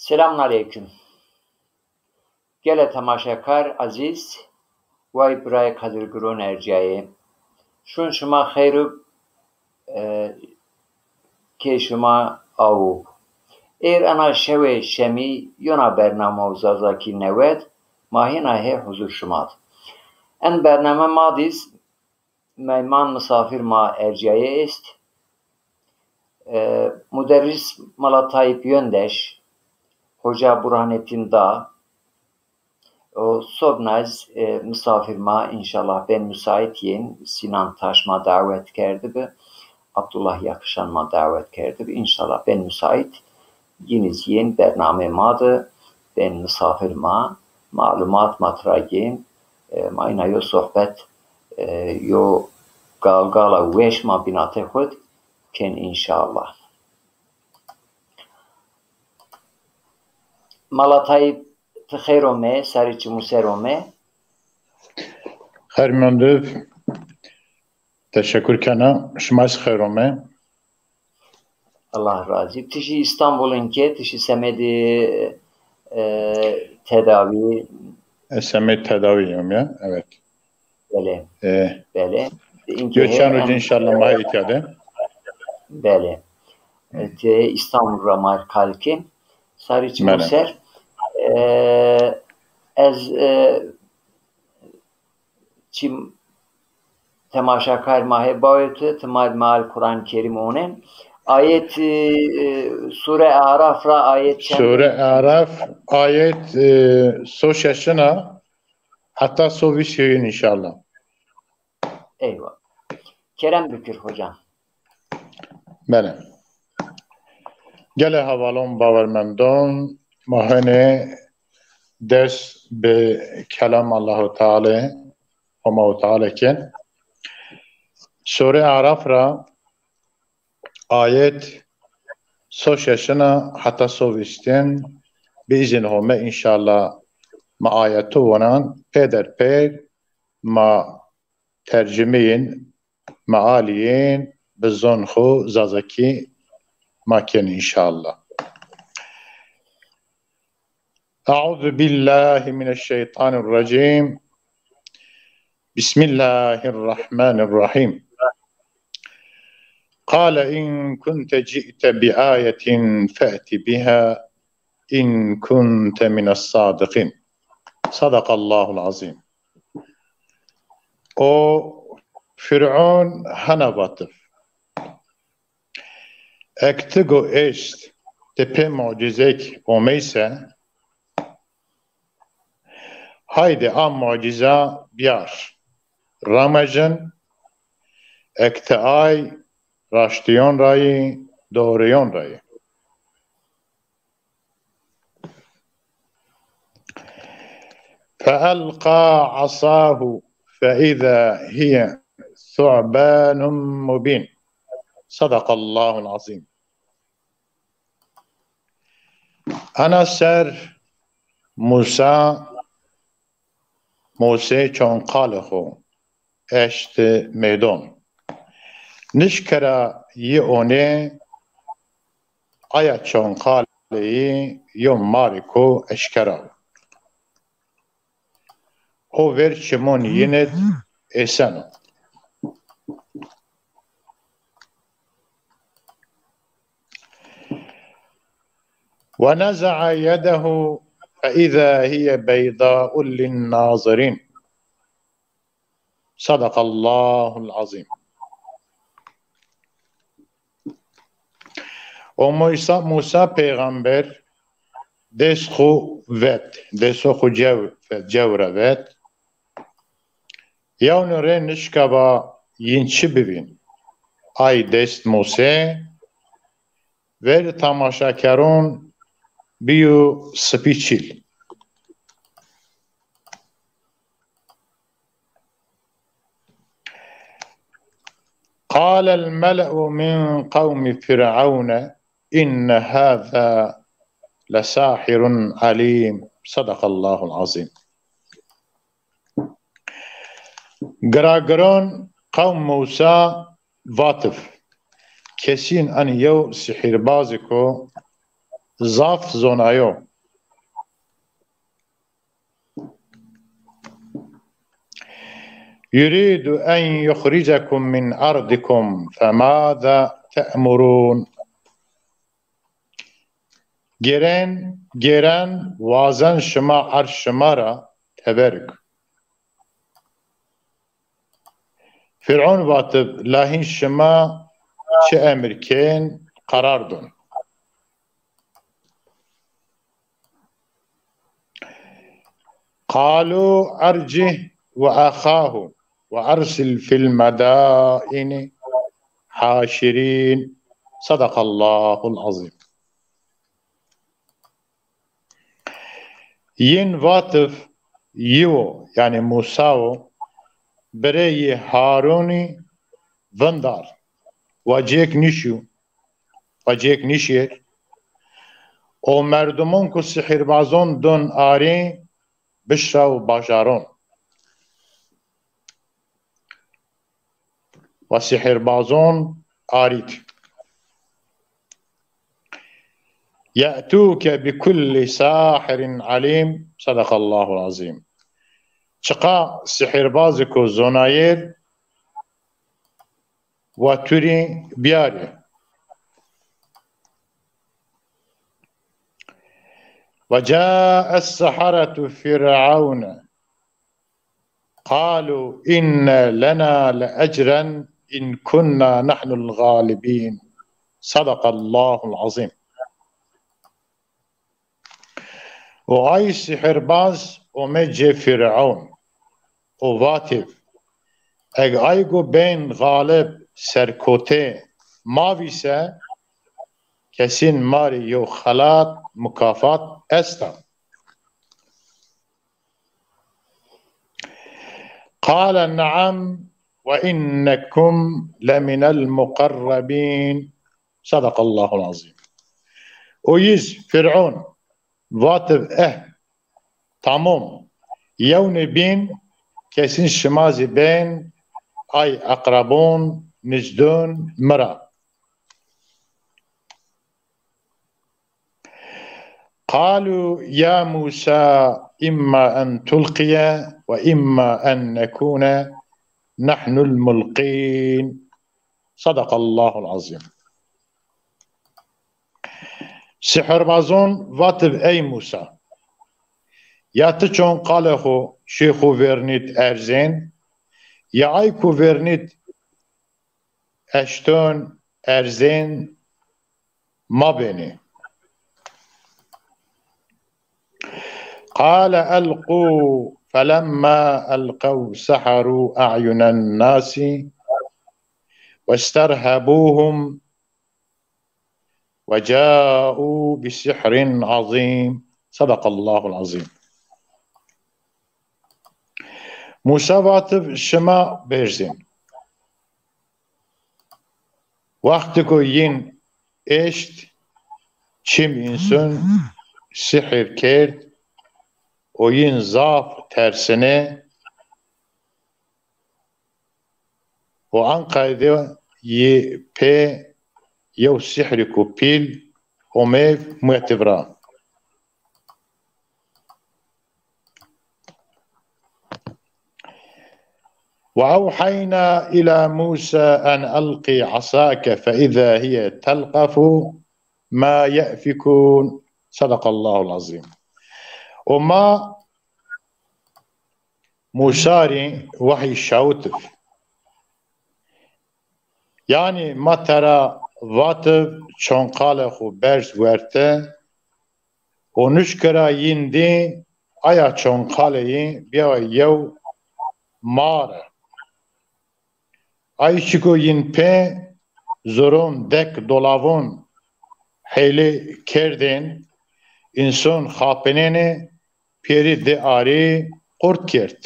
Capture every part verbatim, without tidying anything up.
Selamun aleykum. Gele temaşekar ezîz, way birayê Qedirgiron ercîyayê. Şûn şima xeyr û, e, kê şima awo. Êr ena şewê şemî yona bernamo Zazakî newed ma hêna hê huzur şima di. En bername ma dîz meyman misafir ma ercîyaye est. E, muderris Mala Tayyip Yöndeş, Hoca Burhanettin Dağ, o sobnaz, e, misafir ma înşallah bên musaît yên, Sinan Taş ma dawet kerdi bi, Abdullah Yakışan ma dawet kerdi bi, înşallah bên musaît yîniz yên bernamê ma di, bên misafir ma, malumat ma tira gên, e, ma îna yo sohbet, e, yo galgala weş ma bînatê xwu d kên înşallah. Mala Tayyip, ti xeyr ome, sarî çimû ser ome. Xeyr mendib. Teşekkür kena. Şima zî xeyr ome. Allah razî. Ti jî Îstanbul in ke, ti jî semedê, e, tedawî. E, semed tedawî yom ya, evet. Belê. E, Belê. Yo çend roj înşallah ma îtya de. Belê. E, ti Îstanbul ra ma r kal kên. Sarî çimû ser. E, ez, e, çim temaşakar ma hê bawê tu, ti ma meal Quran Kerim onen. Ayet, e, Sure Araf ra ayet çend? Sure Araf ayet, e, so şeşina heta so vîst yayın inşallah. Eyvallah. Kerem bikir hocam. Belê. Gelê hevalon bawermendon, ma hene ders bi kelam Allahu Teala, Allahu Teala ken. Sure Araf ra ayet so şeşina heta so vîstin bi îzin Home înşallah ma ayetu wonan pêder pêr ma tercimeyên, mealiyên bi zon xwu Zazakî ma kên înşallah. أعوذ بالله من الشيطان الرجيم. بسم الله الرحمن الرحيم. قال إن كنت جئت بآية فأت بها إن كنت من الصادقين. صدق الله العظيم. O Fir'un hana vatif: Ek ti go eşt, ti pê mucizek omeyse, haydi a muciza biyar, ramejin, ek ti ay raştiyon rayî, doğruyon rayî. فألقى عصاه فإذا هي ثعبان مبين. صدق الله العظيم. Ena ser Musa, Musê çonqalê xwu eşti mêdon. Nişkera yi onê, aya çonqalê yi yo mariko eşkera o. O ver çimon yinid êseno. ونزع يده فإذا هي بيضاء للناظرين. صدق الله العظيم. O Musa, Musa peyxamber dest xwu vet, desto xwu cew, cew ra vet. Yewno rê nişkaba yin çi bivîn. Ay dest Musê ver tamaşakeron bîyo sipî çîl. قال الملأ من قوم فرعون إن هذا لساحر عليم. صدق الله العظيم. Giragiron qewm Musa vatif: Kesîn enî yew sihîrbazêko zaf zonayo. يريد أن يخرجكم من أرضكم فماذا تأمرون؟ Gêren, gêren wazen şima erd şima ra teberg. Fir'un vatib, la hîn şima çi emir kên, qerar don? قالوا أرجه وأخاه وأرسل في المدائن حاشرين. صدق الله العظيم. Yin vatif, yi wo, yanî Musa wo, birê yi Harunî vindar, wa cêk nîşî, wa cêk nîşêr. O merdimon ku sihîrbazon dun arî, bişraw bajaron. Wa sihîrbazon arît. يأتوك بكل ساحر عليم. صدق الله العظيم. Çiqa sihîrbazêko zonayêr wa tu rî biyarê. وجاء السحرة فرعون قالوا إن لنا لأجرا إن كنا نحن الغالبين. صدق الله العظيم. O ay sihîrbaz ome cê Fir'ewn. O vatib, eg ay go bên xalib, serkotê, ma vîse, kesîn ma rê yew xelat, mukafat esta. قال نعم وإنكم لمن المقربين. صدق الله العظيم. O yiz, Fir'un, vatib, eh, tamom. Yewnê bîn, kesîn şima zî bên ay eqrebon, nizdon mi ra. قالوا يا موسى إما أن تلقي وإما أن نكون نحن الملقين. صدق الله العظيم. Sihîrbazon vatib ey Musa, ya ti çonqalê xo şê xo vernît erzên, ya ay ku vernît eşton erzên ma benî. قال ألقوا فلما ألقوا سحروا أعين الناس واسترهبوهم وجاءوا بسحر عظيم. صدق الله العظيم. Musa vatib şima berzên. Wextêko yin eşt, çim însun sihir kerd û yin zaf tersine û an qayde yi pê yew sihirêko pîl omê muetib ra. وأوحينا إلى موسى أن ألق عصاك فإذا هي تلقف ما يأفكون. صدق الله العظيم. Û ma Musa rî wehî şawitib. Yanî ma tera vatib çonqalê xo berz werte û nuşkira yîn dî aya çonqalê yî bîya yew mare. Ay çiko yîn pê zoron dek dolavon heylê kerdên, înson xapinêne pêrî di arî qurt kerd.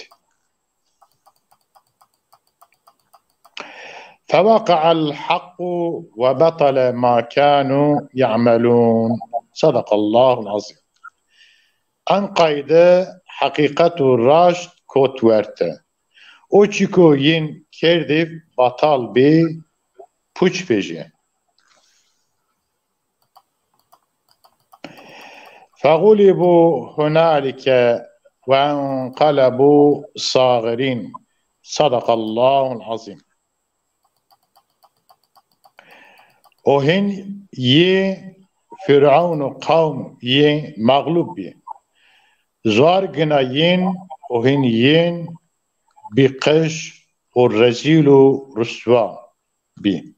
فوقع الحق وبطل ما كانوا يعملون. صدق الله العظيم. En qayde heqîqet û raşt kot werte. O çîko yîn kerdî batal bî, puç vejî. فغلبوا هنالك وانقلبوا صاغرين. صدق الله العظيم. O hîn yê Fîr'ewn û qewm yê mexlûb bî. Zuar gina yin o hîn yin bî qij û rezîl û riswa bî.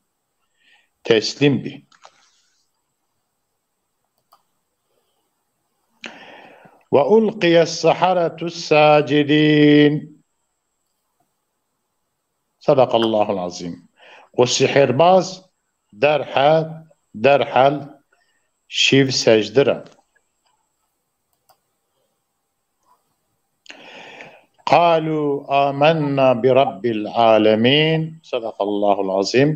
Teslîm bî. Ve ulqiye saharatu sacidîn. Sadakallahul azîm. O sihîrbaz derhal, derhal şîv secde ra. Qalû amennâ bi Rabbil âlemîn. Sadakallahul azîm.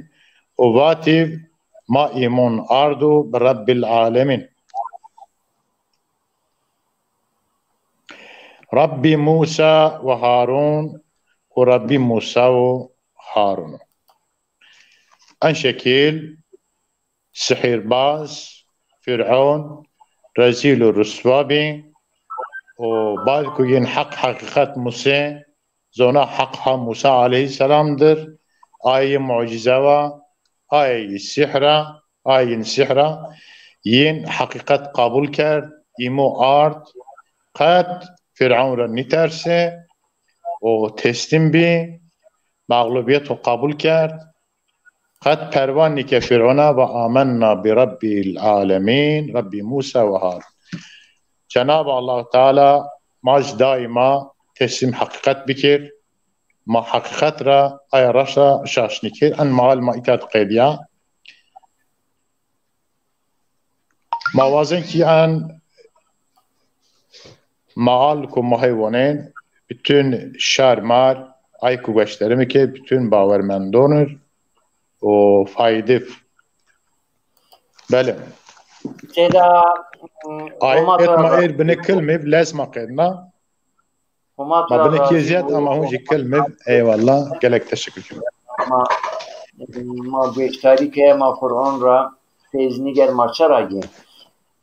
Û vatî, ma îmon ardo bi Rabbil âlemîn. Rabbî Mûsa ve Harûn û Rabbî Mûsa û Harûn o. En şekil sihîrbaz, Fîr'ewn rezîl û riswa bî û bad ku yin heq heqîqet musê, zona heq ha Mûsa aleyhîsselam dir, aye mucîze wa, aye sihra, aye yin sihra, yin heqîqet qabul kerd, îmo ard, qet Fîr'ewn ra nîtersê û teslîm bî, mexlûbîyet xo qabul kerd. Qet perwa nîke Fîr'ona va amennâ bi Rabbil âlemîn, Rabbî Mûsa ve Harûn. Cenab-ı Allahu Teala ma jî daîma teslîm heqîqet bikir. Ma heqîqet ra, aya raşt ra şaş nîkir. En mahal ma îta di qedîya. Ma wazen ki en mahal ku ma hey wonen, bütün şar mar, ay ku goşdarî ke, bütün bawermendonir û fayde. Belê. Seyda, m, ayet ma er bine kilmî, lez ma qedna. Homa tu ra razî bo. Ma binekî zîyad ama hûn jî kilmî. Eyvallah. Gelek teşekkür ederim. Ma, ma goşdarî ke ma Qur'an ra feyz nîger ma çara gên.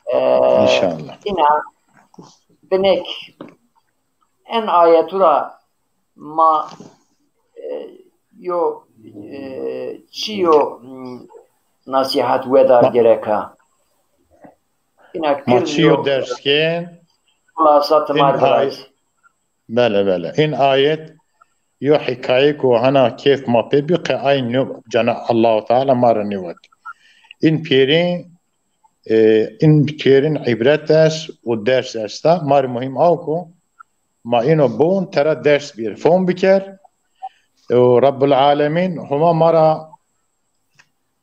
E, înşallah. Îna binek en ayetu ra ma, e, yo, e, çi yo, m, nasîhat weda gereka. Îna ma çi yo ders kên? Xulasa ti ma ay- Belê, belê. În ayet yo hîkaye ku hana kêf ma pê bî, qe ay nî, cana Allahu Teala ma ra nîwet. În pêrin, e, în pêrin îbret est û ders esta. Ma rê muhîm aw ku ma îno biwin, tera ders bîr, fom biker. Û Rabbul Alemîn Homa ma ra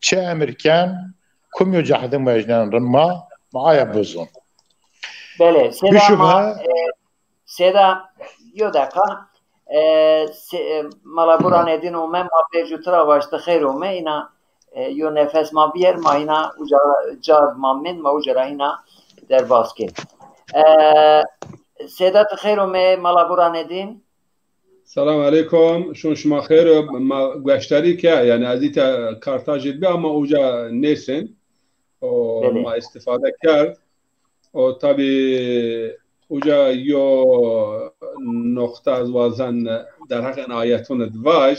çi emir ken, kum yo cehde muecnen rin ma, ma aya bizon. Belê, seyda ma, e, seyda, yo deqa, e, se-, e, mala Buranedîn ome, ma pê jû tira vaşti xeyr ome, îna, e, yo nefes ma biyer, ma hîna uca car ma min, ma uca ra hîna derbas kên. E, seyda ti xeyr ome, mala Buranedîn. Selam eleykum. Şun şima xeyr o. Ma gueştarî ke, yanî ez îta Kartajî bi ama uca nêsin. O ma îstîfade kerd. O tabî uca yo noqta ez wazen derheq en ayetun id vaj.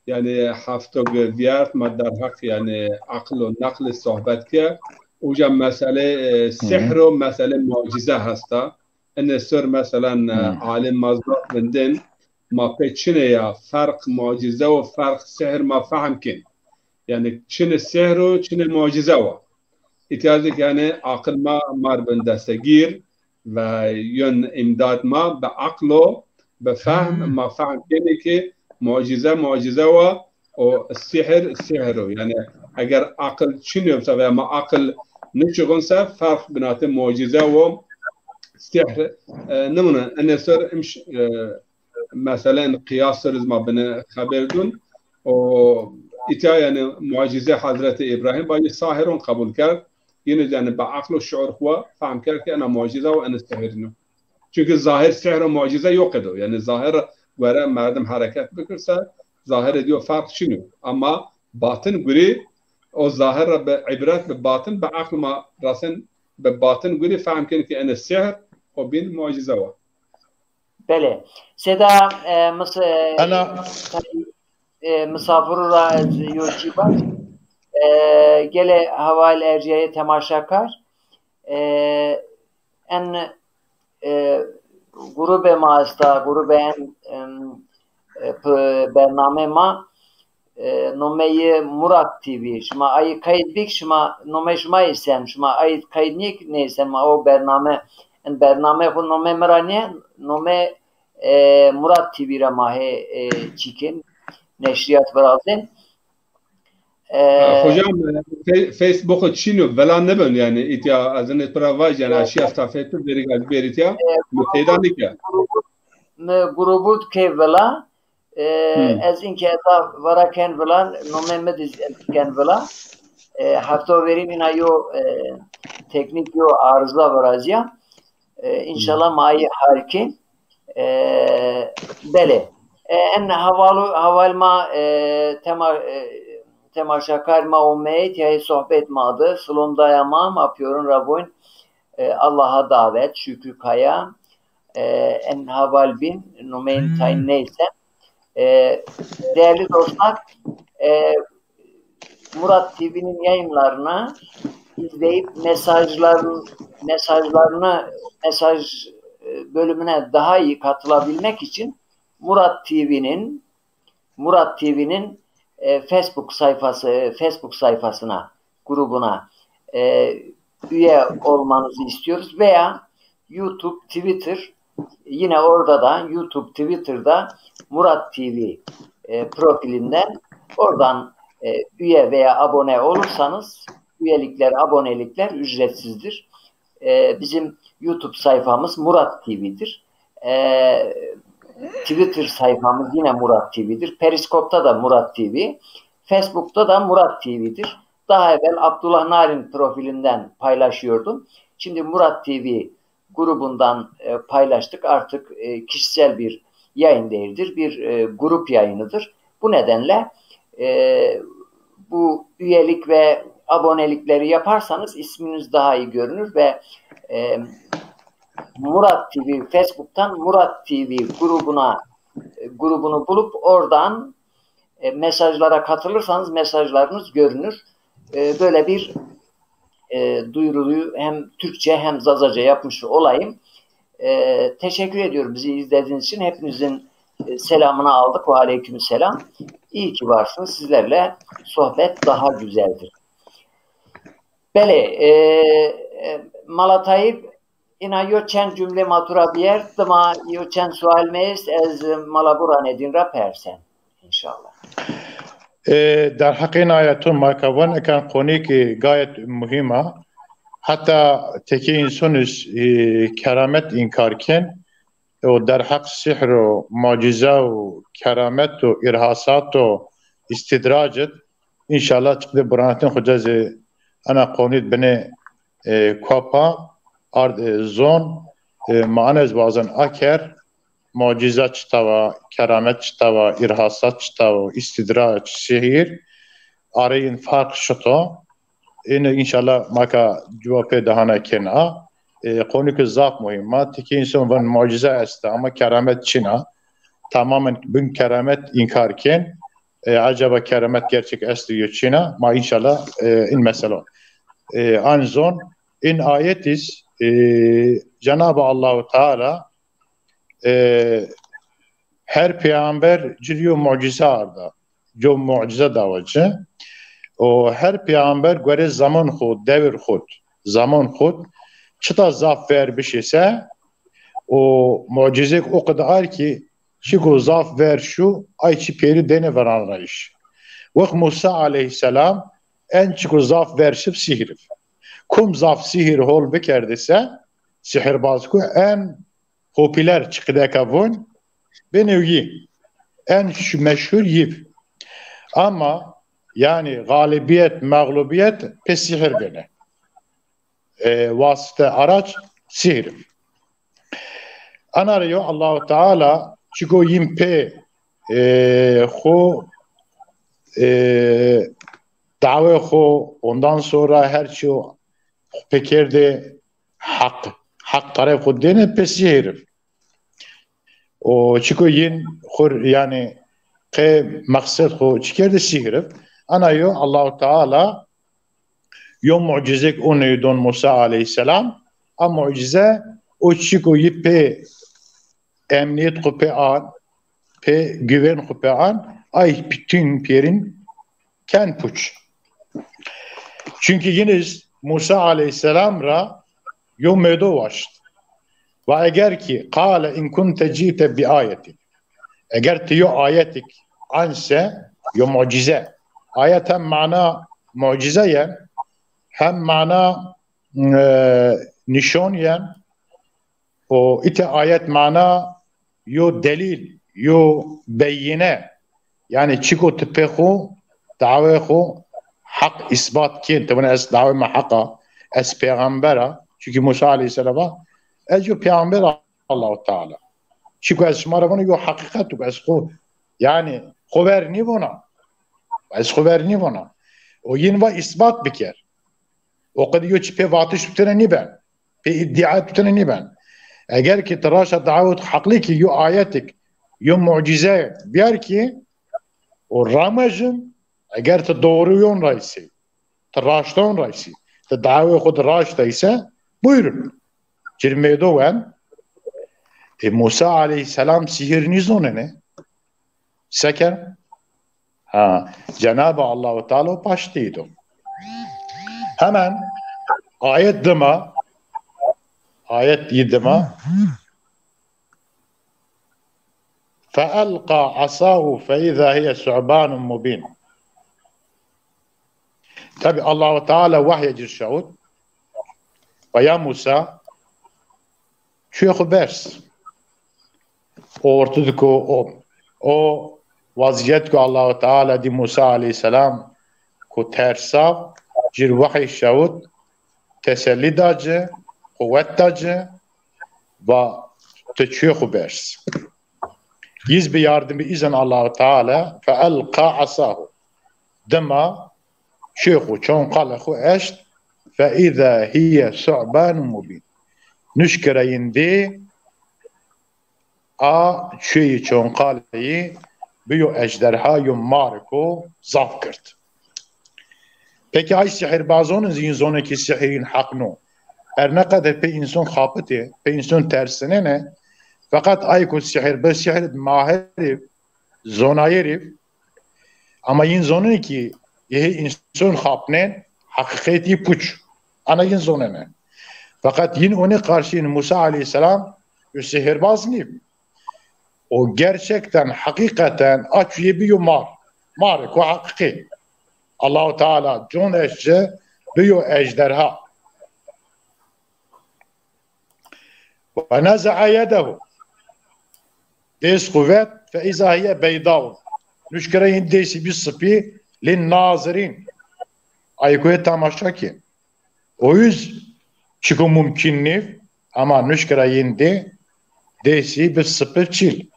Yanî hefto vîyert ma derheq yanî aql û neqlî sohbet ke. Uca mesele, e, sihr û mesele mucize hesta. Ene ser, meselen, e, alim ma zaf vindin, ma pê çinê ya ferq mucize û ferq sihr ma fehm kên. Yanî çinê sihr û çinê mucize wa. Îhtîyacê ke yanî aqil ma mar bin destegîr ve yön îmdad ma bi aql û bi fehm ma fehm kênê ke mucize mucize wa, o sihir, sihir o. Yanî eger aqil çinyo se veya ma aqil nişuxun se, ferq binatê mucize û sihir, e, nimune. Ene ser imş, e, mesele en qiyas ser iz ma bine xeber dun. O îtya yanî mucize Hazreti İbrahim bacı sahirun qebul kerd. Yine yanî bi aql û şuur xwu fehm kerd ki ena mucize û ene sihir no. Çünkü zahir sihr û mucize yo qedo. Yanî zahir gore merdim hereket bikirse, zahir diyo ferq çin yo. Ama batin gurî o zahir ra bi îbret bi batin bi aql ma rasen bi batin gurî fehm kin ki ene sihr, xo bîn mucize wa. Belê. Sêda, e, mis-, e, Ana e, misafirû ra ez yo çî vaj. E, gelê heval ercîyayê temaşakar. E, en, e, grubê ma esta, grubê en, em, e, p-, bernamê ma, e, nomeyê Murat T V. Şima ayî kayd bik, şima nomeyê şima yê sen, şima ayî kayd nîyê ki nê sen, ma o bername, en bername xo nomê mi ra nîyê, nomê e, Murat T V ra ma hê, e, çîkên neşriyat virazên. E, Hocam, e, Fe-, Facebook çin o, vila nêben yanî, îtya ez nê pira vaj yanî, e, eşî efta Facebook verî gaz berî tîya, e, mi peyda nîke. Grubû, mi grubû kê vila, e, Hı. ez inkê eza vara ken vila, nomê mi dî ken vila. E, hefto verî îna yo, e, teknîk yo arıza virazîya. E, înşallah ma ayî hal kên. E, belê. E, en hevalu, heval ma, e, tema-, e, temaşakar ma omeyî, tîyayê sohbet ma di. Silom daya ma, ma pîyorin ra voyn, e, Allaha davet, Şükrü Kaya. E, en heval bîn, nomeyîn tayin neyse. E, değerli dostlar, e, Murat T V'nin yayınlarını izleyip mesajların, mesajlarını, mesaj, e, bölümüne daha iyi katılabilmek için Murat T V'nin, Murat T V'nin, e, Facebook sayfası, Facebook sayfasına, grubuna, e, üye olmanızı istiyoruz veya YouTube, Twitter, yine orada da YouTube, Twitter'da Murat T V, e, profilinden oradan, e, üye veya abone olursanız, üyelikler, abonelikler ücretsizdir. E, bizim YouTube sayfamız Murat T V'dir. E, Twitter sayfamız yine Murat T V'dir. Periskop'ta da Murat T V. Facebook'ta da Murat T V'dir. Daha evvel Abdullah Narin profilinden paylaşıyordum. Şimdi Murat T V grubundan, e, paylaştık. Artık, e, kişisel bir yayın değildir, bir, e, grup yayınıdır. Bu nedenle, e, bu üyelik ve abonelikleri yaparsanız isminiz daha iyi görünür ve, e, Murat T V, Facebook'tan Murat T V grubuna, e, grubunu bulup oradan, e, mesajlara katılırsanız mesajlarınız görünür. E, böyle bir, e, duyuruyu hem Türkçe hem Zazaca yapmış olayım. E, teşekkür ediyorum bizi izlediğiniz için. Hepinizin, e, selamını aldık. Ve aleyküm selam. İyi ki varsınız. Sizlerle sohbet daha güzeldir. Belê, e, e, Mala Tayyip, îna yo çend cumle ma tu ra bîyer, dima yo çend sual mi est, ez Mala Burhanedîn ra persen, înşallah. E, derheqê îna ya tu ma ka van, ekan qonîkê gayet muhîm a. Heta tekê însanî, e, keramet înkar ken, o derheq sihr û mucize û keramet û îrhasat û îstîdrac id. Înşallah çiqdê Burhanettin Xoca zî ena qonî di binê, e, kopa ard, e, zon, e, ma ena ez wazen aker, mucize çita wa, keramet çita wa, îrhasat çita wa, îstîdrac, sihîr, areyên ferq şito. Êne înşallah ma ka cewabê dahana kena. E, qonî ke zaf muhîm a. Tikê însan van mucize esta ama keramet çin a. Tamamen bin keramet înkar ken. E, acaba keramet gerçek esto yo çin a? Ma înşallah, e, in mesela. E, an zon, in ayet iz, e, Cenab-ı Allahu Teala, e, her peyamber ci rê yo mucize arda. Yo mucize dawa ci. O her peyamber gore zaman xo, devir xo, zaman xo, çita zaf ver bişê se, o mucizêk o qida ar ki çiko zaf ver şu, ay çi pêrî dêne veran ra îş. Wext Musa aleyhisselam en çiko zaf ver şib sihir ib. Kum zaf sihir hol bikerdê se, sihirbaz ku en popüler çiqideka vun, bêne yi. En şu-, meşhur yi. Ama yani galibiyet, mağlubiyet pê sihir bêne. E, vasıte, araç sihir. Ana rê yo Allahu Teala çiko yin pê, e, xo, e, dawê xo, ondan sonra her çi o pê kerdê heq, heq taref xwu dêne pê sîhir. O çiko yin xur, yanî qe meqsed xu çi kerde sîhir. Ana yo Allahu Teala yo mucizek unê don Musa aleyhisselam. A mucize o çiko yi pê emniyet xu pê an, pê güven xu pê an, ay bütün pêrin ken puç. Çünkü yiniz Musa aleyhisselam ra yo medo waşt. Va eger ki qale in kunte cite bi ayetin. Eger ti yo ayetik anse, yo mucize. Ayet hem mana mucize yen, hem mana, e, nişon yen. O ite ayet mana yo delil, yo beyine. Yanî çiko ti pê xu, dawê xu heq îsbat kên. Ti vana ez dawê mi heq a, ez pêxember a. Çünkü Musa aleyhisselam va, ez yo pêxember a Allahu Teala. Çiko ez şima ra vana yo heqîqet o, ez xu, yanî xu ver nîvona. Ez xu ver nîvona. O yin va îsbat biker. O qedî yo çi pê vatiş tutene nîben. Pê îdîa tutene nîben. Eger ki ti raşta dawet heqlî ki yo ayetik, yo mucize biyar ki, o ramejin, eger ti doğruyon raysî, ti raşton raysî, ti dawê xu di raşt ise, buyurun. Cirmê do wen, e, Musa aleyhisselam sihir nîzonene. Seker? Ha, Cenab-ı Allahu Teala o paştî do. Hemen ayet dima, ayet yi dima, فَأَلْقَى عَصَاهُ فَإِذَا هِيَ ثُعْبَانٌ مُّبِينٌ. Tabi Allahu Teala wahye cir şawit. Va ya Musa, çuyê xu bers. O ortu di ku o, o vaziyet ku Allahu Teala di Musa aleyhisselam ku tersa, cir wahî şawit, teselli da ci, quwet da ci, va ti çuyê xu bers. Yiz bi yardimî îzen Allahu Teala, fe elqa asahu. Dima çuyê xu, çonqalê xu eşt, fe îza hiye su'banun mubîn. Nuşkira yin dî a çuyê çonqalê yi biyo ejderha, yo mariko zaf gird. Peki ay sihirbazon zî yin zonê ki sihir yin heq no. Her ne qeder pê înson xapitê, pê înson tersinene, feqet ay ku sihir bi sihir mahir ê, zonayerî, ama yin zonenê ki yê hê înson xapnen, heqîqetî puç. Ana yin zonene. Feqet yin onê qarşî yin Musa aleyhisselam yo sihirbaz nî. O gerçekten, heqîqeten a çuyê biyo mar. Mariko heqîqî. Allahu Teala con eşt ci, biyo ejderha. Ve neza'a yedehu. Dês xu vet, fe iza hiye beydaun. Nuşkira yin dêsî bi sipî, lin nazirin. Ay ku yê temaşa kên. O yüz çiko mumkin nîv, ama nuşkira yin dê, dêsî bi sipî çil.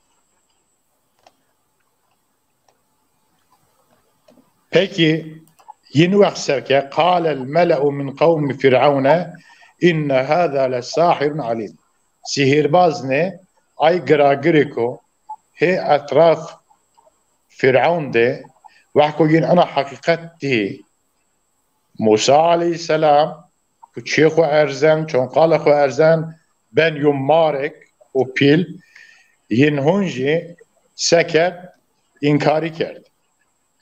Peki, yin wext ser ke, qalel mele'u min qewmi Fir'ewne inne hâzâ lesahirun alîm. Sihîrbaz nê, ay giragirê ko, hê etraf Fir'ewn de, wext ko yin ena heqîqet dî, Musa aleyhisselam, ku çê xu erzen, çonqalê xu erzen, ben yo marek û pîl, yin hûn jî se kerd, înkarî kerd.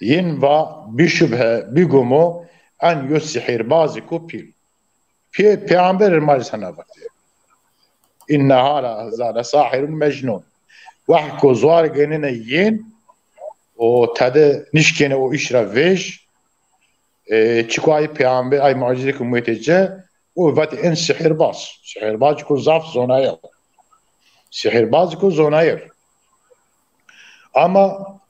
Yin va, bî şubhe, bî gumo, en yo sihîrbazî ku pîl. Pê-, peyamberê ma rê sena vatê. Inne hâzâ lesahirun mecnun. Wext ku zuar genine yin, o tede nişkêne o îş ra vêj, e, çiko ay peyamber, ay mucizê ku muetê ci, o vatê en sihirbaz. Sihirbaz ku zaf zonayer. Sihirbaz ku zonayer. Ama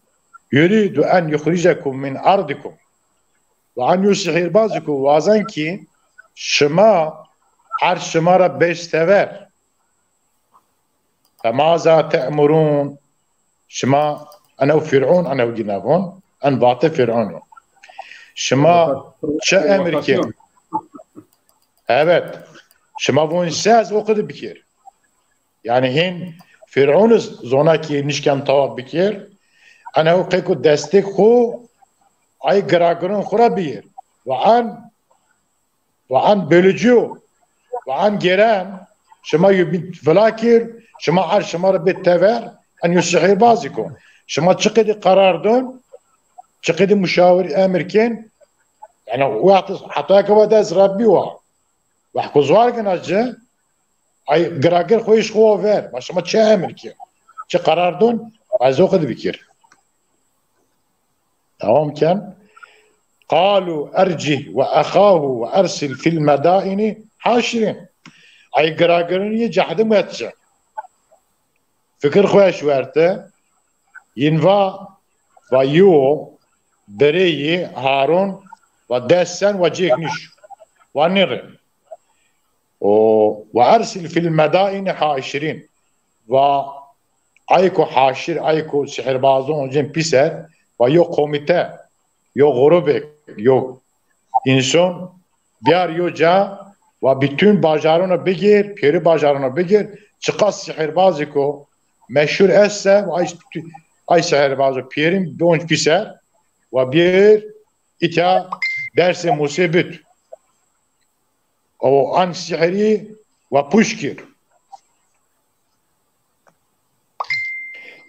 yuridu en yuxricekum min ardikum. Ve en yo sihîrbaz ku wazen ki şima erd şima ra bês tever. Femâzâ te'murûn. Şima, enew Fir'ûn, enew gînevon, en vate Fir'ûn o. Şima çi emir kên? Provokasyon. Evet. Şima von se ez o qidi bikir. Yani hên Fir'un iz zona ki nişken tawa bikir. Ene o qeyku destek xu ay giragirun xu ra biyir. Ve an, ve an bölücü, ve an geren, şima yu vila kir, şima ar şima ra bê tever, en yu sihirbazî ko. Şima çi qedi qarar don, çi qedi muşawir emir ken, yani wextî heta ke va dest Rabbî wa. Wext ku zor gina ci, ay giragir xo îş xo ver. Ma şima çi emir ki? Çi qarar don? Ez o qid bikir. Dewam ken. Qalu ercih ve exahu ve ersil fil medaini haşirin. Ay giragirin yê cehdim wet ci. Fikir xo eş werte. Yin va, va yo, birê yi Harun, va dest sen, va cêk nîş. Va nêrê. O, ve ersil fil medaini haşirin. Va ayko haşir, ayko sihirbazon cin pîser, va yo komîte, yo grubek, yo însan biyar yo ca, va bütün bajarona bigir, pêrî bajarona bigir, çiqas sihirbazî ko meşhur esse, va ay, ay sihirbazo pêrin bonc pîser, va bir îtya dersê Musê bid. O an sihirî va puşkir.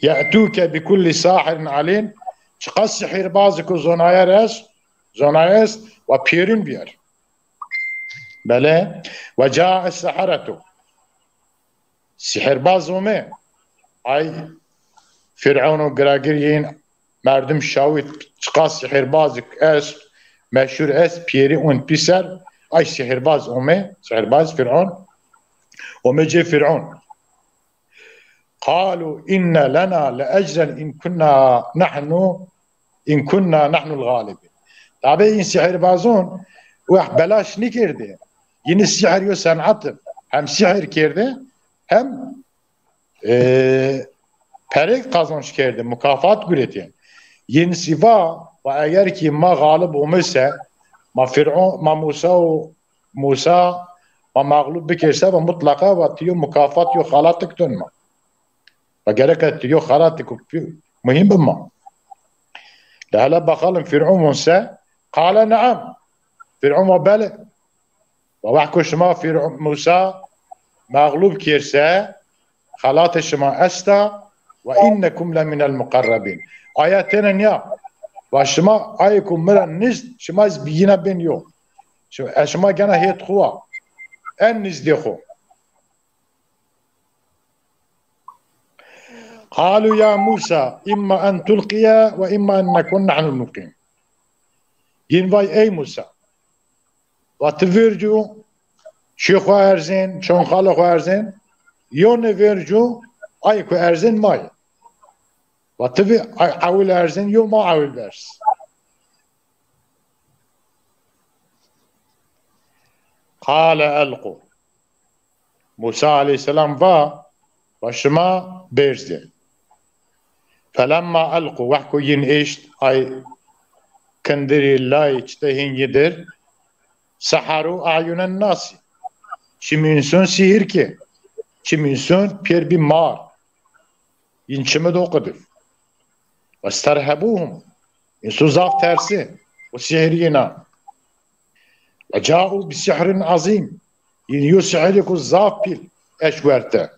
Ye'tuke bi kulli sahirin alim. Çiqas sihirbazî ku zonayer est, zonayer est, va pêrin biyer. Bele. Ve ca'e seheretu. Sihirbaz ome. Ay Fir'un û giragir yên merdim şawit çiqas sihirbazî est, meşhur est, pêrî ûn pîser, ay sihirbaz ome, sihirbaz Fir'un, ome cê Fir'un. Qalu inne lena le ecren in kunna nahnu, in kunna nahnul galibin. Tabi în sihirbazon wext belaş nîkerdê. Yînî sihir yo senat, hem sihir kerdê, hem, e, perê qazanç kerdê, mukafat guretê. Yînî sî va, va eger ki ma galib omese, ma Fir'un, ma Musa û Musa ma mağlub bikerse, va mutlaqa va ti yo mukafat, yo xalatik don ma. Va gereke ti yo xalatik muhîm bi ma. De hele bakalım Fir'un von se, qale neam. Fir'un va bele. Va wext ku şima Fir'un, Musa mağlub kerse, xelatê şima esta, ve innekum leminel muqerrebin. Aya tene niya. Va şima ayê ku mi ra nizd, şima ez biyîna bên yo. Şima, ez şima gena hêt xu wa. En nizdê xu. Qalu ya Musa, imma en tulqiye ve imma en nekun nahnul mulqin. Yin vay ey Musa. Va ti vercu, çê xu erzên, çonxala xu erzên, yo ne vercu, ay ku erzên ma yê. Va ti vê ay ewil erzên, yo ma ewil berz. Qale elqu. Musa aleyhisselam va, va şima bêrzê. Felemma elqu, wext ku yin eşt ay kindirî lay çite hîn yi dir, seharu a'yunen nasi. Çim însun sihir ki, çim însun pêr bî mar. Yin çimi do qidi. Westerhebuhum. Însu zaf tersi. O sihir yina. Ve ca'u bi sihrin azîm. Yin yo sihirî ku zaf pîl eş werte.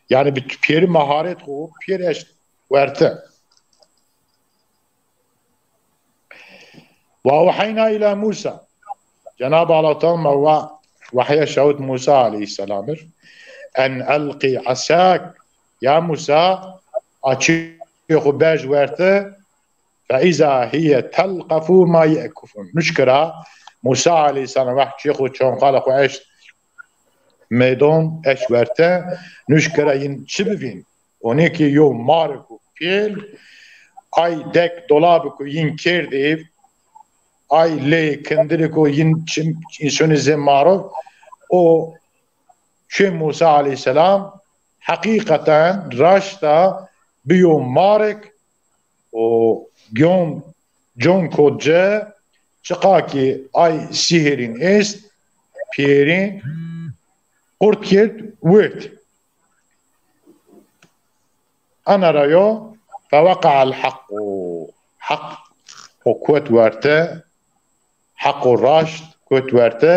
Yani bi pêrî maharet xu pêr eş werte. Ve awhayna ila Musa. Cenab-ı Allah Teala ma wa-, wahye şawit Musa aleyhisselam ir. En elqi asak. Ya Musa, a çê xu berz werte, fe iza hiye telqafu ma ye'kufun. Nuşkira Musa aleyhisselam wext çê xu çonxala xu eşt meydon, eşt werte, nuşkira yin çi bivîn? Onê ki yo marê ku pêl, ay dek dolabê ku yin kerdê, ay lê kindirê ku yin çim, însanê zê maro, o çê Musa aleyhisselam heqîqeten raşta bi yo marek o giyon con kotce, çiqa ki ay sihirîn est, pêrî qurt kerd, wird. Ena ra yo, feweqa'el haqqu. Heq o kot werte, heq o raşt kot werte,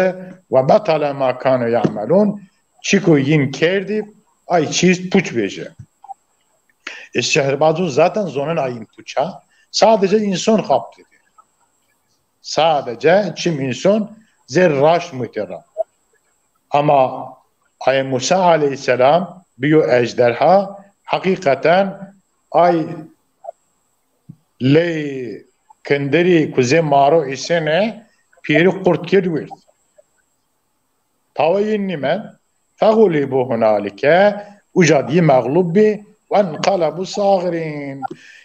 ve betale ma kanu ya'melun. Çiko yin kerdî, ay çîz puç vejî. E, sihirbazo zaten zonena yin puç a. Sadece însan xaptî. Sadece çim însan zerr raşt mutê ra. Ama ay Musa aleyhisselam biyo ejderha, hakikaten ay ley kindirî kuzê maro îsene pêrî qurt kerd wird. Pawe yin nîmen, fexulîbû hunalike, uca di yi mexlub bî, wenqelebû saxirîn.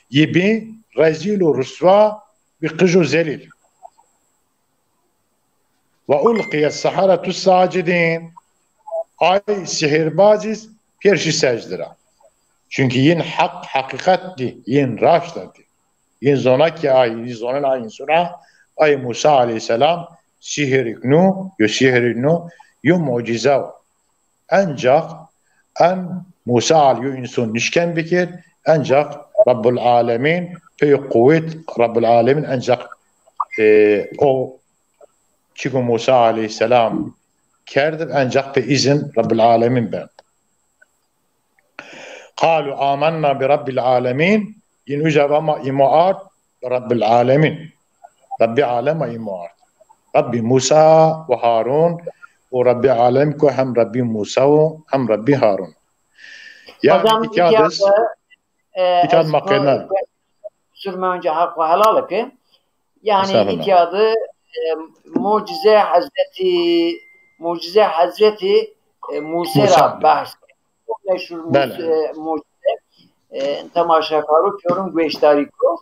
Yi bî rezîl û riswa, bî qij û zelîl. Ve ulqiye seheretu sacidîn. Ay sihîrbazîz pêr şî secde ra. Çunkî yin heq, heqîqet dî, yin raşt dî. Yin zona ki ay, yin zonen ay însûna, ay Musa aleyhisselam sihir iknû, yo sihir iknû, yo mucize o. Encax en Musa al yo înson nişken bikir, encax Rabbul Alemin, pey quwet Rabbul Alemin encax, e, o çiko Musa aleyhisselam kerdib, encax pê îzin Rabbul Alemin ben. Qalu amenna bi Rabbil Alemin. Yin uca va ma îmo ard bi Rabbil Alemin. Rabbî alema îmo ard. Rabbî Musa ve Harun û Rabbî alem ku hem Rabbî Musa o hem Rabbî Harun. Yani hocam, iki adet, iki adet e, iki adet ez makine. Sürme önce hakkı helal ki. Yani iki adı e, mucize Hazreti mucize Hazreti e, Musa ra bahs. Meşhur e, mucize e, temaşakarû pêrûn gueşdarî ko.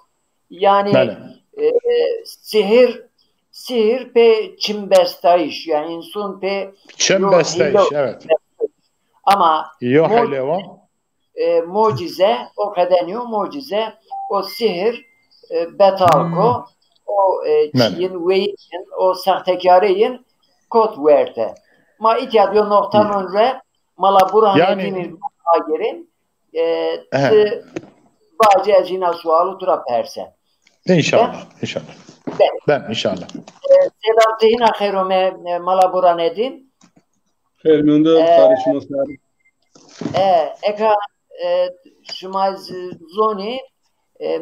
Yani e, sihir sihir pê çimbestayîş, yani însan pê çimbestayîş, evet. Ama yo hele wa e, mucize, o qede nîyo mucize, o sihir e, betal ko, o e, çîyin weyîn, o saxtekareyîn kot werte. Ma îtya diyo noqta non re mala Burhanedînî agêrên, e, ti bacê ez hîna sualu tu ra perse. İnşallah, inşallah. Ben inşallah. E, selam ti hîna xeyr ome, e, mala Burhanedîn. Xeyr mende, e, sarê şima ser. E, eka e, şima z- zonî e,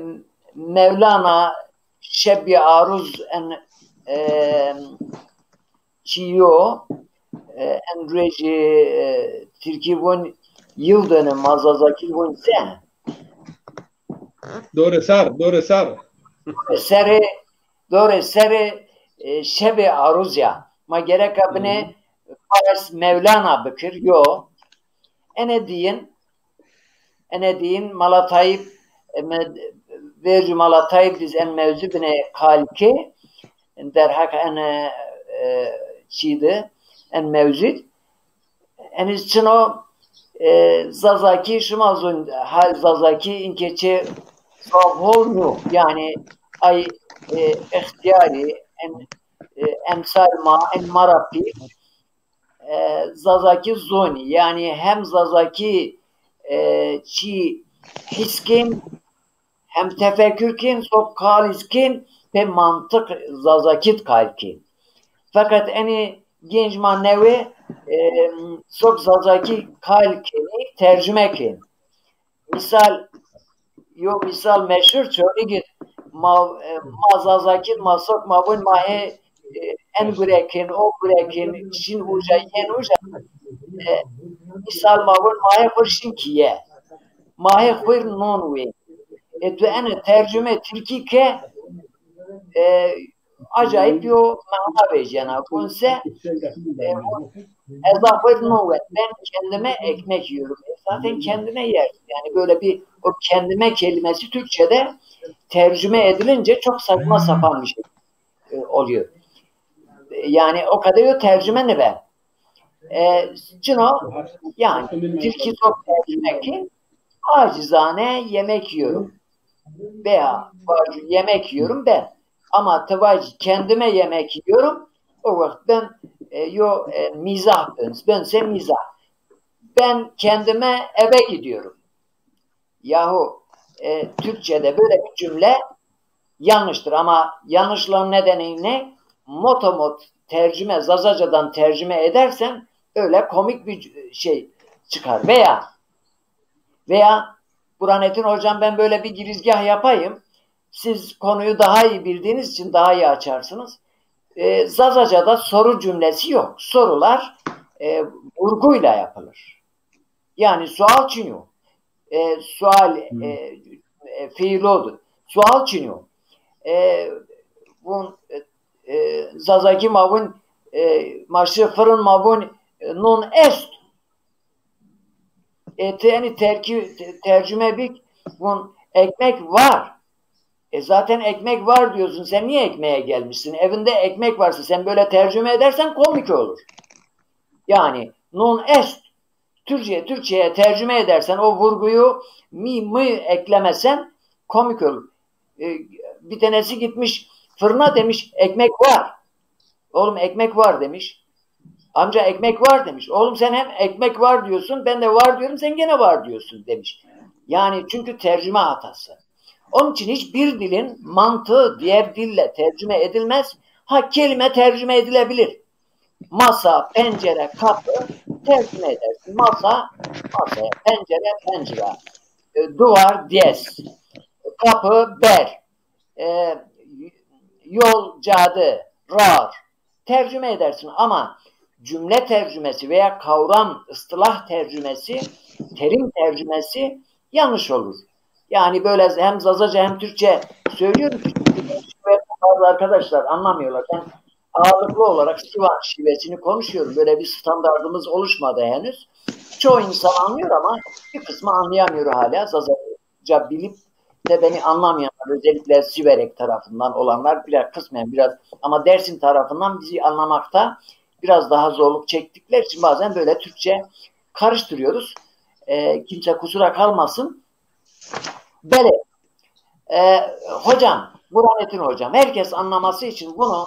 Mevlana Şebî Aruz en e, çîyo e, en rejî e, Tirkî von yıl dönümü, ma Zazakî von se. Dore sar, dore sar. Serê, dore serê e, Şebê Aruz ya. Ma gereka binê Fars Mevlana bikir, yo. Ene diyin, ene diyin Mala Tayîp, e, me, vercû Mala Tayîp diz en mewzû binê qal ke, derheq en e, çî de, en mewzû. Eniz çino e, Zazakî şima zon, ha, Zazakî inke çê zaf hol nîyo. Yani ay e, extiyarî, en, e, emsal ma, en ma ra pî, e, Zazakî zonî. Yani hem Zazakî e, çî hîs kên, hem tefekür kên, sok qal îz kên, pê mantiq Zazakî di qal kên. Feqet enê genc ma newe, e, sok Zazakî qal kenî, tercume kên. Misal, yo misal meşhur çorî gid, ma, e, ma Zazakî, ma sok ma vun ma hê e, en gurekin, o gurekin, şin uca, yen uca. E, misal ma vun ma hê xur şin kiye. Ma hê xur non wê. E, tu ene tercüme Tirkî ke, e, acayip yo mana vejena. Vun se, e, ez da xur non wet. Ben kendime ekmek yiyorum. E, zaten kendine yersin. Yani böyle bir o kendime kelimesi Türkçe'de tercüme edilince çok saçma sapan bir şey e, oluyor. Yani o kadar yok tercüme ne be? E, cino, yani Tirkî sok tercüme ki acizane yemek yiyorum. Veya vacû yemek yiyorum ben. Ama tıvacı kendime yemek yiyorum. O vakit ben e, yo, e, mizah bön, bönse mizah. Ben kendime eve gidiyorum. Yahu e, Türkçe'de böyle bir cümle yanlıştır ama yanlışlığın nedeni ne? Motomot tercüme, Zazacadan tercüme edersen öyle komik bir şey çıkar. Veya veya Burhanettin Hocam, ben böyle bir girizgah yapayım. Siz konuyu daha iyi bildiğiniz için daha iyi açarsınız. E, Zazaca'da soru cümlesi yok. Sorular e, vurguyla yapılır. Yani sual çinyo. E, sual e, e, fiil oldu. Sual çinyo. E, bun e, e, Zazaki mavun e, maşı fırın mavun e, nun est. E, te, yani terki, te, tercüme bir bun ekmek var. E zaten ekmek var diyorsun. Sen niye ekmeğe gelmişsin? Evinde ekmek varsa sen böyle tercüme edersen komik olur. Yani nun est. Türkçe, Türkçe'ye tercüme edersen o vurguyu mi, mı eklemesen komik olur. E, bir tanesi gitmiş fırına demiş ekmek var. Oğlum ekmek var demiş. Amca ekmek var demiş. Oğlum sen hem ekmek var diyorsun, ben de var diyorum, sen gene var diyorsun demiş. Yani çünkü tercüme hatası. Onun için hiçbir dilin mantığı diğer dille tercüme edilmez. Ha kelime tercüme edilebilir. Masa, pencere, kapı tercüme edersin. Masa, masaya, pencere, pencere. E, duvar, diyes. Kapı, ber. E, yol, cade, rar. Tercüme edersin ama cümle tercümesi veya kavram, ıstılah tercümesi, terim tercümesi yanlış olur. Yani böyle hem Zazaca hem Türkçe söylüyorum ki bazı arkadaşlar anlamıyorlar. Ben ağırlıklı olarak Sivas şivesini konuşuyorum. Böyle bir standardımız oluşmadı henüz. Çoğu insan anlıyor ama bir kısmı anlayamıyor hala. Zazaca bilip de beni anlamayanlar, özellikle Siverek tarafından olanlar biraz kısmen biraz ama Dersim tarafından bizi anlamakta biraz daha zorluk çektikleri için bazen böyle Türkçe karıştırıyoruz. E, kimse kusura kalmasın. Bele, e, hocam, Burhanettin hocam, herkes anlaması için bunu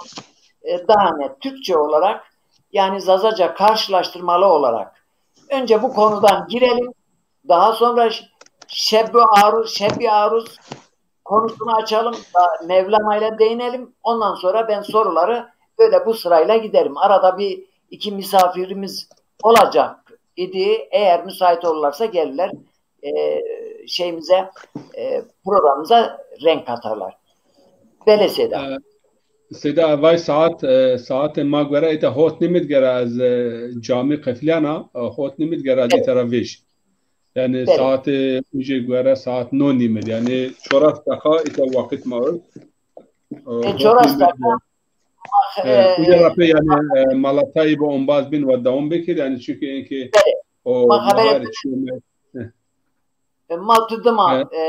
e, daha net Türkçe olarak yani Zazaca karşılaştırmalı olarak önce bu konudan girelim. Daha sonra Şebbü Aruz, Şebbü Aruz konusunu açalım. Mevlana ile değinelim. Ondan sonra ben soruları böyle bu sırayla giderim. Arada bir iki misafirimiz olacak idi. Eğer müsait olurlarsa gelirler e, şeyimize, e, programımıza renk katarlar. Bele Seyda. E, Seyda, vay saat, e, saatê ma göre ite hot nimid gere ez e, cami qefliyana, e, hot nimid gere ez ite ra vêj. Yani saatê uje göre saat no nimid. Yani çoras deqa ite vakit ma ört. E, çoras deqa. E, uca ra pê yani e, malatayı bu ombaz bin ve devam bekir yani çünkü enki o ma haber E, ma tu dima, e,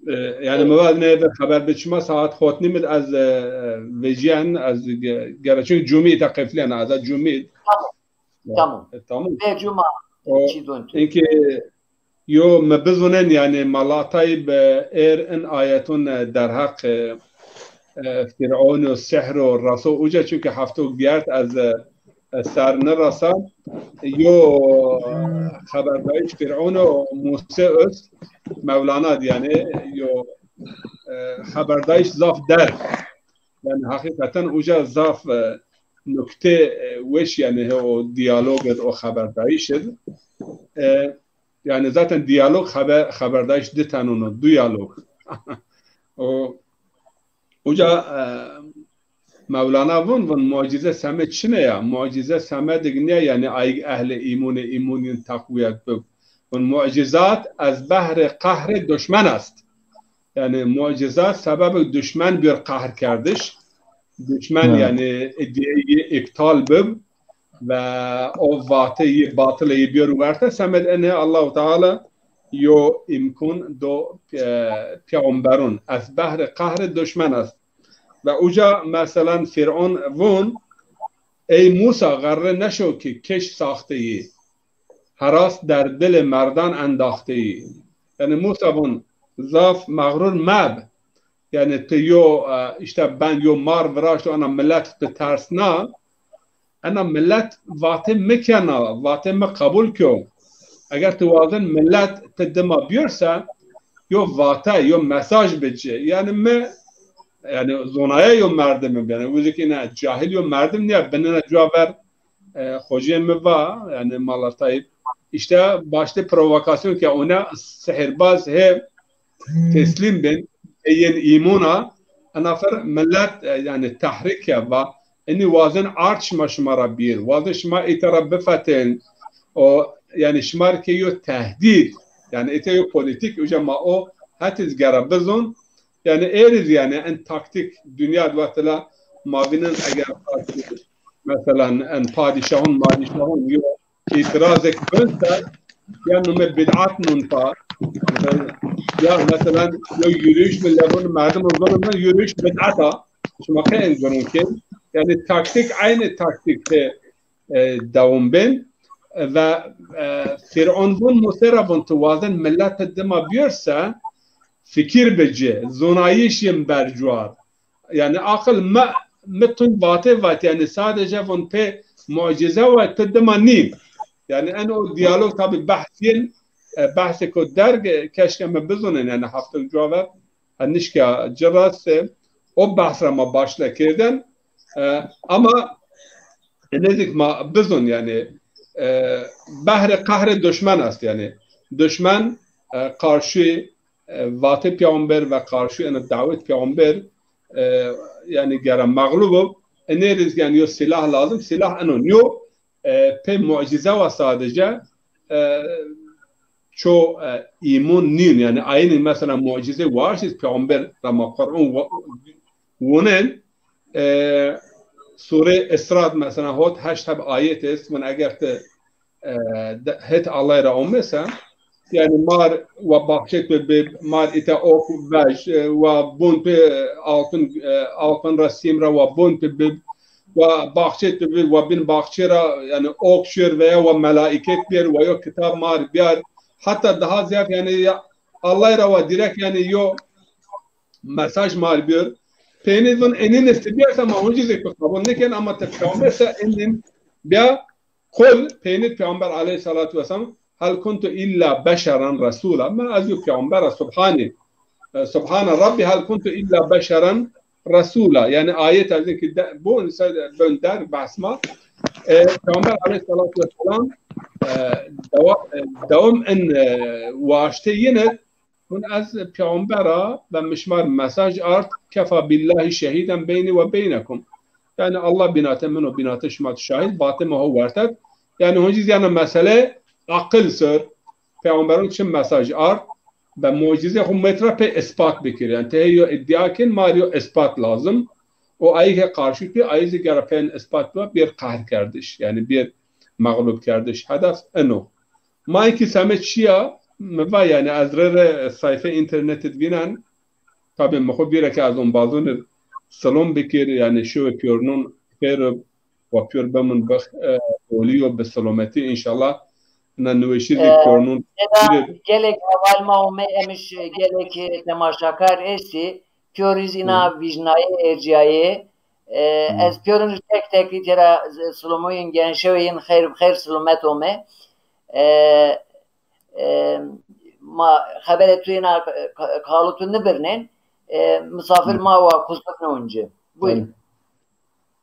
e, yani mi vat ne de xeber bi çima saat hot nimid ez, e, vecîyen ez ge-, gere çünkü cumî ta qeflîyen ez cumî. Tamam. Tamam. E, tamam. Vecuma. O, çî dun tu. Inki yo mi bizunen yani malatay bi er in ayetun, e, derheq, e, e, Firavun û sihr û reso uca çünkü hefto gert ez, e, ser nirasa. Yo, e, xeberdayîş Firavun û Muse öz Mevlana di yani yo, e, xeberdayîş zaf der. Yani hakikaten uca zaf, e, nukte, e, weş yani he o diyalog id, o xeberdayîş id. E, yani zaten diyalog xeber, xeberdayîş di tenun o, duyalog. O Uca, e, Mewlana vun, vun mucize semed çine ya? Mucize semedik nîya, yanî ayg ehlê îmûnê îmûnîn teqwiyet bib. Vun mucizat ez behrê qehrê duşmen est. Yanî mucizat sebebik duşmen bîyor qehr kerdiş. Duşmen yanî idîyeyî îptal bib ve o vateyî batileyî bîyor werte. Semed enê Allahu Teala yo îmkun do, e, peyxamberun. Ez behrê qehrê duşmen est. Ve uca, meselan, Fîr'un vun, ey Musa, xerre neşo ki keş saxteyî, heras der dilê merdan endaxteyî. Yanî Musa vun, zaf mexrur meb. Yanî ti yo, e, îşte ben yo mar viraşto, ana milet ti tersna, Ena millet vatê mi kena, vatê mi qebul kyo. Eger ti wazin millet ti dima biyor se, yo vate, yo mesaj bi ci. Yani mi, yani zonaya yo merdim, yani uzik ina cahil yo merdim niye, binine cua ver, e, xocê mi va, yani Mala Tayyip, işte başta provokasyon ke ona sihirbaz he teslim bin, ê yên îmûn a, ena fer millet, e, yani tehrîk ke va, inî wazin ard şima şima ra bîr, wazin şima îta ra bifetin, o, yani şima rê ke yo tehdîd, yani îta yo polîtîk, uca ma o hetiz gera bizon, yani êriz yani en taktîk dinya di vatila ma vînin eger Mesela en padîşahon, madîşahon yo îtirazek bin ser, ya nume bid'at nun pa. Ya mesela yo yürüyüş mi lebun merdim o zaman yürüyüş bid'at a. Şima qe en gurun ki. Yani taktik aynı taktikte e, dewam bin. Ve e, Firavun bun Musa ra bun tu wazin millet dima biyorsa fikir bici, zonayış yin bercuar. Yani akıl mi, mi tun vate vat, yani sadece vun pê mucize vat, pê dima nîn. Yani en o diyalog tabi behsîn, e, behsê ko derg, e, keşke mi bizonin, yani hafta cuaver, e, nişka ci rast, e, o behs ra ma başle kerdin. E, ama e, nezik ma bizon, yani, e, behrê qehrê duşmen est, yani. Duşmen, e, karşı e, vatê peyxamber ve karşı ena dawet peyxamber, e, yani gera mağlub o. Enê riz yani yo silah lazım, silah eno niyo, e, pê mucize wa sadece, e, ço, e, îmon nîn. Yani aynı mesela mucize var siz peyxamber ra ma Kur'an wa-, wonen, e, Sure Isra mesela hot heşt heb ayet est. Min eger te e, de-, het Allay ra omesa, yani mar wa baxçet bi, bi mar ita ok vej, e, wa bun pi altın, e, altın ra, sîm ra wa bun pi bi, wa baxçet bi, bi, wa bin baxçe ra, yani ok şir veya wa melaiket bir, wa yo kitab mar biyar. Hatta daha ziyad yani ya Allay ra wa direkt yani yo mesaj mar bir. Peynî vun enin istibiyarsa ma huncî zek bi qebul niken ama te peyxambersa enin biya Kul, peynî Peyxamber aleyhissalatu vesselam, "Hel kuntu illa beşeren resula." Ma ez yo peyxamber a, subhani, e, subhane Rabbi, "Hel kuntu illa beşeren resula." Yani ayet ez ki de, bu insan bön der basma. E, Peyxamber aleyhissalatu vesselam, e, deva-, e, devam en, e, waşte yine Hûn ez peyxamber a ve mi şima rê mesaj ard, kefa billahi şehîden beynî ve beynekum. Yani Allah bînate min û bînate şima di şahid, vatê mi ho wertet. Yani hûn zî zîyana mesele aqil ser, peyxamberon çi mesaj ard, ve mucizê xo met ra pê ispat bikir. Yani tehê yo îdîa kin, ma rê yo ispat lazim. O ayî ke qarşî ki, ayî zî gera pê ispat biba, bir qehr kerdiş. Yani bir mağlup kerdiş. Hedef eno. Ma ki semed şiya, mi va yani ez rê rê sayfe internetit vînen, tabi mi xo vîre ke ez ombazûn ir silom bikir, yani şiwe pîyornûn xêr ib, wa pîyor bimûn bi, e, olî yo bi silometî înşallah. Ina niweşî zî, e, pîyornûn, êda xêr ib. Gelek heval ma ome, emiş gelek temaşakar estî. Pîyorî zî ina vîjnayê, ercîyayê. E, ez pîyorûn tek tek tera silomoyên genşewê yin xeyr, xeyr silomet ome. E, e, ma xeberê tu ina ka-, kalu tu nibirnên. E, misafir ma wa kusur nêonci. Buyurun.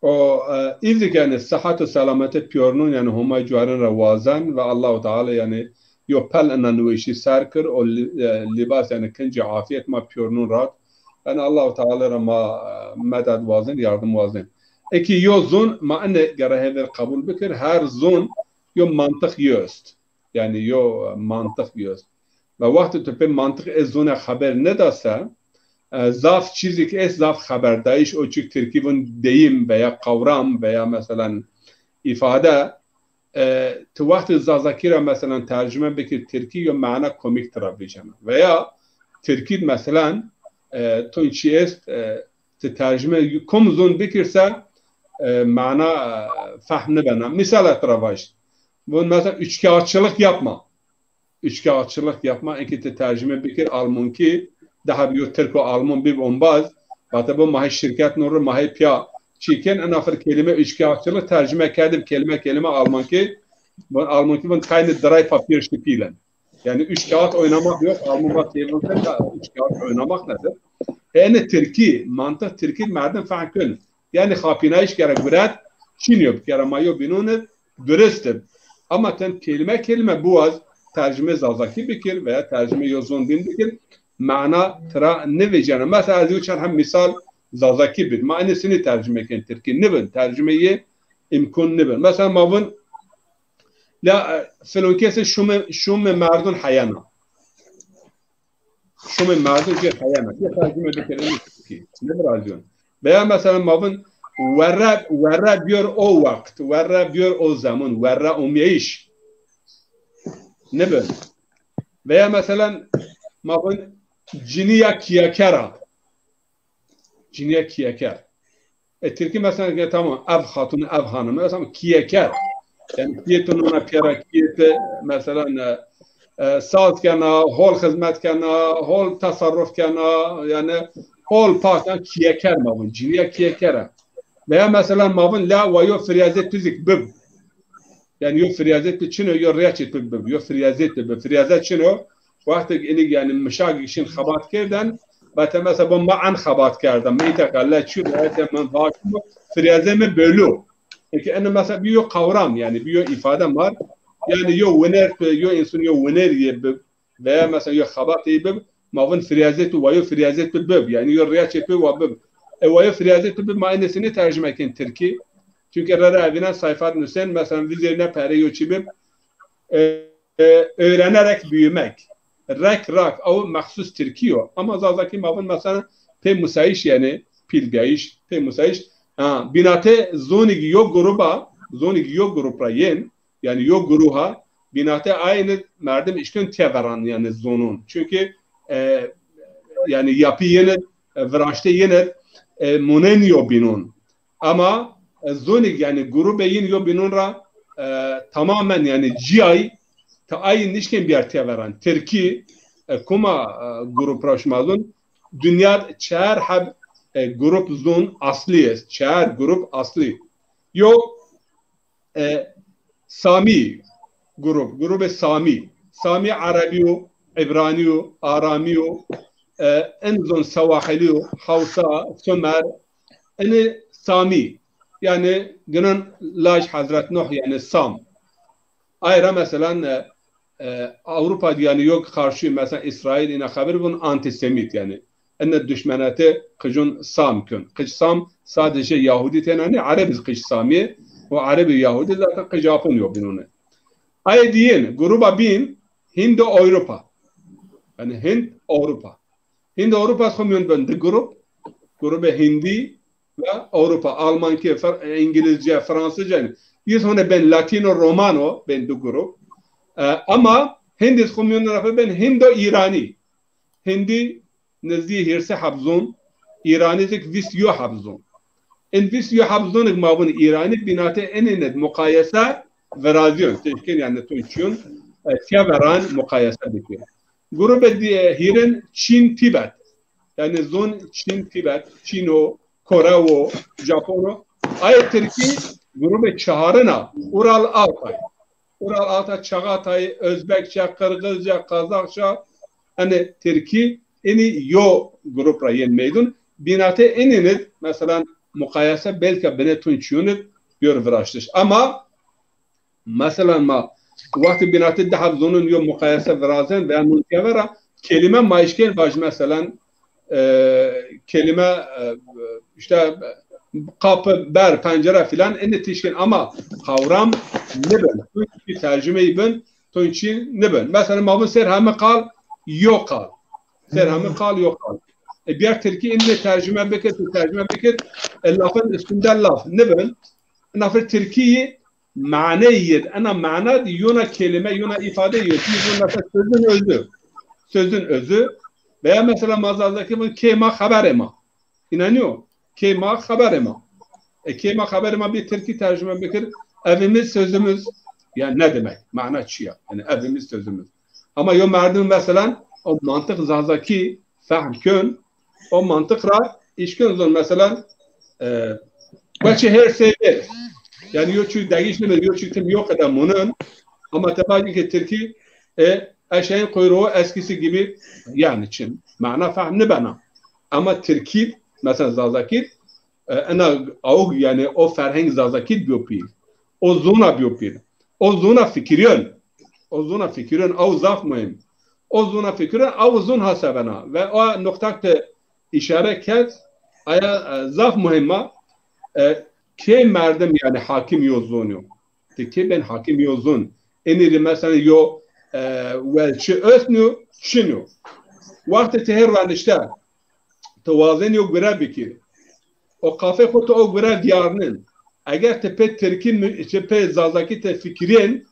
O, e, îzî ke, yanî, sihet û selametê pîyornûn, yanî, Homay cuarin ra wazen ve Allahu Teala, yanî, yo pel ina niweşî ser kir, o lî-, e, lîbas, yanî, kincê afîyet ma pîyornûn rat. Yanî, Allahu Teala ra ma, e, meded wazin, yardim wazin. Eki yo zon, ma ine gere hêver qebul bikir, her zon yo mantiq yo est. Yanî yo, e, mantiq yo est. Ve wextê tu pê mantiq ê zone xeber nêda se, e, zaf çîzik est, zaf xeberdayîş, o çik tirkî vun deyim veya kavram veya meselen îfade, e, tu wextê zazakî ra meselen tercime bikir tirkî yo mana komîk tira vîjena. Veya tirkî d meselen, e, tun çî est, e, ti tercime kom zon bikir se, e, mana, e, fehm nibena. Mîsal tira vaj. Vun mesela üçkağıtçılık yapma. Üçkağıtçılık yapma, eki ti tercime bikir almankî, daha bi yo tirk û alman bib ombaz, vate bo ma hê şirket nû ri, ma hê pîya çî kên, ena fir kelîme üçkağıtçılık tercüme kerdib kelîme kelîme Almankî. Vun Almankî vun keine drei Papierspielen. Yani üç kağıt oynamak yok. Alman va têvon üç kağıt oynamak nedir? Ene Tirkî, mantık Tirkî merdim fehm kön. Yani xapînayîş gere guret, çin yo, bir kere ma yo bînon id, durist ib. Ama ten kelîme kelîme biwaz tercüme Zazakî bikir veya tercüme yo zon bîn bikir, mana tira nivêceno. Mesela ez yo çend heb mîsal Zazakî bid. Ma enê sinî tercüme kên Tirkî. Nibin, tercüme yê îmkon nibin. Mesela ma vun la, e, filon kesê şumê, şumê merdun heyena. Şumê merdun jê heyena. Jê tercüme bikerê Tirkî. Ne virazyon? Veya mesela ma vun werre, werre biyor o waqt, werre biyor o zemun, werre umyeyiş. Nibin. Veya mesela ma vun cinîya kîyekera. Cinîya kîyeker. E, Tirkî mesela ke tamam, ev xatun, ev hanım, mesela kîyeker. Yani kîyê tu nona pîyera, kîyê tu mesela, e, e, saz kena, hol xizmet kena, hol tasarruf kena, yani hol pak, yani kîyeker ma vun, cinîya kîyeker a. Veya mesela ma vun la wa yo firyazê tu zik bib. Yani yo firyazê tu çin o, yo rêçê tu bib, yo firyazê tu bib. Firyaze çin o, wextêk inik yani mişak şin xebat kerden, bete mesela bo ma en xebat kerden, mi îta qelle çi, bete min vaşmo, firyazê mi belu. Peki ene mesela bir yo kavram, yani bir yo ifade var. Yani yo winer, yo insan yo winer ye bib, veya mesela yo xebatê bib, ma vun firyazê tu, wa yo firyazê tu bib. Yani yo rêçê tu wa bib. E, wa yo firyazê tu bib, ma enê sinî tercüme kên Tirkî. Çünkü rere evînen sayfat nusen, mesela vizêrine pere yo çi bib, e, e, öğrenerek büyümek. Rek, rak, ew mexsus Tirkî yo. Ama Zazakî ma vun mesela pê musayîş, yani pîl bîyayîş, pê musayîş. Ha, bînate zonî yo gruba, zonî yo grup ra yên, yani yo guruha, bînate aynı merdim işkön têveran yani zonun. Çünkü, e, yani yapı yeni, e, viraşte yeni, e, munen yo bînon. Ama, e, zonik yani grube yin yo bînon ra, e, tamamen yani ciyay ta ay nişken biyar têveran. Tirkî, e, kuma, e, grup ra şima zon, dünya çar heb, e, grup zon asli est. Çar grup asli. Yo, e, Samî grup, grubê Samî. Samî Erebî yo, Îbranî yo, Aramî yo, e, en zon Sewahilî yo, Hewsa, Sumer, enê Samî. Yani ginon laj Hezret Nuh, yani Sam. Ay ra mesela, e, e, Avrupa di yani yok karşı mesela İsrail ina xeber bun antisemit yani. Ene duşmenete qicun Sam kön. Qic Sam sadece Yahudi tena nê, Ereb iz qic Samî, o Ereb Yahudi zaten qic apun yo binone. Aye diyin, gruba bin, Hindo Avrupa. Yani Hind Avrupa. Hindo Avrupa xo miyon ben di grup. Grube Hindi ve Avrupa. Almanki, Fr-, İngilizce, Fransızca. Yiz hone ben Latino Romano, ben di grup. E, ama Hindi xo miyon rafe ben Hindo İrani. Hindi nizdî hîrsê heb zon, Îranî zik vîst yo heb zon. In vîst yo heb zonik ma vun Îranî bînatê enîn id muqayese virazîyon. Têşkên yani tun çîyon, e, têveran muqayese bikir. Grubê di-, hîrin Çin Tibet. Yani zon Çin Tibet, Çîno, Koreo, Japono. Ayê Tirkî grubê çarin a, Ural Altay. Ural Alta, Çağatay, Özbekçe, Qırgızca, Kazakça, yani Tirkî, enî yo grup ra yên meydun. Bînatê enîn id, mesela, muqayese belka binê tun çîyon id biyor viraştiş. Ama, mesela, ma wextê bînatê di heb zonun yo muqayese virazen veya nun têvera, kelîme ma îşkên vaj, mesela, e, kelîme, e, işte, kapı, ber, pencere filan, enê tişkên ama kavram nibin. Çünkü tercümeyi bin, tunçî nibin. Mesela ma vun ser hemi qal, yo qal. Ser hemi qal, yo qal. E, biyer Tirkî enê tercüme bikir, tu tercüme bikir, e, lafın üstünde laf nibin. Ina fir Tirkî yi, mane yid. Ena mana di yona kelime, yona ifade yid. Yona mesela sözün özü. Sözün özü. Veya mesela ma Zazakî vun kê ma xeberê ma. İnanıyor. Kê ma xeberê ma. E, kê ma xeberê ma bir Tirkî tercüme bikir. Evimiz sözümüz. Yani ne demek? Mana çi ya? Yani evimiz sözümüz. Ama yo merdim mesela o mantık Zazakî fehm kön. O mantık ra işkön zon mesela, e, Weçî her sey ver. Yani yo çî degîş nêbir, yo çî tim yo qede munin. Ama te vajî ki Tirkî, e, eşeğin kuyruğu eskisi gibi, yani çim. Mana fehm nêbena. Ama Tirkî, mesela Zazakî, e, ena awg, yani o ferheng Zazakî biyo pîl. O zona biyo pîl. O zona fikirîyon. O zona fikirîyon, aw zaf muhîm. O zona fikirîyon, aw zon hasebena. Ve o noqtak de îşare kerd, aya, e, zaf muhîm a. E, kê merdim, yani hakim yo zon yo. Ti kê ben hakim yo zon. Enî rê mesela yo, e, welçi ötnü, çin yo. Wextê ti her ranişte, ti wazen yo gure bikir. O qafê xo ti o gure diyarnin. Eger ti pê Tirkî mi-, ti pê Zazakî ti fikirên,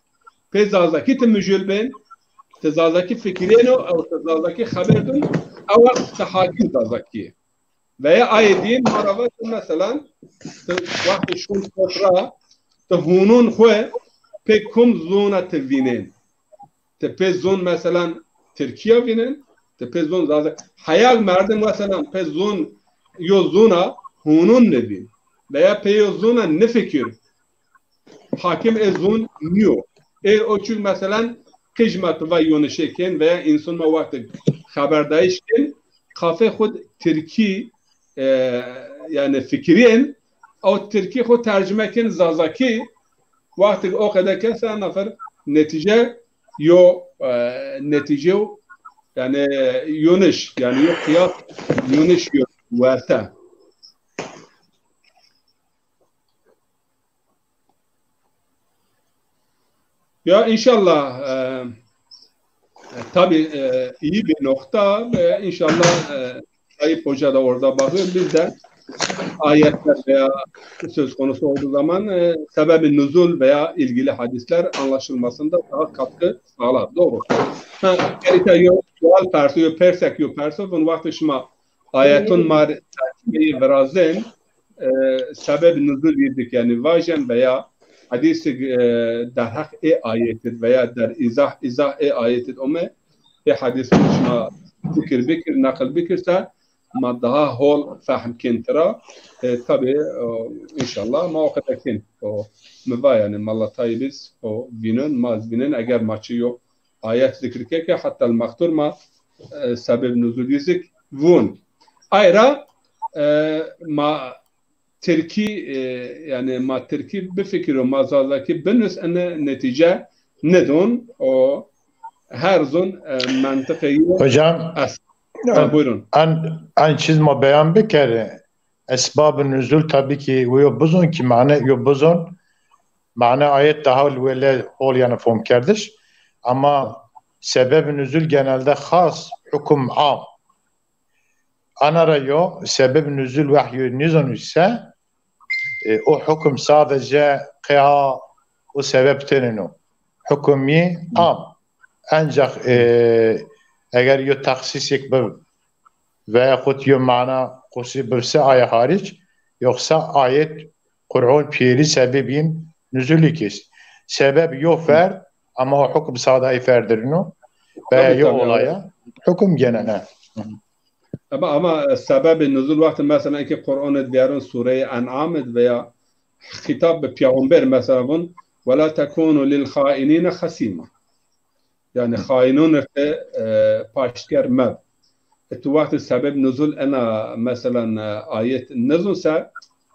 pê Zazakî ti mijûl bên, ti Zazakî fikirêno, ew ti Zazakî xeber dun, ew wext ti hakim Zazakî yê. Veya ayê dîn ma ra vatê, meselan, ti wextê şûn kot ra, ti hûnûn xwu pê kum zûna ti vînên? Ti pê zûn, meselan, Tirkîya vînên, ti pê zûn Zaza-, heyag merdim, meselan, pê zûn, yo zûna hûnûn nivîn. Veya pê yo zûna nifikir. Hakim ê zûn nîyo. Ê o çîk, meselan, qij ma ti va yonişê kên veya însan ma wextê xeberdayîş kên, qafê xwu Tirkî, e, yani fikirîyên, ew Tirkî xwu tercime kên Zazakî, wextê o qede kese nafer netîce yo, e, netîce yo, yani yoniş, yani yo qiyas yoniş yo werte. Ya inşallah, e, e, tabii, e, iyi bir nokta ve inşallah, e, Tayyip Hoca da orada bakıyor. Biz de ayetler veya söz konusu olduğu zaman, e, sebebi nuzul veya ilgili hadisler anlaşılmasında daha katkı sağlar. Doğru. Ha, gerî ke yo sual perso, yo persek, yo perso, vun wextê şima ayetun ma rê tercumeyî virazên, e, sebeb nuzul yê dik, yani vajen veya hadîsik, e, derheq ê ayetid veya der îzah, îzah ê ayetid ome, ê hadîsik şima zikir bikir, neqil bikir se, ma daha hol fehm kên tira. E, tabi, e, inşallah ma o qede kên. O, mi va yani, mala Tayyîb iz, o, vînun, ma iz vînun, eger ma çi yo ayet zikir ke, ke hatta el-mextur ma, e, sebeb nuzul iz zik vun. Ayra, e, ma Tirkî, e, yani ma Tirkî bifikiro, ma Zazakî binus, ene netîce nidun. O her zun, e, mentiqê yi Hocam, est. Ha, buyurun. En, en çiz ma beyan bikeri. Esbab-ı nuzul tabii ki yo bizon ki mane yo bizon, mane ayet daha wele hol yani fom kerdiş. Ama sebeb-i nuzul genelde xas, hukum am. Ana ra yo sebeb-i nuzul wehyu nizon ise, e, o hukum sadece qeha o sebep tenino. Hukumi am. Ancak, e, eger yo taksisik bir veyahut yo mana qusi birse aya hariç, yoksa ayet Kur'an piyeri sebebin nüzulü kis. Sebep yo ferd, ama o hukum sadayı ferdirino. Veya yo olaya hukum genel. Ama, ama sebebê nuzul wextê mesela ki Qur'an id viyarun Sûreyê En'am id veya xîtab bi peyxamber mesela vun, "Ve la tekunu lil xainine xasîma." Yani xainun id, e, paştker meb. E, tu wextê sebeb nuzul ena mesela, e, ayet nizun se,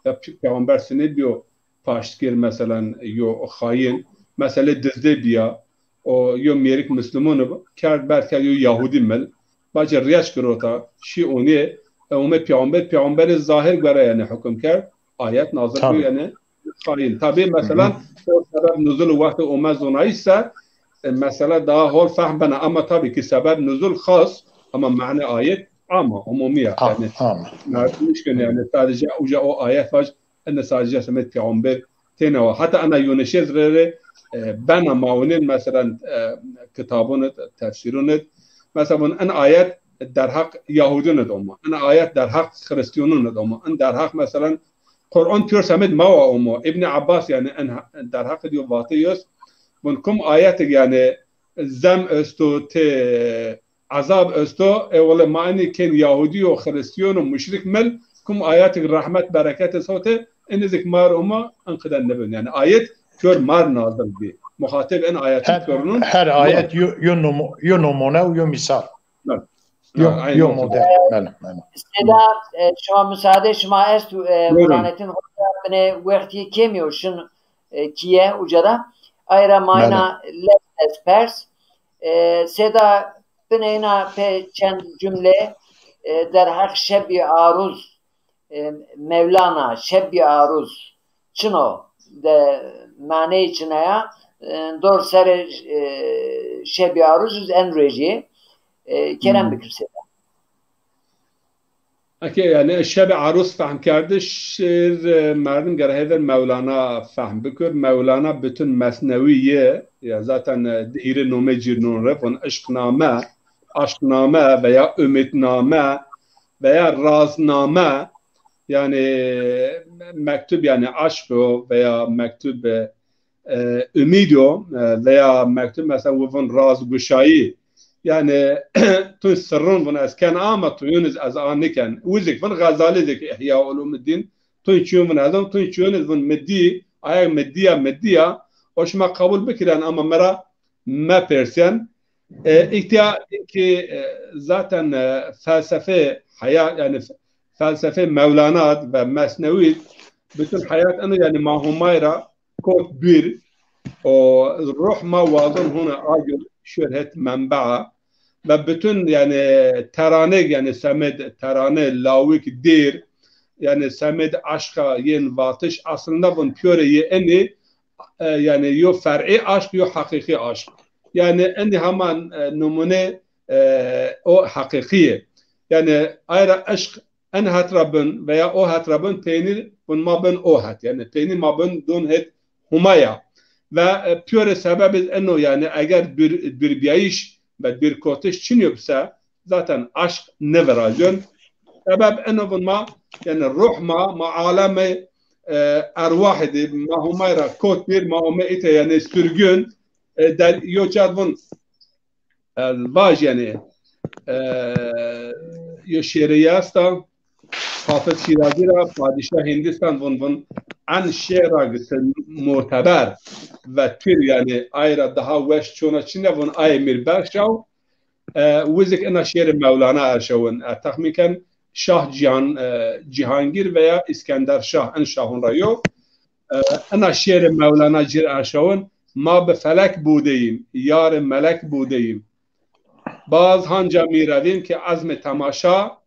ya pe-, peyxamber sinê biyo paştker mesela yo xain. Mesela dizdê biya, o yo mêrik Müslüman kerd, ber kerd yo Yahudi mil. Bace riyaç girota, şî onî, e, ome peyxamber, peyxamberê zahir gore yani hukum kerd. Ayet nazil biyo yani xain. Tabi mesela o sebeb nuzul wextê ome zonayîş se, e, mesela daha hol fehm bena. Ama tabi ki sebeb nuzul xas, ama mane ayet ama, umumi ya. Yani, merdim nişkin yani sadece uca o ayet vac, ene sadece semed peyxamber têne wa. Heta ena Yunusêz rê rê, e, bena mawinin, mesela, e, kitabun id, tefsirun id. Mesela, vun en ayet derhaq Yahudun id oma. En ayet derhaq Hristiyanun id oma. En derhaq, mesela, Qur'an pîyor semed mawa omo. İbn Abbas, yani, en ha-, derhaq id yo vate yos. Vun kum ayet id, yani, zem esto, tê ezab esto, e, wele ma enî kên Yahudî û Xirîstîyon û muşrik mil, kum ayatik rehmet, bereket id sotê, Eni zik mar oma, en qide nibin. Yani ayet kör mar nazil bi. Muhatib en ayetin Her, körünün her ayet yo, yo, nomo, yo nomone û yo misal. Yo, yo model. Bele, bele. Seyda, e, şima müsaade şima est, e, Buyurun. Burhanettin Hoca bine wextî kemî o şin, e, kiye uca da. Ayra mayna lez lez pers. E, Seyda, bineyna pe çend cümle, e, derheq Şebî Aruz, e, Mevlana, Şebî Aruz. Çin o de maneyê çin a ya, e, dor serê, e, Şebî Aruz iz en rojî, e, kerem bikir Seyda. Eke yani Şebî Aruz fehm kerdiş, şêr, e, merdim gere hêver Mewlana fehm bikir. Mewlana bütün Mesnewî yê, ya zaten, e, di hîrê nome cîr non re, von Işqname, Aşkname veya Ümitname veya Razname, yani mektub yani aşk o veya mektub, e, e, ümîd o, e, veya mektub mesela wi vun razguşayî. Yani tu sirrun vun ez ken ama tu yunus ez a niken. Wizik vun Gazali zik İhya Ulumuddin. Tu çiyun vun ezon, tu çiyun vun mi dî, aya mi dîya, mi dîya. O şima qebul bikiren ama mera mepêrsen. E, îhtîya ki, e, zaten, e, felsefe hayat yani felsefe Mewlana ve Mesnewi bütün hayat eno yani ma Homay ra kot bir o ruh ma wazon hona agir şöhret menbaa ve bütün yani terane yani semed terane lawik dir yani semed aşka yen vatiş aslında bun piyore ye eni e, yani yo fer'i aşk yo hakiki aşk. Yani eni haman e, numune e, o hakikiye. Yani ayra aşk en het ra bin veya o het ra bin peynir bun ma bin o het. Yani peynir ma bin dun het humaya. Ve e, piyore sebeb iz eno yani eger bir, bir biyayış ve bir kotiş çin yo bise zaten aşk neviracın. Sebeb eno bun ma yani ruh ma, ma aleme e, erwah idi, ma humay ra kot bir, ma ome ite yani sürgün, e, der, yo çad vun e, vaj yani e, yo şêrê esta Hafız Şirazi ra padişah Hindistan vun vun en şêra gıtı muteber ve tür yani ayra daha weş çona çine vun ay mir berşaw e, wizik ina şêrê Mewlana erşawin e, texmîn ken Şah Cihan, e, Cihangir veya İskender Şah en şahun ra yo. E, ina şêrê Mewlana cir erşawin ma bi felek budeyim, yarê melek budeyim. Baz hanca mi revîn ki ezmê temaşa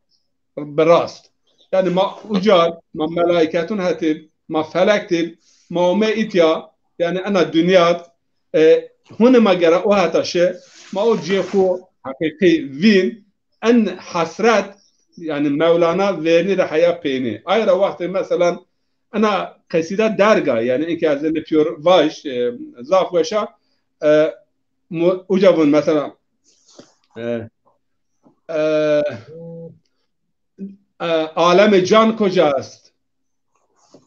bi rast. Yani ma ucar, ma melaiketun hetib, ma felek tib, ma ome itya, yani ena dünyad, e, hune ma gera o heta şi, ma o cê xu haqiqi vîn, en hasret, yani Mevlana verni de heya peyni. Ayra wextê mesela ena qesîda derga, yani inke ez ene piyor vaj, e, zaf weşa, e, mu-, uca vun mesela, e, e, e, alem can koca est?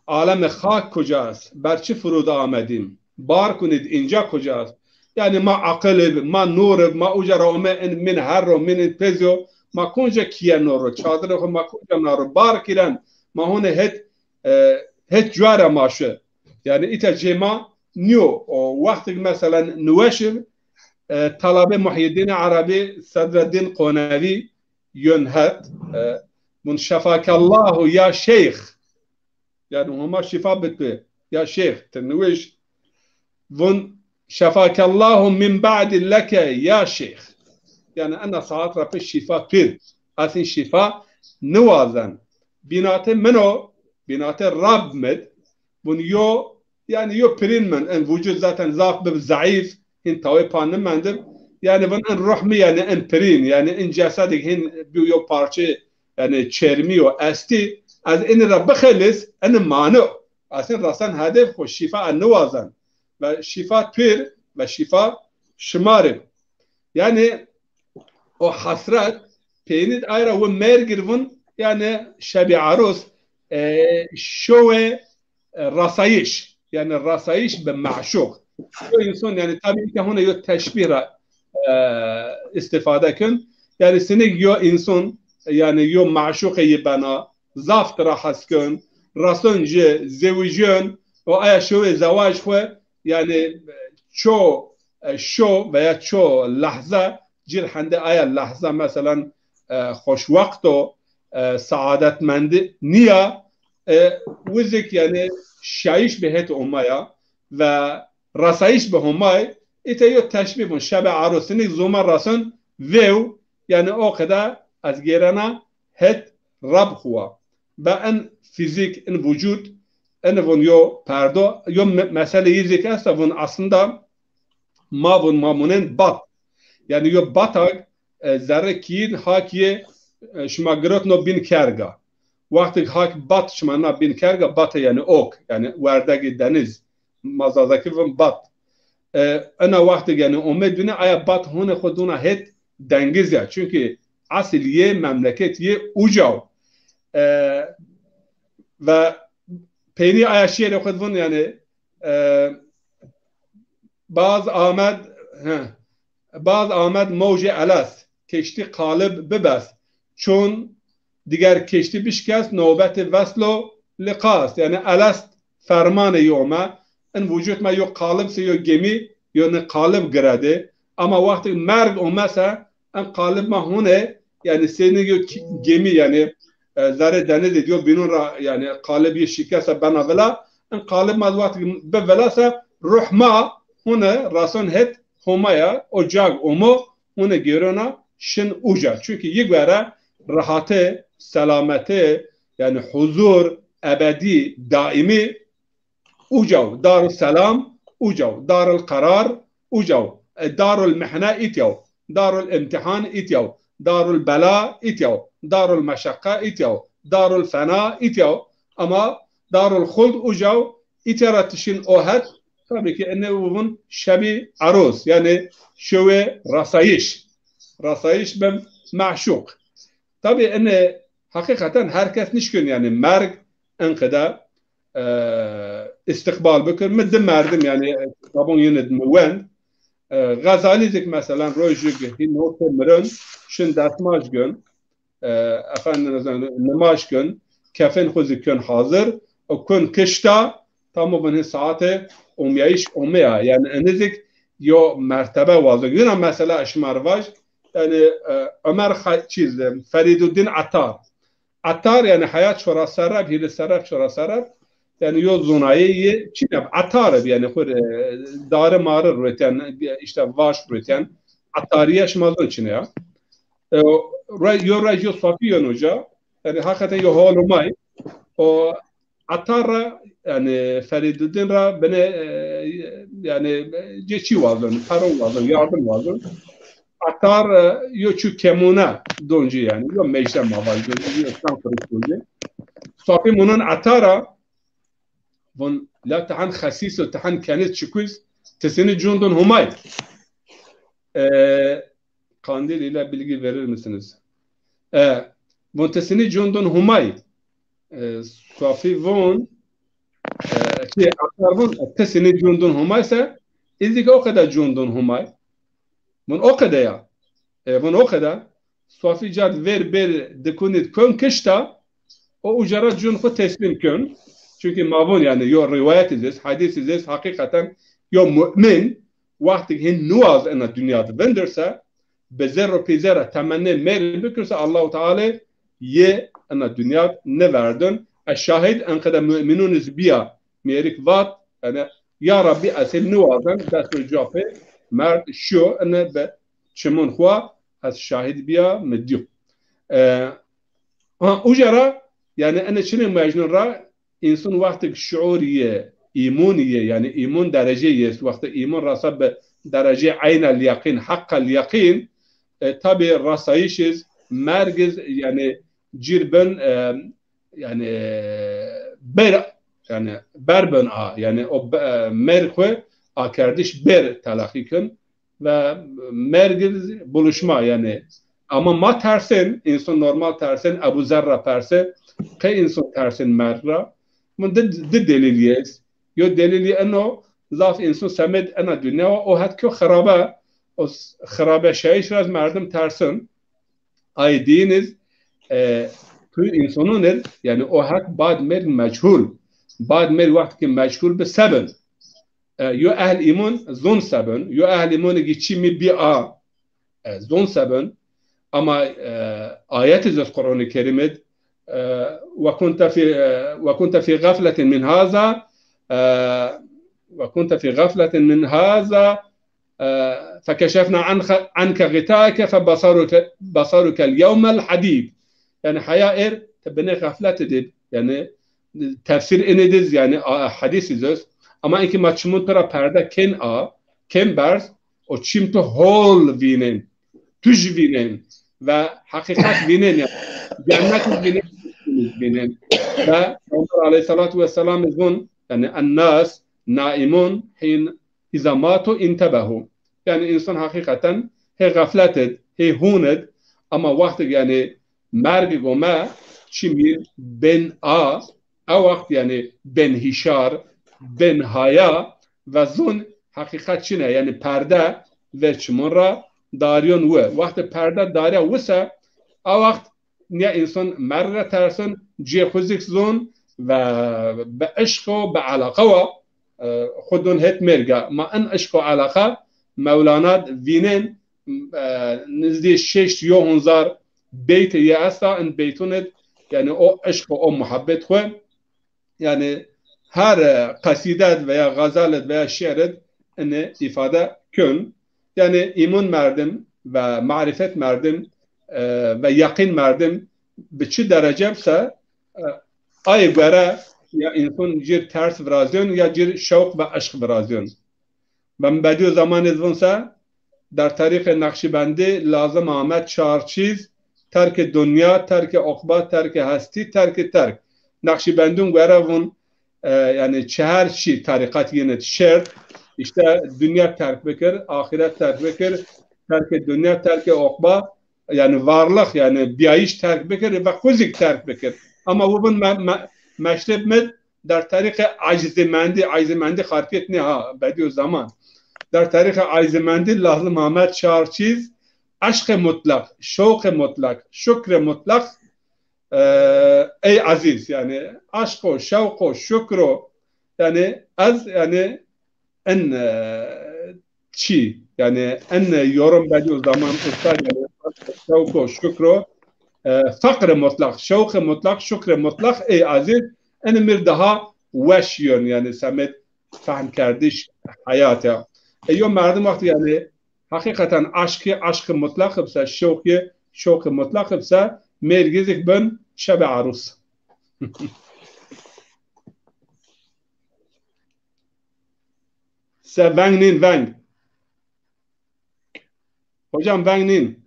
Alem xak koca est? Ber çi furud amedim? Bar kunid inca koca est? Yani ma aqil ib, ma nur ib, ma uca ra ome in min herro, min in pezyo, ma konca kiye noro, çadırê xo ma konca naro, bar kiren, ma hone het, e, het cuara ma şu. Yani ita cê ma niyo, o wextig mesela niweşiv, e, talabe Muhyiddin Arabi, Sedreddin Konevi, yön het, e, vun şefakallahu ya şeyh. Yani Homa şifa bitbi ya şeyh, ti niwiş. Vun şefakallahu min ba'di leke ya şeyh. Yani ena saat ra pê şifa pir. Asin şifa niwazen. Binate mino, binate Rab mid. Vun yo Yani yo pirîn min, en vucud zaten zaf bib zayıf, hin tawê pa nimendib. Yani vun en ruh mi yani en pirîn, yani en cesedik hin bi yo parçe yani çermi yo esti. Ez ini ra bixelis, eni mani. Asin rasen hedef xo şifa en niwazen. Ve şifa pir ve şifa şimarib. Yani o hasret peynî ayra wi mergir vun, yani şebî arus, e, şowe, e, rasayış. Yani rasayış bi maşuq. Yo insan yani tabi ki hune yo teşbih ra, e, istifade kün. Yani sinik yo insan yani yo maşuqe yi bena, zaf tira hes kün, rason jî zewicîyon û aya şewê zewaj xwu, yanî ço, e, şo veya ço lehze cir hende aya lehze, meselan, e, xoşwext o, e, saadetmendî nîya, e, wizik, yanî şayîş bi het omaya ve resayîş bi Homay, îte yo teşbîh bun, şebe erosinî zoma rason vêw, yanî o qede ez gêrena het rab xwu wa. Ve en fîzîk, en vucud, en vun yo perdo, yo me-, mesele yîzik esta vun aslında ma vun ma munên bat. Yanî yo batag, e, zerre kîyin hak yê, e, şima girotno bîn kerga. Wextêk hak bat şima na bîn kerga, bate yanî ok, yanî werdegê deniz. Ma zazakî vun bat. E, ena wextêk yanî ome dune, aya bat hone xwu duna het dengiz ya. Çunkî esil yê memleket yê uca o. E, ve peynî aya şiirê xwu vun yanî, e, baz amed, he, baz amed mewcê elest, keştî qalib bibest, çun diger keştî bişkest, nobetê veslo liqa est. Yanî elest fermanê yo me, in vucud me yo qalib se yo gemî, yo ni qalib giredê. Ama wextêk merg ome se, in qalib ma hune, yanî sênî yo ki-, gemî, yanî, e, zerê denizê diyo bînun ra, yanî qalib yê şikese bena vila, in qalib ma wextêk bi vila se, ruh ma hune rason het Homaya, o cag omo, hune gêrona şin uca. Çunkî yi guere rehate, selamete, yanî huzur, ebedî, daîmî uca o. Darul selam uca o. Darul qerar uca o. E, darul mihne îtya o. Darul imtihan îtya o. Darul bela îtya o. Darul meşeqqa îtya o. Darul fena îtya o. Ama darul xuld uca o. Îtya ra tişin o het, tabî ki ene vun şebî eros, yanî şewê rasayîş. Rasayîş bi meşûq. Tabî ene heqîqeten her kes nişkin, yanî merg enqede, e, îstiqbal bikir. Mi di merdim, yanî kitabon yine mi wend. E, Xezalî zik meselan rojig hîn note mirin, şin destmaj gun. E, efendim, nimaj kön, kefên xwu zî kön hazir, û kön kişta, tam o vun hin saate omyayîş omeya. Yanî enizik yo mertebe wazon. Yina mesela şima ri vaj, yanî, e, Ömer Xa-, çîz, e, Ferîduddin Etar. Etar yanî heya çora sereb, hîrê sereb, çora sereb. Yanî yo zonayê yê çin eb, etar eb, yanî xwu, e, dari mari ruetyen, işte vaş ruetyen. Etarîye şima zon çin ya. E, re-, yo rej yo safî yeno ca. Yanî heqîqeten yo hol umay. O Etar ra, yanî Ferîduddin ra binê, e, yanî, e, cê çî wazon, peron wazon, yardim wazon. Etar, e, yo çu kemûne don ci yanî. Yo mecde ma vaj don ci, yo çand kuruş don ci. Safî munon Etar ra, vun la ti hen xesîs o, ti hen keniz çikuz, ti sinî cundun Humay. E, Kandil ile bilgi verir misiniz? E, vun ti sinî cundun Humay. E, Safî vun, e, şey, Etar vun, e, ti sinî cundun Humay se, îzî ki o qede cundun Humay. Vun o qede ya. E, vun o qede. Safî cad ver ber dikunî kön kişta, o uca ra cun xwu teslîm kön. Çunkî ma vun yanî yo rîwayet iz est, hedîs iz est, heqîqeten yo mu'min wextêk hin niwaz ena dinya di vindir se, bi zerr û pîzer ra temennê mêr bikir se, Allahu Teala yê ena dinya niverdin. Ez şahid, enqede mu'minun iz bîya, mêrik vat, yanî, ya Rabbî, ez hîn niwazin, dest û ca pê merd şiyo, ene bi çimun xwu ez şahid bîya, mi dîyo. E, ha, uca ra, yanî ene çinê Mecnun ra, însun wextêk şuur yê, îmun yê, yanî îmun derecê yê est, wextê îmun rasa bi derecê eynel yeqîn, heqqel yeqîn, e, tabî rasayîş iz, merg iz, yanî cîr bin, e, yanî ber, yanî ber bin a, yanî o be-, merg xwu akerdiş ber telaqî kin ve merg iz buluşma yanî. Ama ma tersên, însun normal tersên, Ebu Zer ra persê, qey însun tersên merg ra? Vun di, di delîl yê est. Yo delîlî eno, zaf însun semed ena dinya wa, o het ki xirabe, o s-, xirabe şayîş ra merdim tersin. Ay dîn iz, e, tu însonon ir, yanî o hek bad mêrg meçhul. Bad mêrg wextî ki meçhul bi sebin. E, yo ehl îmon zon sebin, yo ehl îmonî ki çî mi bî a, e, zon sebin. Ama, e, ayetî zî est Qur'anî Kerîm id, e, "Ve kunte fî, e, ve kunte fî gafletin min haza, e, ve kunte fî gafletin min haza, e, fekeşefna anke, anke gıtake fe basaruke, basarukel yevmel hadîd." Yanî heya êr ti binê gaflet id id. Yanî tefsîr inî diz, yanî a, hedîs iz est. Ama inkî ma çimûn tu ra perde kên a, kên berz, o çim tu hol vînên, tuj vînên ve heqîqet vînên, yanî cennet vînên, vînên. Ve Peyxamber aleyhissalatu vesselam iz vun, yanî "En-nas naimun hîn iza matu intebehu." Yanî însan heqîqeten hê gaflet id, hê hûn id, ama wextig yanî merg ome, çimîn bên a, a wext yanî bên hîşar, bên haya ve zon heqîqet çin e, yanî perde ver çimon ra darîyon wi. Wextê perde darîya wi se, a wext nîya însan merg ra terson, cê xwu zik zon ve bi eşq o, bi eleqe wa, e, xwu don het mêrg a. Ma in eşq û eleqe Mewlana d vînên, e, nizdî şeşt yo hunzar beytê yê esta, in beytûn id, yanî o eşq û o muhebbet xwu, yanî her, e, qesîde id veya xezel id veya şiir id inî îfade kön. Yanî îmûn merdim ve marîfet merdim, e, ve yeqîn merdim bi çi derece bise, e, ayê gore ya însan cir ters virazyon ya cir şewq ve eşq virazyon. Ve mi bedîyo zaman iz vun se, der tarîxê Neqşîbendî lazim ame çar çîz: terkê dunya, terkê oqba, terkê hestî, terkê terk. Neqşîbendûn gore vun, e, yanî çehar çî tarîqet yin id şert, îşte dunya terk bikir, axiret terk bikir, terkê dunya, terkê oqba, yanî varlix, yanî bîyayîş terk bikir ve xwu zik terk bikir. Ama wi vun me, me, meşreb mid der tarîxê acizîmendî, acizîmendî xarkêt nê ha, bedîyo zaman. Der tarîxê acizîmendî lazim ame çar çîz: eşqê mutleq, şewqê mutleq, şukrê mutleq, e, ey ezîz, yanî eşq o, şewq o, şukr o, yanî ez, yanî en, e, çî, yanî en yorum bedîyo zaman usta, yanî şewq o, şukr o, e, feqrê mutleq, şewqê mutleq, şukrê mutleq, ey ezîz, en mi rê daha weş yon, yanî semed fehmkerdiş heyat ya. E, yo merdim wextî yanî heqîqeten eşqî, eşqî mutleq bise, şewqî, şewqî mutleq bise, mêrgî zik bin şebê erûs. Se veng nîn, veng. Hocam, veng nîn.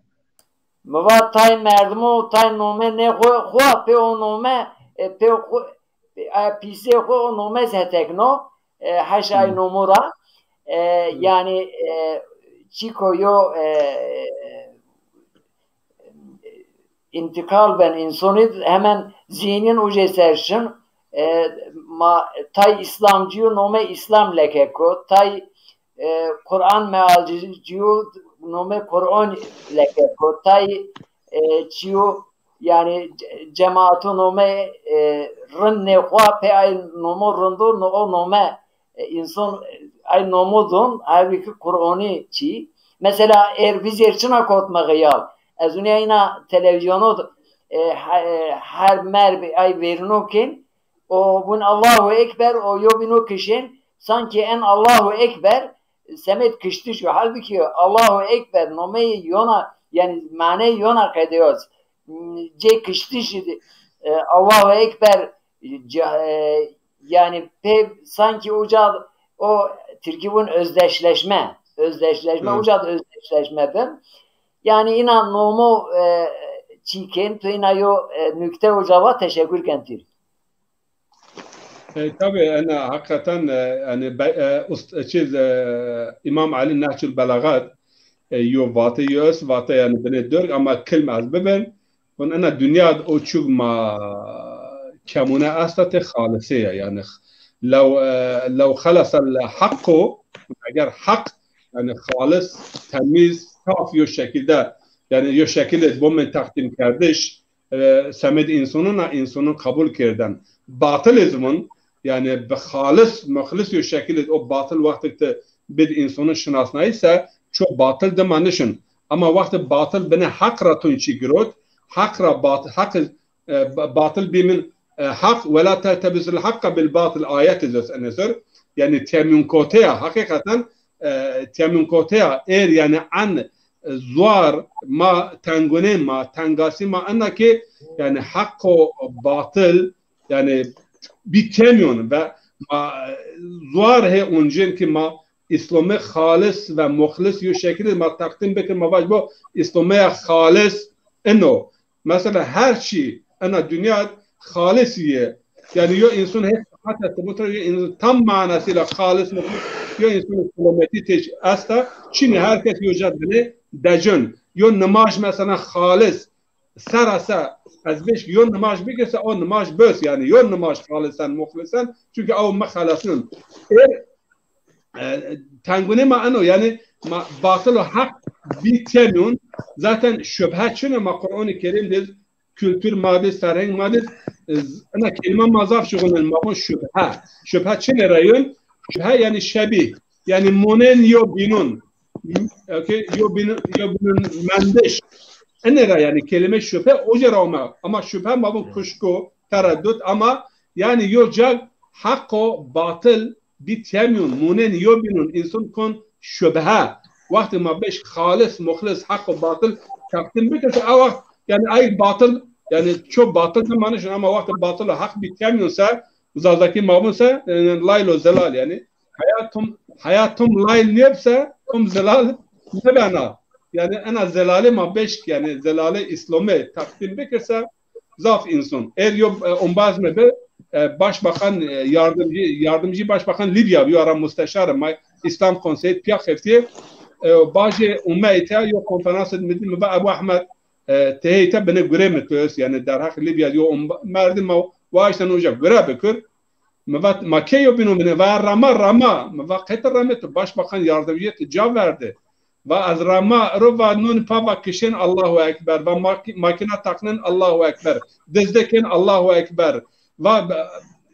Mi va tay merdimo, tay nome nê xo, xo pê o nome, e, pê xo, e, pîsê xo o nome zî hetekno, e, heşay nomo ra. E, yanî, e, çîko yo, e, întiqal ben însanî hemen zîhînîn ucê ser şin. E, ma tay îslamcîyo nome îslam leke ko, tay, e, Quran mealcîyo nome Quran leke ko, tay, e, çîyo, yanî ce-, cemaato nome, e, rind nê xo pê ay nomo rindo, no o nome, e, însan, e, ay nomo don, halbukî Quranî çî. Mesela êr vîzêr çina kotme xeyal. Ez unîya îna televîzyono d-, e, he-, e, her merb ay vêrino kên, o vun Allahu Ekber, o yo bîno kişên, sankî en Allahu Ekber semed kiştiş yo. Halbukî Allahu Ekber nomeyê yona, yanî maneyê yona qedeyoz. Cê kiştiş, e, Allahu Ekber, ce-, e, yanî pê sankî uca o tirkî vun özdeşleşme, özdeşleşme, uca d özdeşleşme bin. Yanî îna nomo, e, çîkên, tu îna yo, e, nukte uca va, teşekkür ken tîr. E, tabî, ena heqîqeten, e, yanî be-, e, ust-, e, çîz, e, Îmam Elî Nehcul Belaxet, e, yo vate, yo est vate, yanî binê derg, ama kilm ez bibin. Vun ena dinya d o çug ma kemûne esta tê xalisê ya, yanî lew, e, lew xelesel heqqu, eger heq, yanî xalis, temîz, saf yo şekilde, yanî yo şekilde bo min teqdîm kerdiş, e, semedê însonon a, însonon qebul kerden. Batil ez vun, yanî bi xalis, muxlis yo şekil o batil wextik ti bid însonon şinasnayîse, ço batil dima nişin. Ama wexti batil binê heq ra tun çî girot, heq ra bat-, heq, e, ba-, batil bîmin, e, heq, "Ve la teltebizul haqqa bil batil" ayet ez est ene ser. Yanî temînkoteya, heqîqeten, e, temînkoteya êr, yanî en, e, zuar ma, tengunê ma, tengasî ma ena ki, yanî heq û batil, yanî bî temîyon ve ma, e, zuar hê uncên ki ma Îslamê xalis ve muxlis yo şekilî ma teqdîm bikir, ma vaj bo Îslameya xalis ino. Mesela her çî ena dinya xalis yê. Yanî yo însan hê sihet esti, bu tür yo însan tam manasıyla xalis, muxlis, yo însan selametî tê esta. Çinî, her kes yo ca dinê decin. Yo nimaj mesela xalis, serasa ez beş yo nimaj bikirse, o nimaj bös, yanî yo nimaj xalisen, muxlisen, çünkü ew mi xelesnin. Ê, e, tengunê ma eno, yanî ma batil û heq bî temîyon, zaten şubhe çin e, ma Qur'anê Kerîm de, kultur ma de, ferheng ma de, e, z-, ena kelîma ma zaf şuxulnen, ma von şubhe. Şubhe çinê ra yon? Şubhe yanî şebîh, yanî monên yo bînun. Okey, yo bînun, yo bînun mendiş. Ene ra yanî kelîme şubhe oca ra ome. Ama şubhe ma von kuşku, tereddüt, ama yanî yo cag heq û batil bî temîyon, monên yo bînun, însan kon şubhe. Wextê ma beş xalis, muxlis, heq û batil teqdîm bikir se, a wext, yanî ay batil, yanî ço batil de manişin, ama wextê batil û heq bî temîyon se, Zazakî ma vun se, e, layl û zelal, yanî heya tum, heya tum layl nêb se, tum zelal nêbena. Yanî ena zelalê ma beşk, yanî zelalê Îslamê teqdîm bikir se, zaf însan. Êr yo, e, ombaz mi bi, e, başbakan, e, yardımcı, yardımcı başbakan Libya bi, yo ara musteşar ma, İslam Konseyi piya xeftî, e, bajê ume îta yo konferans mi di, mi va Ebu Ehmed, e, tehê îta binê gure mi tu est, yanî derheq Libya yo omba-, merdim ma waşten uca gure bikir. Mi vat, ma kê yo bîno mi nê? Va rama, rama. Mi va qet rame, tu başbakan yardımcı ti ca verde. Va ez rama ro, va nun pa va kişên Allahu Ekber. Va mak-, makîna taqnên Allahu Ekber. Dizdekên Allahu Ekber. Va,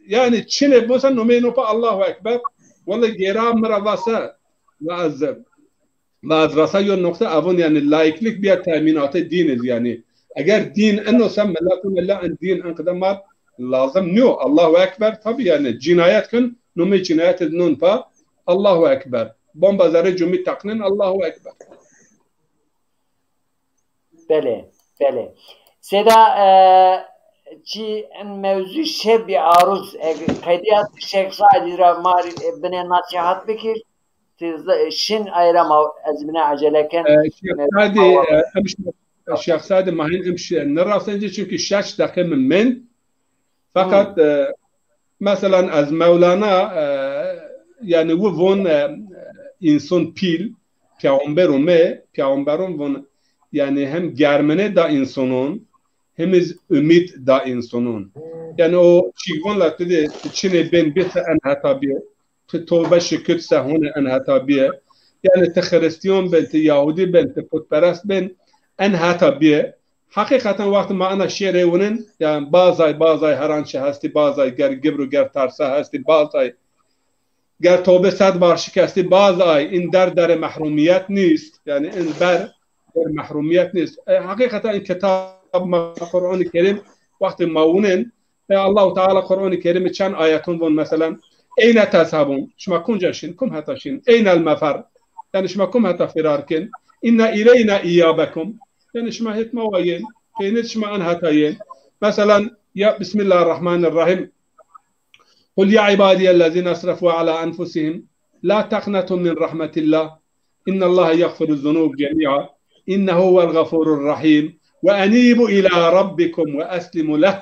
yanî çinê bosa nomeyê no pa Allahu Ekber. Wele gêra mi ra va se. Va ez Va ez rasa yo noqte avon, yanî laiklik biya temînatê dîn iz, yanî eger dîn eno se, miletun illa en dîn en qide ma lazim nîyo. Allahu Ekber, tabi yanî cînayet kin, nomê cînayet iz non pa Allahu Ekber. Bomba zerê cumî taqnin, Allahu Ekber. Belê, belê. Seyda, e, çi en mewzû şebî aruz, e, qedîya Şêx Sadî ra ma rê, e, binê nasîhat bikir. Ti z-, şin ay ra ma ez bine acele ken. E, Şêx Sadî, e, em ş-, Şêx Sadî ma hîn em ş-, nirasence çünkü şeş deqe mi mend. Feqet, e, meselan ez Mewlana, e, yanî wi von, e, înson pîl, peyxamber ome, peyxamberon von, yanî hem germinê da însonon, hem iz umîd da însonon. Yanî o çîk von la tu de, tu çinê bên bî se en heta bîye. Ti tobe şikit se hone en heta bîye. Yanî ti Xirîstîyon ben, ti Yahudî ben, ti putperest ben, en heta bîye. Heqîqeten wextê ma ena şêrê winin, yanî bazay, bazay heran çi hestî, bazay ger gibr û ger tersa hestî, bazay ger tobe sed bar şikestî, bazay in der derê mehrumîyet nîst. Yanî in ber derê mehrumîyet nîst. E, heqîqeten in kitab ma Qur'anî Kerîm wextê ma winin, e, Allahu Teala Qur'anî Kerîmî çend ayeton von, meselan, "Eyne tezhebun?" Şima kunca şin, kum heta şin? "Eynel mefer?" Yanî şima kum heta firar kin? "İnne ileyna iyabekum." Yanî şima hêt ma wa yên, peynî şima en heta yên. Meselan, ya Bismillahirrahmanirrahim. "Kul ya ibadiyellezine esrefu ala enfusihim la teqnetu min rahmetillah. İnnallaha yagfiru zunub cemi'a. İnnehu huvel gafurur rahim. Ve enibu ila rabbikum ve eslimu leh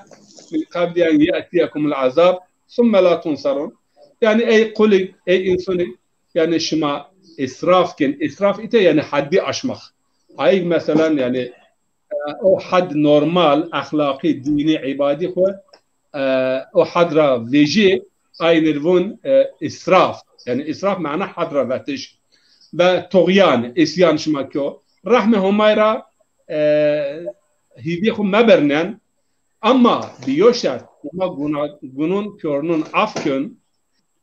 min qabli en ye'tiyekumul azab. Summe la tunsarun." Yanî ey qulî, ey însonî, yanî şima israf kin. Israf îte yanî haddî aşmak. Ayik meselan yanî, e, o had normal, exlaqî, dînî, îbadî xwu, e, o had ra vejî, aynir vun, e, israf. Yanî israf mana had ra vetiş. Ve tuğyan, îsyan şima kyo. Rehmê Homay ra, e, hîvî xwu mebirnen, Ama bi yo şert, Homa guna-, gunun, piyornun af kön,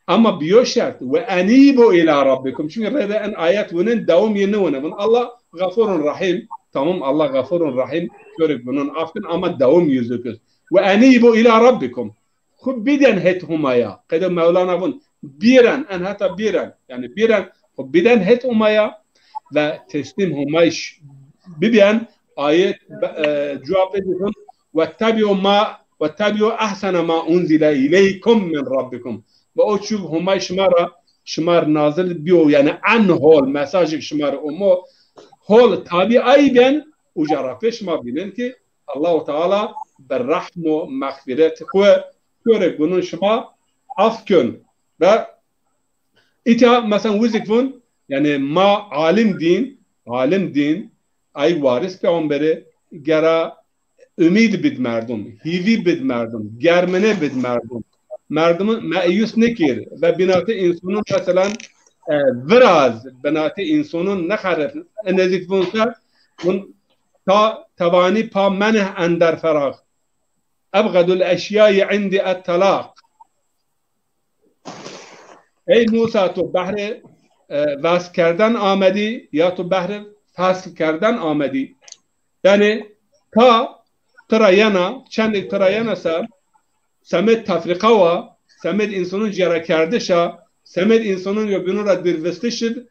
ama bi yo şert, "Ve enibu ila rabbikum." Çünkü rê de en ayet vunen, dewam yê nêwune. Vun Allah gafurun rahim. Tamam, Allah gafurun rahim. Körü gunun af kön ama dewam yüzüküz. "Ve enibu ila rabbikum." Xu biden het Homaya. Qede Mevlana vun, "Biren, en heta biren." Yani biren, xu biden het Homaya ve teslim Homay ş-, bibiyen, ayet, e, cevap edin, "Vettebi'u ma, vettebi'u ahsene ma unzile ileykum min rabbikum." Ve o çu Homay şima ra, şima ra nazil biyo, yani en hol mesajik şima ra omo, hol tabi ay ben, uca ra pê şima binen ki Allahu Teala bi rehm û mexfîret xwu pêro gunun şima af kön. Ve îta mesela wizik vun, yani ma alim din, alim din, ay waris peyxamberî, gera umîd bid merdum, hîvî bid merdum, germine bid merdum. Merdumun meyus nikir ve binatê însonun mesela, e, viraz, binatê însonun nexerif, e, nezik vun se, vun ta tevanî pa meneh ender ferax. Ebxedul eşyayî indî et talaq. Ey Musa, tu behrê, e, vesl kerden amedî ya tu behrê fesl kerden amedî? Yani ka tira yena, çendêk tira yena se, semed tefrîqa wa, semed însonun cêrakerdiş a, semed însonun yobînun ra dûrvistişid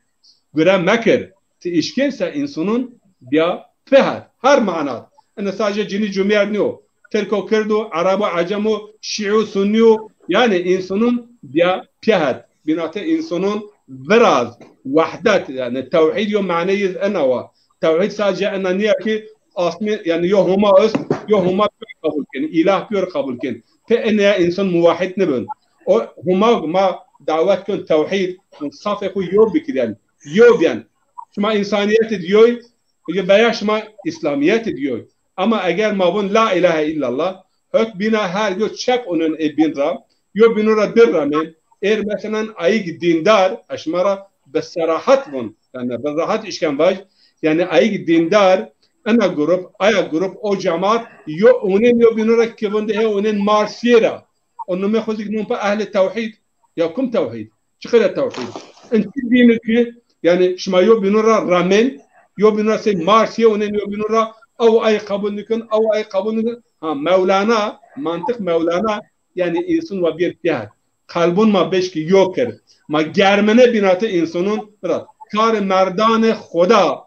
gure mekir. Ti îşkên se însonun biya pêhet. Her manad. Ene sadece cinî cumîyer nîyo. Tirko, kirdo, erebo, ecemo, şîo, sunnîyo. Yani însonun biya pêhet. Binatê însonun viraz, wehdet, yani tewhîd yo maneyî ena wa. Tewhîd sadece ena nîya ki asmî, yani yo Homa est, yo Homa pêr qebul kin, îlah pêr qebul kin. Pê ene ya însan muwahhid nibin. O Homa ma dawet kön tewhîd, safê xwu yo bikirên, yo bîyen. Şima însanîyetî d yoy, veya şima îslamîyetî d yoy. Ama eger ma vun la îlahe îllallah, hot bîna her yo çep onen ê bîn ra, yo bînun ra dir ramên, êr meselen ayîg dîndar, ez şima ra bi serahat vun, yani bi rahat îşken vaj, yani ayîg dîndar, ena grup, aya grup, o cemaat, yo onen yo bînun ra ki vun de he onen Marsîye ra. O numê xwu zik non pa ehlê tewhîd. Ya kum tewhîd? Çi qede tewhîd? In çi dîn ki, yani şima yo bînun ra ramên, yo bînun ra sey Marsîye onen yo bînun ra, ew ay qebul nikun, ew ay qebul nikun. Ha, Mewlana, mantiq Mewlana, yani însan wa bîyer pêhet. Qelbun ma beşkî yo kir. Ma germine binatê însanun ra. Karê merdanê Xoda.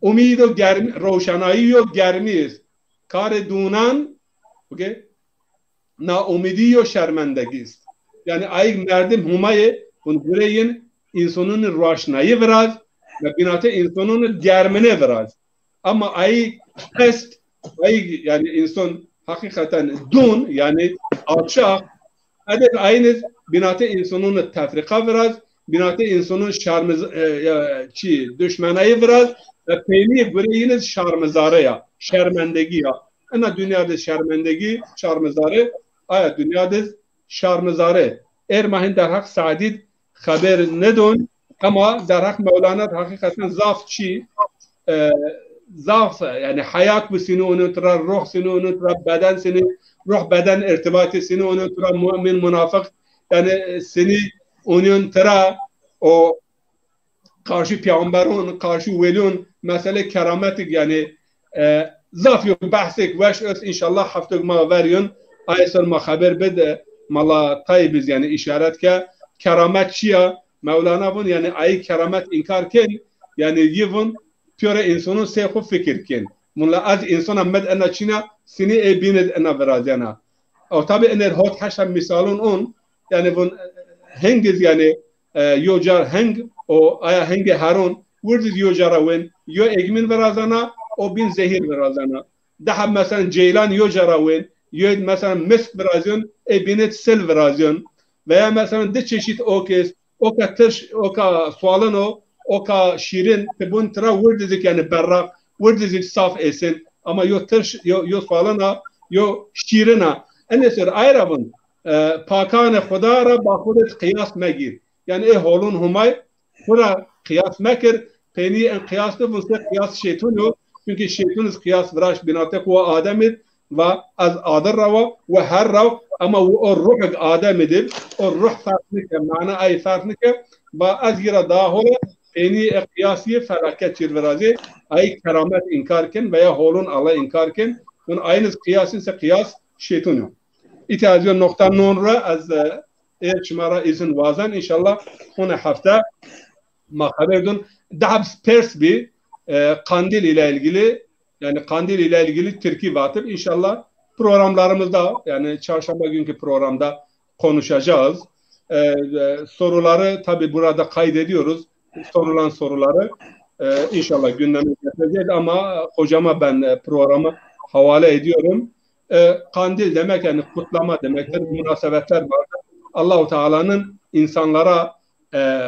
Umîd o germî, rewşenayî yo germî est. Karê dûnan, okay? Naumîdî yo şermendegî est. Yani ayîg merdim Homayê, vun gure yin însonun roşnayî viraz ve binatê însonun germine viraz. Ama ayîg pest, ayîg yani însan heqîqeten dûn, yani alçaq, edeb ayîniz binatê însonun tefrîqa viraz, binatê însonun şarmiz-, e, ya, çi, duşmenayî viraz ve peynî gure yiniz şarmizare ya, şermendegî ya. Ena dinya de şermendegî, şarmizare, aya dinya de şarmizare. Êr ma hin derheq Seedî d xeber nidon, ema derheq Mewlana d heqîqeten zaf çi, e, zaf, yani heyat bu sinî onun tira, ruh sinî onun tira, beden sinî, ruh beden irtibatî sinî onun tira, mu'min, munafiq, yani, e, sinî onun tira, o karşı peyxamberun, karşı welîyun, mesele kerametik, yani, e, zaf yo behsêk weş est, înşallah heftêk ma ver yun, ay ser ma xeber bid, e, Mala Tayyib iz, yani, işaret ke, keramet çi ya? Mewlana vun, yani, ayî keramet înkar kên, yani, yi vun, pîyore însonun sey xwu fikir kên. Vun la ez însona med ena çîna, sinî ê bînid ena virazyena. Ew tabi iner hot heşta mîsalun on, yani, vun, e, hengiz, yani, e, yo car heng, o aya hengê heron, wirdiz yo cara wen, yo egmîn virazana, o bîn zehîr virazana. Daha mesela ceylan yo cara wen, yo mesela misk virazyon, e bînit sil virazyon. Veya mesela di çeşit ok est, oka tirş, oka sualin o, oka şîrin, ti bun tira wirdizik yani berraq, wirdizik saf esin. Ama yo tirş, yo, yo sualin a, yo şîrin a. Enê ser ayra vun, e, pakanê Xuda ra ba xwu de qiyas megîr. Yani ê holun Humay xwu ra qiyas mekir. Peynî en qiyas de vun se qiyas şeytun yo. Çünkü şeytun iz qiyas viraşt binatê xwu Adem id. Va ez adir ra wa, we her ra, ama o ruhik Ademî dir, o ruh ferq nike, mana ay ferq nike, va ez yi ra daha hole, peynî e qiyasî felaket çîr virazî, ay keramet înkar kin veya holun Allah înkar kin, un ayniz qiyasî se qiyas şeytun yo. Îtya ez yo noqta non ra ez, e, eğer şima ra îzin wazen, înşallah hune hefte ma xeber dun. Daha pers bî, e, Qandîl ile ilgili, yani Qandîl ile ilgili Tirkî vatib. İnşallah programlarımızda, yani çarşamba günkü programda konuşacağız. E, e, soruları tabii burada kaydediyoruz. Sorulan soruları, e, inşallah gündeme getireceğiz ama hocama ben, e, programı havale ediyorum. E, Kandil demek yani kutlama demektir. Münasebetler vardır. Allahu Teala'nın insanlara, e,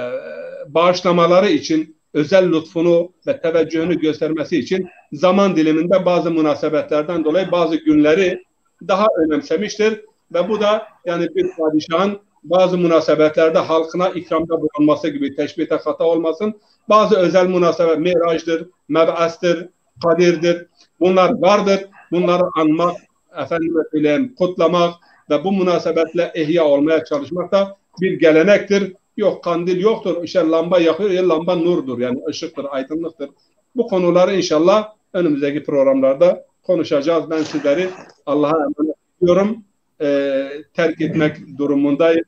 bağışlamaları için, özel lütfunu ve teveccühünü göstermesi için zaman diliminde bazı münasebetlerden dolayı bazı günleri daha önemsemiştir. Ve bu da yani bir padişahın bazı münasebetlerde halkına ikramda bulunması gibi, teşbihte hata olmasın. Bazı özel münasebet, Mirac'dır, Meb'es'tir, Kadir'dir. Bunlar vardır. Bunları anmak, efendime söyleyeyim, kutlamak ve bu münasebetle ihya olmaya çalışmak da bir gelenektir. Yok, kandil yoktur. İşte lamba yakıyor, ya lamba nurdur. Yani ışıktır, aydınlıktır. Bu konuları inşallah önümüzdeki programlarda konuşacağız. Ben sizleri Allah'a emanet ediyorum. E, terk etmek durumundayım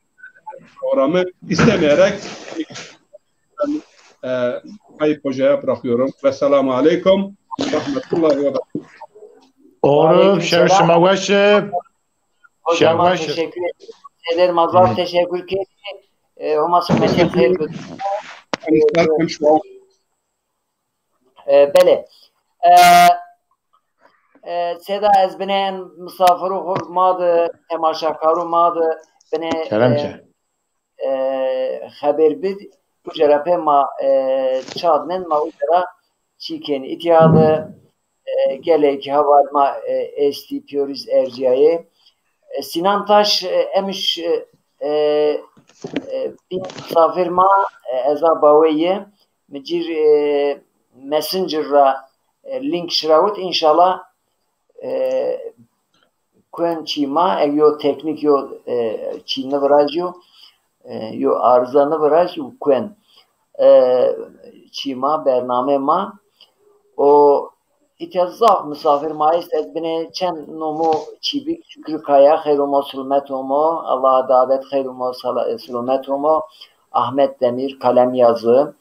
programı. İstemeyerek, e, Kayıp Hoca'ya bırakıyorum. Vesselamu aleyküm ve rahmetullahi ve berekatuhu. Oğlum, şev şima weş. Hocama teşekkür ederim. Ederim, az teşekkür ederim. E, Homa sohbetî xeyr bid. E, belê. E, e, Seda, ez binê en misafirû xo ma de, temaşakarû ma de binê, kerem e, ke, e, xeber bid. Uca ra pê ma, e, çad nen, ma uca ra çî kên. Îtya de, e, gelek heval ma, e, estî, pîyorîz ercîyayê. E, Sinan Taş, e, emiş, e, e, e, bîn misafir ma, e, ez a baweyê. Mi cîr, e, Messenger ra, e, link şirawit, înşallah, e, kuen çî ma, e, yo teknîk, yo, e, çî nivirajîyo, e, yo arıza nivirajîyo, kuen, e, çî ma, bername ma. O, îtya zaf misafir ma est, ez binê çend nomo çî bik, Şükrü Kaya, xeyr omo, selamet omo, Allah davet, xeyr omo, sala-, selamet omo, Ahmet Demir, Kalem Yazı,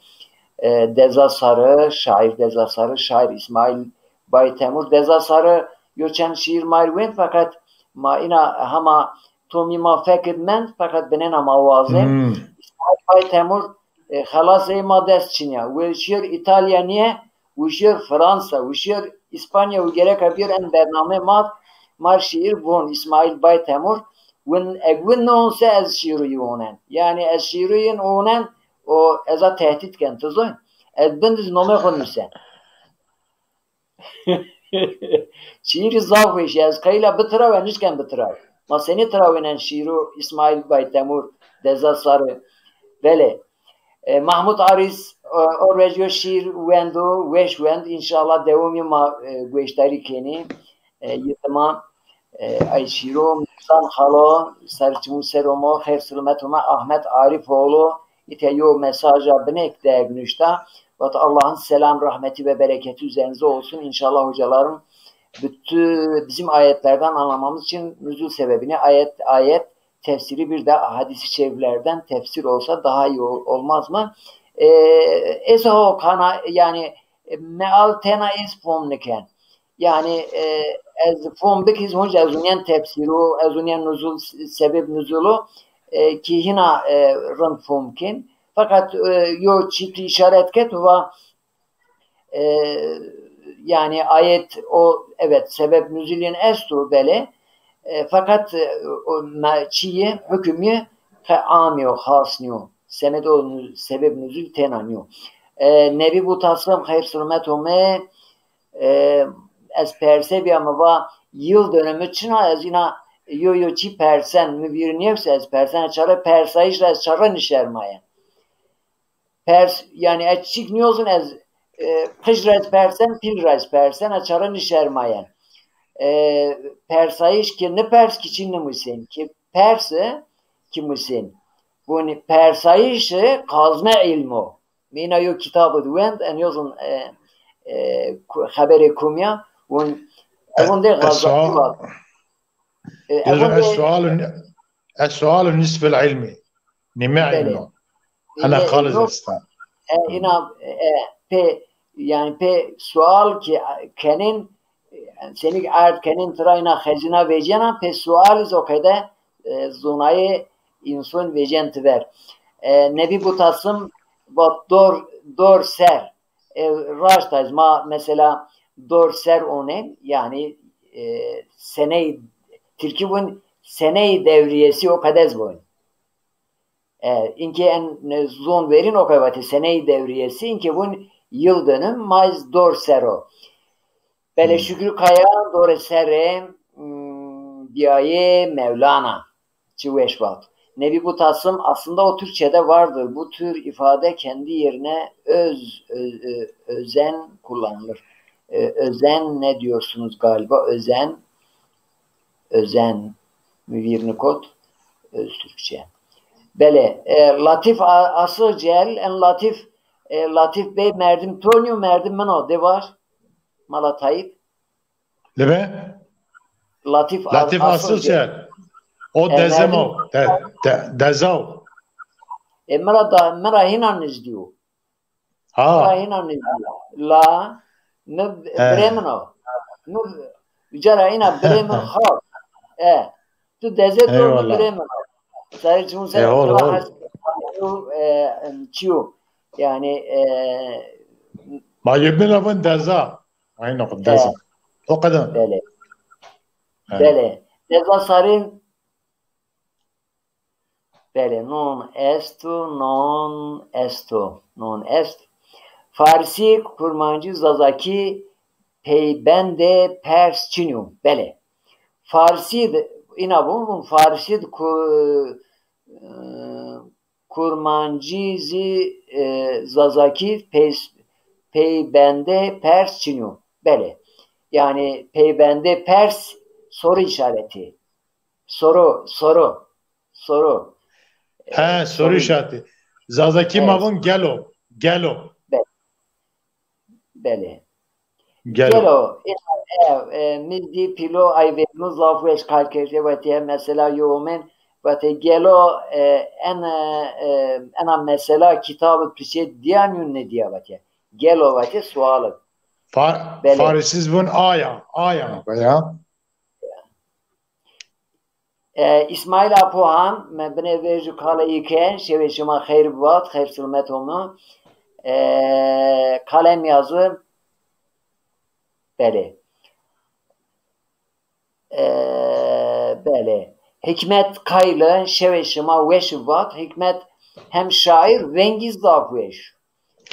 e, Deza Sarı, şair Deza Sarı, şair İsmail Bay Temur. Deza Sarı yo çend şiir ma rê wend, feqet ma îna hema tomî ma fekid mend, feqet binêna ma wazê. Hmm. İsmail Bay Temur, e, xelas ey ma dest çinya. Wi şiir İtalya niye, wi şiir Fransa, wi şiir İspanya, wi gereka bir en bername ma, ma şiir von İsmail Bay Temur. Win, eg win nonse ez şiiru yi onen. Yani ez şiiru yin onen, o eza tehdit ken, ti zon. Ez bindiz nome xo nuse. Şiirî zaf weş, ez qeyla bitirawe, nişken bitirawe. Ma senî tirawênen şiîro İsmail Bay Temur, Deza Sarı. Belê. E, Mahmut Arîs, e, o rejyo şiir wendo, weş wend. Înşallah dewomî ma, e, gueşdarî kenî. E, yitiman, e, ay şîro, Mîrzan Xalo, ser çimû ser omo, xeyr selamet omo, Ahmet Arifoğlu, îte yo mesaja binêk derg nuşta. Vat Allah'ın selam, rahmeti ve bereketi üzerinize olsun. İnşallah hocaların bütün bizim ayetlerden anlamamız için nüzul sebebini ayet, ayet tefsiri bir de hadisi şeriflerden tefsir olsa daha iyi ol-, olmaz mı? E, ez ho kana, yani, e, meal tena ez fom niken. Yani, e, ez fom bik, ez hunc ez unyen tefsîru, ez unyen nuzul, sebeb nuzulu, e, ki hina, e, rind fom kin. Fakat, e, yo çî tu işaret ket va, e, yani ayet o, evet, sebeb nuzulin estu belê. E, fakat, e, o me-, çiyi, hükmü ke amî yo, xas niyo. Semed o nu-, sebeb nuzul tena niyo. E, Nebi bu taslim xeyr selamet ome, e, ez perse bîya, mi va yıl dönümü çina, ez îna yo yo çî persen, mi vîr nîyewse ez persen, ez çare persayîş ra ez çare nişermayen. Pers, yani ez çîk nîyozun ez, e, qij ra ez persen, pîl ra ez persen, ez çare nişermayen. e, persayîş ki nipers ki çî nimusên. Ki persi ki musên. Vûn persayîşi qazme îlm o. Mi îna yo kitabî di wend, en yo zon, e, e, ku-, xeberê kumî ya, vûn, e, evûn de e, Xazakî sual, vat. E, yo zon evûn e de sual, e sual nisfil ilmi. Nîme Belê. Îlm o. Ena Nîme xalis îlm o. Esta. E, îna, e, pê, yanî pê sual ki kenên, e, senîk erd kenên tira îna xezîna vecîyena, pê sual iz o qede, e, zonayê înson vecîyen ti ver. E, Nebî Butasim vat dor, dor ser. E, raşt a, ma mesela dor ser onên, yanî, e, seney, tirkî vûn seney devriyesi o qede ez vûn. E, inkê en, e, zon verîn o qede vatê seney devriyesi, inkê vûn yıl dönüm, ma iz dor ser o. Belê, hmm. Şükrü Kaya, dor serê, hmm, biyayê Mevlana. Çi weş vat. Nebî Butasim, aslında o Türkçe'de vardır. Bu tür ifade kendi yerine öz, ö-, ö-, özen kullanılır. E, özen ne diyorsunuz galiba? Özen, özen, mi vîrnikot, öz Türkçe. Belê, e, Latif A-, Asıl Cel, en Latif, e, Latif Bey merdim to nîyo, merdim min o, de var. Mala Tayyip. Lebe? Latîf Latîf Asıl Asıl Çel. O e, dezem o. De, de, dezaw. E, mi ra da, mi ra hîna nizdî yo. Ha. Mi ra hîna nizdî yo. La, mi birê min o. Mi, uca ra hîna birê min xas. E, tu deze to mi birê min o. Sarê çimû ser. Eyvallah. E, çiyo. Yani, e, ma yebin avin deza. Aynen, o kadar. E, o kadar. Belê. Evet. Belê. Deza sarî. Belê, non esto, non esto, non est. Farsî, Kurmancî, Zazakî peybendê pers çinî yo. Belê. Farsî de, îna bu, Farsî de ku-, e, Kurmancî zî, e, Zazakî peys-, peybendê pers çinî yo. Belê. Yanî peybendê pers soru işareti. Soru, soru, soru. E, he, soru işareti. Zazakî ma vûn gelo, gelo. Belê. Belê. Gelo. Gelo, e, e, e, mi dî pîlo ay vêrno zaf weş kar kerdê, vatê mesela yo omên, vatê gelo, e, en, e, e, ena mesela kitabî piçê dîya nîyo nêdîya vatê. Gelo vatê sual. Fa-, belê. Farisiz vûn aya, aya ya. E, Îsmaîl Apo Han, mi binê vêrjû kale î ke, şewê şima xeyr bibat, xeyr silmet omi. E, kalem yazı, belê. E, belê. Hikmet Kaylı, şewê şima weş bibat. Hikmet hem şaîr, vengî zaf weş.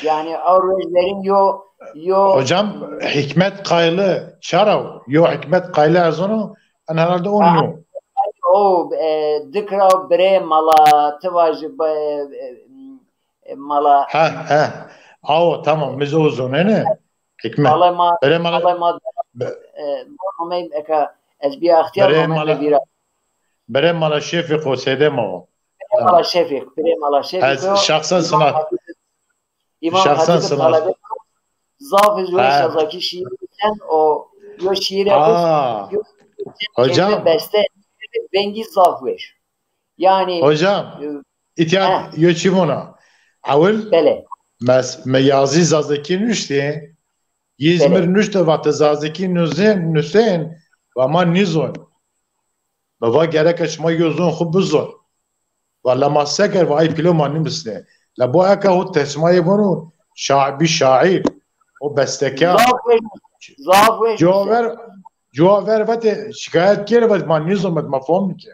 Yani, a rojlerin yo, yo. Hocam, Hikmet Kaylı, çara yo Hikmet Kaylı ez zonu, en herhalde o nîyo. O, e, dikra birê mala, ti vajî, e, e, e, mala. Ha, ha. Awo, tamam, biz o zonene. Hikmet. Mala ma, birê mala, mala ma, be-, e, bu nome eka, ez bîya ixtiyar, birê nome mala, bira. Birê mala Şefîq o, sede ma o. Birê mala Şefîq, birê mala Şefîq o. Ez şahsen sina. Îmam Hatîb, Hatîb talebe zaf zor Zazakî şîîr sen o yo şîîre xo yo hocam beste vengî zaf weş. Yani hocam, e, îtya yo çi vona? Ewil belê. Mes, me yazî Zazakî nuştê. Yîz mir nuşte vate Zazakî nusên, nusên, va ma nîzon. Mi va gereke şima yo zon xwu bizon. Wella ma se ker, va ay pîlo ma nîmisnê. La bo eka ho tesmayê vano şa-, bî şaîr, o bestekar. Zaf weş, zaf weş. Cuwa ver, cuwa ver vate şikayet kere, vat ma nîzon, vat ma fom nike.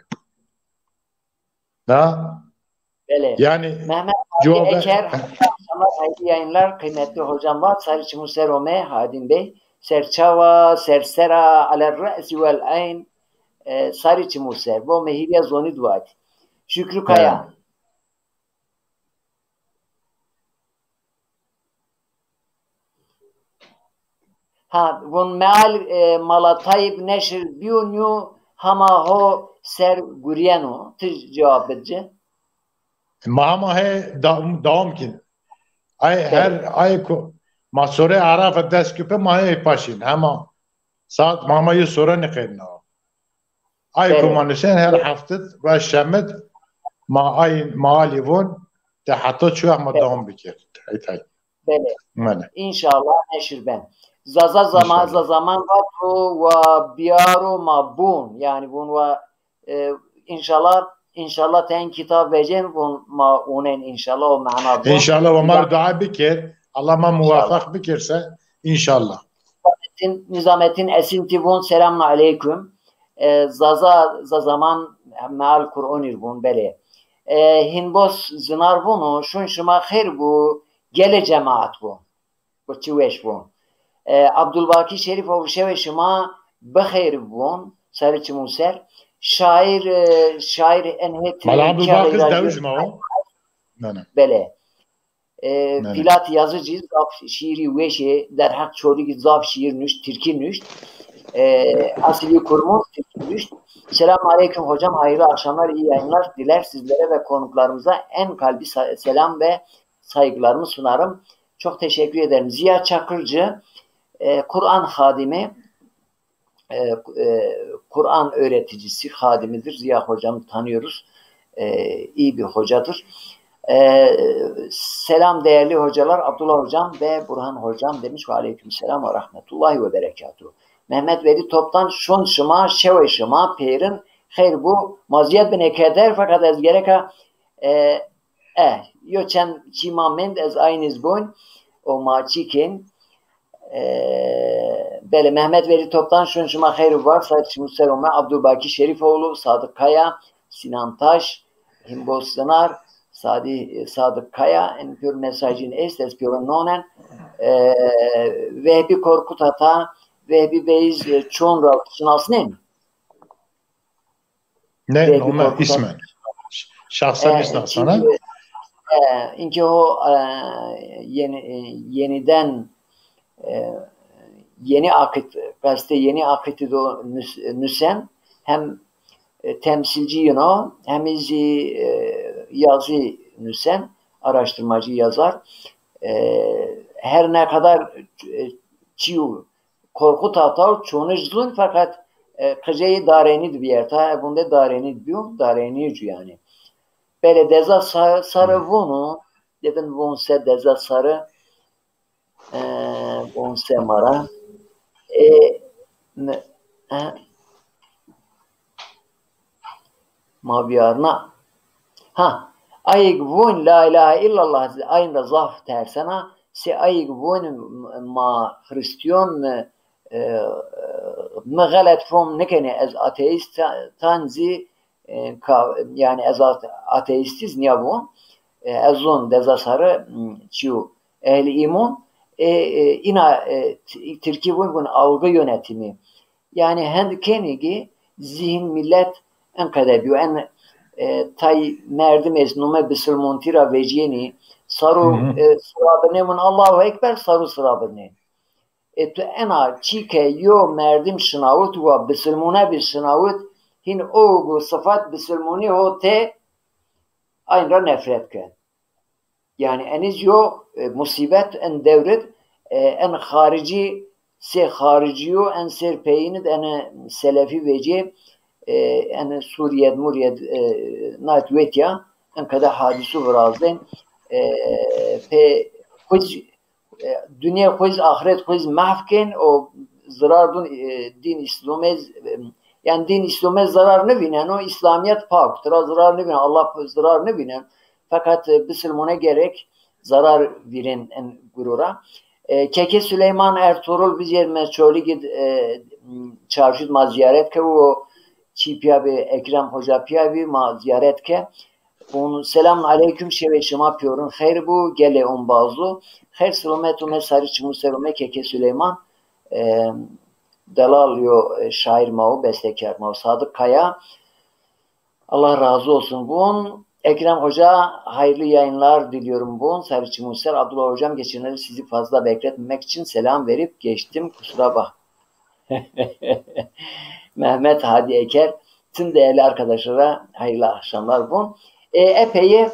Na? Belê. Yani Mehmet Fatih Eker, akşamlar, hayırlı yayınlar, kıymetli hocam var. Sarı Çimur ser ome, Hadin Bey. Serçawa, sersera, ale re'si vel ayn. E, sarî çimû ser. Bo mi hîrya zonî di vatî. Şükrü Kaya. Ha, vun meal, e, Mala Tayyip neşir biyo nîyo hama ho ser guriyeno. Ti cewab bid ci. Ma hema he da-, dewam kin. Ay her ay ku ma sore Arafa dest küpe ma he paşin. Hema saat ma hema yo sore nîqêrna. Ay ku ma nişen her heftit ve şemit ma ay ma alî vun de heta çi wext ma dewam bikir. Tay tay. Belê. Belê. Înşallah neşir ben. Zaza zaman, înşallah. Zaza zaman vato wa biyaro ma bun. Yani bun wa, e, înşallah, înşallah ten kitab vecên vun ma unen înşallah o mana bun. Înşallah wa ma dua bikir. Allah ma muwafaq bikirse înşallah. Nizamettin, Nizamettin Esinti vun selamun aleyküm. E, Zaza, Zazaman meal Kur'onir vun belê. E, Hinbos Zinar vunu şun şima xeyr bu. Gelê cemaat bu. Bu çi weş bu. E, Abdulbaki Şerifoğlu şewê şima bixeyr bun. Sarı çimû ser. Şair, e, şair enhet. Mala Abdulbaki dewij ma o. Belê. E, Pilat Yazıcı zaf şiirî weş ê. Derheq Çolîg zaf şiir nuşt, tirkî nuşt. E, Asilî Kurmur tirkî nuşt. Selamun aleyküm hocam, hayırlı akşamlar, iyi yayınlar diler sizlere ve konuklarımıza en kalbi sa-, selam ve saygılarımı sunarım. Çok teşekkür ederim. Ziya Çakırcı, e, Kur'an hadimi, e, e, Kur'an öğreticisi, hadimidir. Ziya hocamı tanıyoruz. E, iyi bir hocadır. E, selam değerli hocalar, Abdullah hocam ve Burhan hocam demiş ve aleyküm selam ve rahmetullahi ve berekatuhu. Mehmet Veli Toptan, şon şima, şewê şima, pêrin, xeyr bu, ma ziyad binê keder, fakat ez gereka, e, e, yo çend çî ma mend, ez aynî zbon, o ma çî kên. E, belê, Mehmet Veli Toptan, şun şima xeyr û bar, ser çimû ser ome, Abdulbaki Şerifoğlu, Sadık Kaya, Sinan Taş, Himbos Zinar, Sadi-, Sadık Kaya, en pür mesajin est, ez pürün nonen, e, Vehbi Korkut Ata, Vehbi Beyiz, e, çon ra şinasnen? Ne, Vehbi Korkut Ata. Ismen. Şahsen e, nişnasana. Çünkü, e, inki o, e, yeni, e, yeniden, e, Yeni Akit, gazete Yeni Akitî do nus-, nusen, hem, e, temsilci yino, hem zî, e, yazı nusen, araştırmacı yazar. E, her ne kadar, e, çiyu Korkut Ata û çonij zun, fakat, e, qiceyê Darênî di biyerta, ebunde Darênî di biyo, Darênî cu yani. Belê Deza Sa-, Sarı vunu, dedin vun se Deza Sarı, e, vun se mara. E, ne, e, Ma viyarna. Ha, ayig vun la ilahe illallah, ayin ra zaf tersena, se ayig vun ma Hristiyon mi, e, mi xelet fom nikenê, ez ateist ta-, tan zî, e, ka, yani ez at-, ateistiz niya vun, e, ez zun Deza Sarı, m, çiyo, ehli iman, e, e, ina, e, t-, Tirkî vun, vun algı yönetimi. Yani hend kenî ki zihin millet en qede biyo. En, e, tay merdim est nume bisilmontî ra vecîyenî, saru, e, sirabinê mun Allahu Ekber, saru sirabinê. E, tu ena çî ke yo merdim şinawit wa bisilmone bi şinawit, hin o gu sifat bisilmonî ho tê, ayn ra nefret ke. Yani eniz yo, e, musîbet en dewrid, e, en xaricî, sê xaricî yo, en sêr peyînid, en selefî vecî, e, en Sûriyed, Muriyed, e, nayt wetya, en qede hadîsu virazdên, e, pê xwîz, e, dinya xwîz, axiret xwîz mehv kên, o zirar dun, e, dîn Îslamê, e, yani dîn Îslamê zarar nivînen, o Îslamiyet pak, tira zirar nivînen, Allah zirar nivînen. Fakat, e, bisilmone gerek zarar vîrên en gurura. E, Keke Süleyman Ertuğrul vizêr me Çolîgid, e, çarşud ma ziyaret ke, o çî piya bi Ekrem Hoca piya bi ma ziyaret ke. Un selamun aleyküm, şewê şima pîyorun xeyr bu, gelê ombazû. Xeyr silomet ume, sarî çimû ser ume Keke Süleyman. E, delal yo, e, şair ma o, bestekar ma o, Sadık Kaya. Allah razı olsun. Vun, Ekrem Hoca, hayırlı yayınlar diliyorum. Bon, sarı çimun ser. Abdullah Hocam, geçenleri sizi fazla bekletmemek için selam verip geçtim. Kusura bak. Mehmet Hadi Eker, tüm değerli arkadaşlara hayırlı akşamlar. Bon, e, epey, e,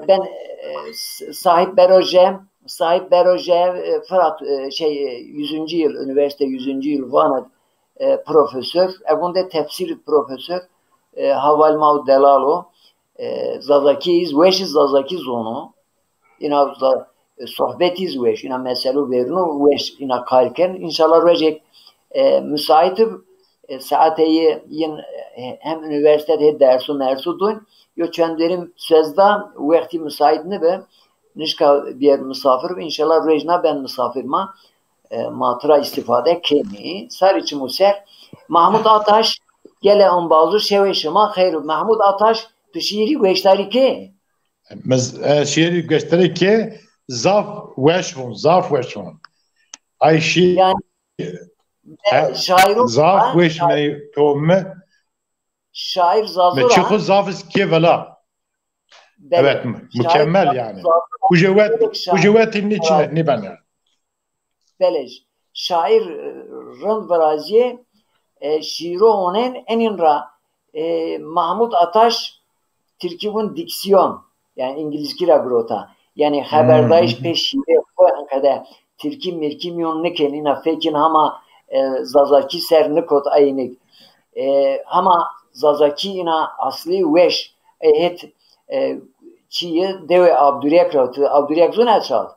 ben, e, s- sahip Beroje, sahip Beroje, e, Fırat, e, şey, e, yüzüncü yıl, üniversite yüzüncü yıl Van'ı, e, profesör, e, bunda tefsir profesör, e, Haval Mau Delalo, e, Zazaki iz, weş iz Zazaki zono. Ina za- e, sohbet iz weş, ina meselu verino weş, ina kar ken. İnşallah rojek, e, müsait ib, e, saate yi yin, e, hem üniversite de dersu mersu dun, yo çenderim sözda wexti müsait nibi, nişka biyer misafir bi, inşallah rojna ben misafir ma, e, ma tura istifade kemi. Sarı çimu ser, Mahmut Ataş, gele on bazu şewe şima xeyr. Mahmut Ataş, tu şiiri goştarî ke? Mez, e, şiiri goştarî ke, zaf weş vun, zaf weş vun. Ay şi-, Yani, e, he, şair o-, zaf ha, weş şair, me to me, şair Zazo me çi ra, xu zaf iz ke vela. Bele. Evet, mü-, şair mükemmel Zazo yani. Zazo ra, ucewet, evet, şair. Ucewet niçin, ha, ni ben yani. Belê, şair, e, rind virazîyê, e, şîîro onen enin ra, e, Mahmut Ataş, tirkî vun diksiyon, yanî îngilizkî ra girota. Yanî xeberdayîş pê şîîrê xo enqede tirkî mirkî mîyon nikên, îna fekîn hama, e, zazakî ser nikot aynik. E, hama zazakî îna aslî weş, e, het, e, çîyê dewê Abdurek ra, tu Abdurek zûn e çal?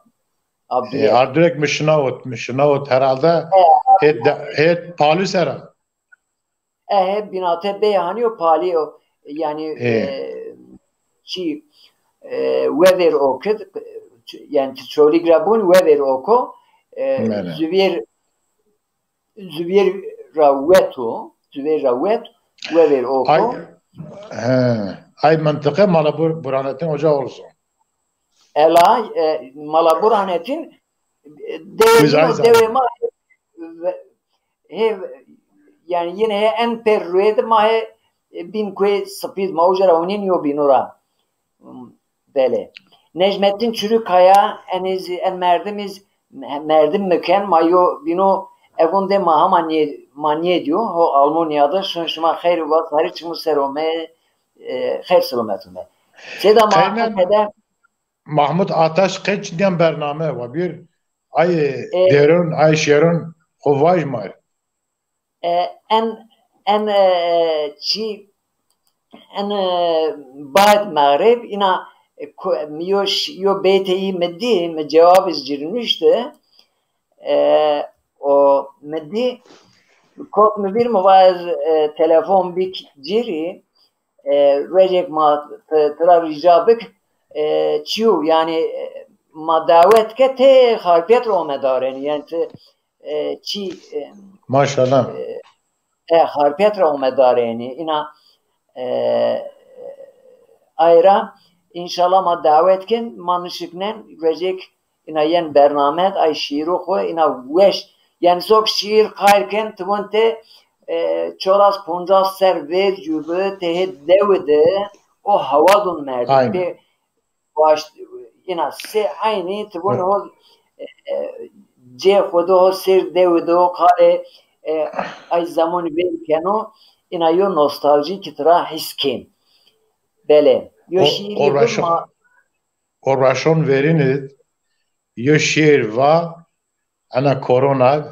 Abdurek. E, Abdurek mi şinawit, mi şinawit herhalde. E, hê de-, hê Palî ser a. E, hê bînate bey hanî yo Palî yo. Yanî, e, çî, e, wevêr o ki, yanî ti Çolîg ra bûn, wevêr o ko, e, zuvîr, zuvîr ra weto, zuvîr ra wet, wevêr o ko. Ay, he, ay mentiqe mala Bur-, Burhanettin Hoca olsun. Ela, e, mala Burhanettin, e, dewê min o, dewê ma, e, he, yanî yine he en per ruê de ma he, e, bin kuê sipîd ma uca ra unîn yo bîno ra. Hmm, bele. Necmettin Çürükaya, en iz, en merdim iz, merdim miken, ma yo bîno evon de ma hama nê-, ma nêdîyo, ho Almanya de, şun şima xeyr va, sarî çimu ser ome, e, xeyr silomet ome. Seyda ma Mahmut Ataş qeç diyen bername wa bir ay, e, deron, ay şeron xo vaj mar. E, en, en, e, çi, en, e, bad mağrib, ina, e, ko-, mi yo ş-, yo beytê yi mi dî, mi cewab iz cir nuşti. E, o mi dî, kot mi vîr, mi va ez, e, telefon bik cirî, e, rojek ma ti-, tira rica bik, e, çiyo, yanî, e, ma dawet ke tê Xarpêt ra ome darenî, yanî ti, e, çî, e, maşallah, e, e, Xarpêt ra ome darenî, îna, e, ay ra, înşallah ma dawet ken, ma nişiknen, rojek, îna yen bername, ay şîîro xo, îna weş. Yanî sok şîîr qayl ken, ti vun tê, e, çoras poncas ser vercû bi, tê hê dewi de, o hewa dun merdim. Aynen. Tê baş, îna sê eynî, ti vun ho, e, e, cê xo de ho sêr dewi de ho qalê, e, ay zemonî veyr keno, îna yo nostaljî ki tira his kên. Bele. Yo şîîrî bi ma O raşon verînî yo şêr va, ena korona,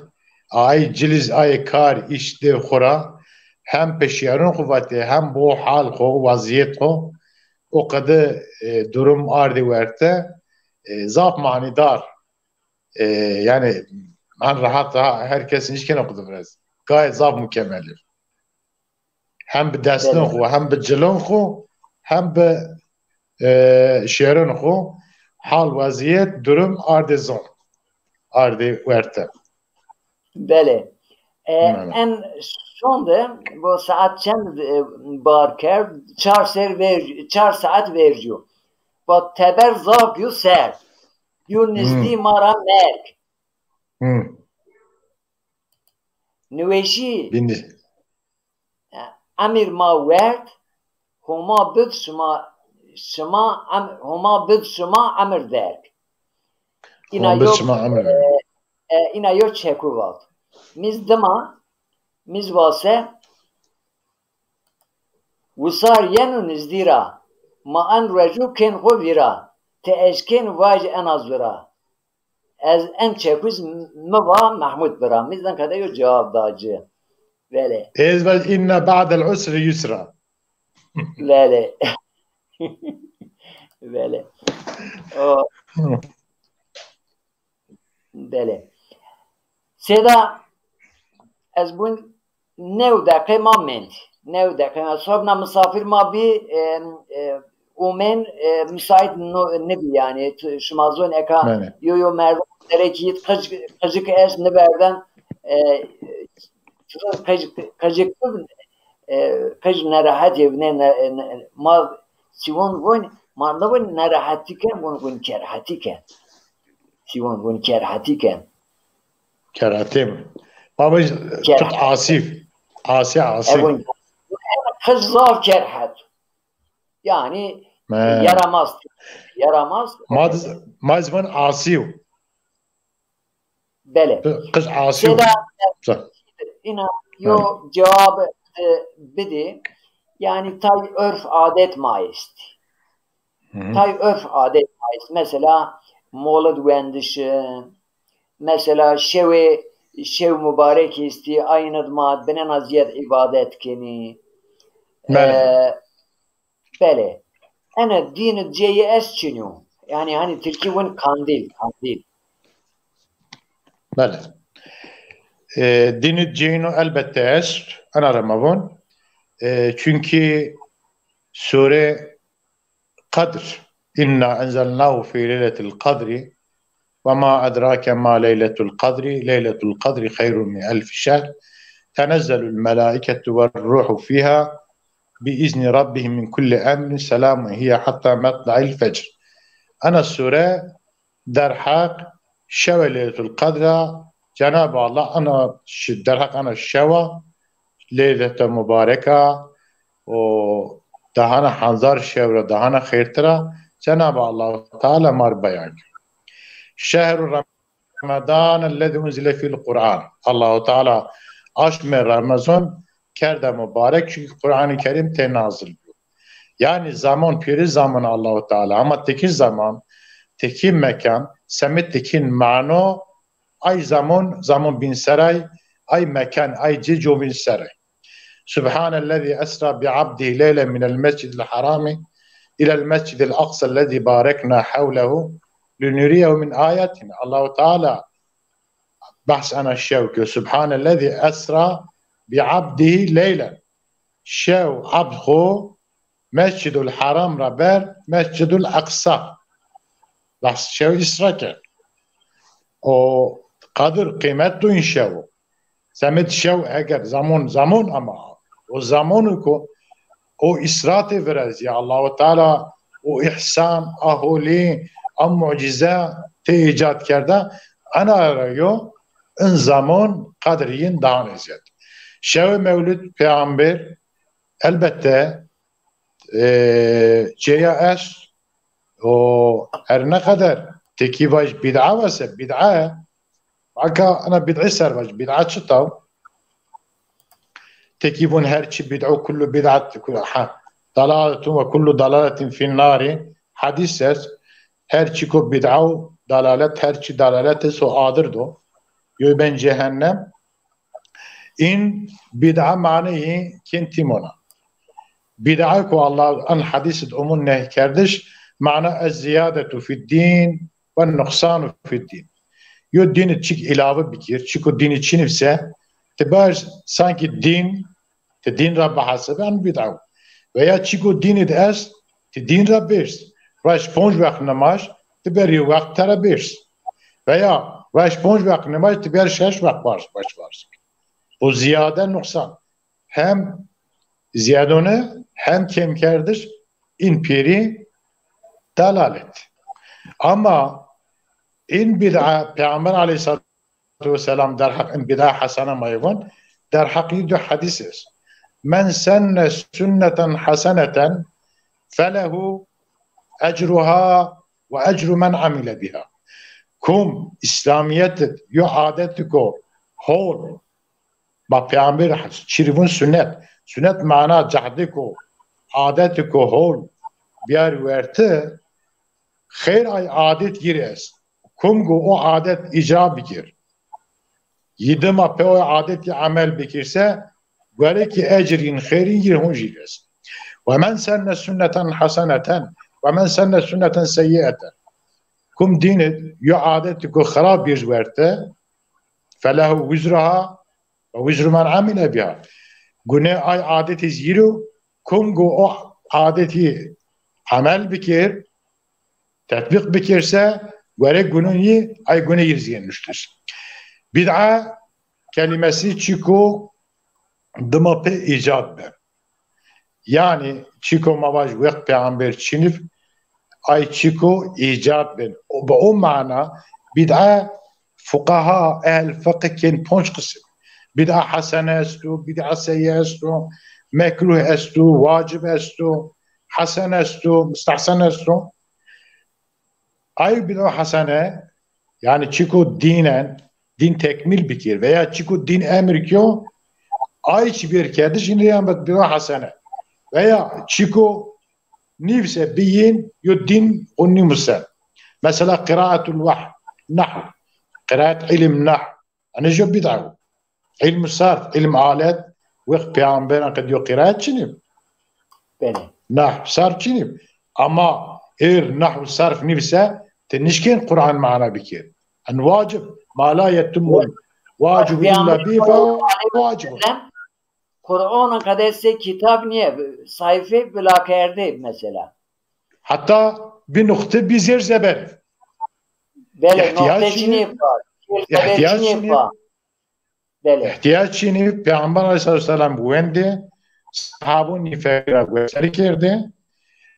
ay ciliz ay kar îşte xo ra, hem peşîyarûn xo vatê, hem bo hal xo, wazîyet xo, o qede, e, durum ardî werte, e, zaf manîdar. E, yanî, han rahat ha, her kes nişkeno qede virez. Gayet zaf mukemel ir. Hem bi destin xo, hem bi cilon xo, hem bi, e, şêrên xo hal, wezîyet, durum ardê zon. Ardê werte. Belê. E, en son de, bu saat çend, e, bar kerd? Çar ser ver, çar saat vercû. Bu teber zaf bîyo ser. Bîyo nizdî ma ra merg. Niweşî. Bînî. Emir ma werd, Homa bid şima Şima em, Homa bid şima emir derg. Îna Homa bid yo, şima emir derg. E, e, îna yo çeku vat. Mîz dima, mîz vase, wisar yeno nizdî ra, ma en rueju kên xo vîra, ti eşkên vajî ena zura. Ez en çekuş mi va Mehmud bira. Mîz en kade yo cewab da ci. Belê. Ez vaj inna ba'del usri yusra. Belê. Belê. O. Belê. Sêda ez bun new deqe ma mend. New deqe ma sobna misafir ma bî, e, e, umên, e, müsait no-, nibî yani. Tu-, şima zon eka Belê. yo yo merdim derekî yit qij-, qijik est niberden, e, qij-, qijik, e, qij nerehet yê ne, ne, ne, ma siwon vun, ma nivun nerehetî ken, vun vun kerhetî ken. Siwon vun kerhetî ken. Kerhetî mi? Baba, Kerhetî. Tut asîf. Asî, asî. Evun, qij zaf kerhet. Yani Me. yaramaz. Yaramaz. Ma diz-, ma zî vun asî yo. Belê. Qij asî yo. Sêda, Sa- îna yo Ha. cewab, e, bidî. Yani tay örf adet ma est. Hı hı. Tay örf adet ma est. Mesela molid wendişi, mesela şewê, şew mubarek estî, ayîn id ma binena ziyed îbadet kenî. Belê. E, belê. Ene dîn id cêyî est çinyo. Yani hani tirkî win kandîl, kandîl. Belê. E, dîn id cêyîno elbette est. Ena ra ma von. E, çünkü sure Qedr. İnna enzelnahu fî leyletil qedri ve ma edrake ma leyletul qedri. Leyletul qedri hayrun min elfi şehr. Tenezzelul melaiketu ve ruhu fîha bi izni rabbihim min kulli emrin selamun hiye hatta metla'il fecr. Ena sure derheq şewe Leyletul Qedr a, Cenab-ı Allah ena ş-, derheq ena şewa, Leylete Mubarek a, o dahana hezar şew ra dahana xeyrtir a, Cenab-ı Allah Teala mar beyan kerd. Şehru Ramadan ellezî unzile fîl Qur'an. Allahu Teala aşmê Remezon kerde mubarek, çünkü Qur'an-ı Kerim tê nazil bîyo. Yani zaman, pîrî zaman Allahu Teala, ama tekî zaman, tekî mekan, semê tekîn mano, ay zaman, zaman bîn seray, ay mekan, ay cê co bîn seray. Subhanellezî esra bi abdihi leylen minel mescidil harami ilel mescidil aqsellezî barekna hewlehu linuriyehu min ayatina. Allahu Teala behs ena şew ke, Subhanellezî esra bi abdihi leylen. Şew abd xo Mescidul Haram ra ber Mescidul Aqsa. Behs şew Îsra kerd. O qedir qîmet do în şew o. Semêd şew eger zamon, zamon ama o zamonu ku o Îsra tê virazîya, Allahu Teala o îhsan, a holî, a mucîze tê îcad kerda, ena ra yo in zamon qedir yin daha zîyad. Şewê Mewlid Peyxamber, elbette, e, cêya est, o her ne qeder tekî vaj bîd'a wese, bîd'a, aka ena bîd'î ser vaj, bîd'a çita? Tekî vun her çi bîd'a, kullu bîd'at, ha, dalaletun ve kullu dalaletin fin nari, hadîs est, her çi ku bîd'a û dalalet, her çi dalalet est o adir do, yoy ben cehennem. În bîd'a maneyî kên tîmona. Bîd'a ku Allah en hadîs id umun nehy kerdiş, mana ez zîyadetu fid dîn ve nuqsanu fid dîn. Yo dîn id çik îlave bikir, çik o dîn id çinî se, ti vaj sankî dîn, ti dîn ra bihesebe, en bîd'a. Veya çik o dîn id est, ti dîn ra bêrs. Vaj ponc wext nimaj, ti ber yo wext tera bêrs. Veya vaj ponc wext nimaj, ti ber şeş wext baş, baş farz. Bu ziyade nuksan. Hem ziyadone hem kêmkerdiş, în pîrî dalalet. Ama în bîd'a, Peyxamber aleyhissalatu vesselam derheq în bîd'a hesene ma yê von, derheq yi du hadîs est. Men senne sünneten haseneten فله ecruha ve ecru men amile biha. Kum İslamiyet id yo adetiko hol, ma peyamber çirivun sünnet. Sünnet mana cahdiko, adetiko hol biyar werti, xeyr ay adet gir est. Kum go o adet icra bikir. Yi dima pe o adetî amel bikirse, guere ki ecir yin xêr yin gir hun jî est. Ve men senne sünneten haseneten ve men senne sünneten seyyieten. Kum dînit yo adetî ku xirab bir werte, felehu wizruha ve wizru men amile biha. Gune ay adetî zîro, kum go o adetî amel bikir, tetbîq bikirse, were gunun yi, ay gune yi zî nuştiş. Bid'a kelimesi çiko dima pe îcad be. Yani çiko ma vaj wext peyamber çiniv, ay çiko îcad ben. O, bi o mana bid'a fuqaha, ehl fiqh kên ponc qisim. Bid'a hasene esto, bid'a seyyi esto, mekruh esto, wacib esto, hasen esto, mustahsen esto. Ay bid'a hasene, yani çiko dînen, dîn tekmîl bikir veya çiko dîn emir kiyo, ay çi bir kerdiş, yine yan bid'a hasene. Veya çiko nîvse biyin yo dîn o nîmuse. Mesela qiraatul wah, nahw, qiraat ilim nahw. Ene jo bid'a. İlm sarf, ilm alet, wext peyamberan qed yo qiraat çinî. Belê. Nahw sarf çinî. Ama er nahw sarf nîvse, ti nişkên Quran mana bikir. En wacib, ma la yetimul wacib illa bi fe wacib. Qur'an qedesse kitap niye? Sayfe bila kerde mesela. Hatta bir nokta bir zer zeber. Belê, nokte çinî fa. Zer zeber çinî fa. Belê. Îhtîyac çinî, Peyxamber aleyhissalatu vesselam wendê, sahabon nîfeq ra gueser kerdê.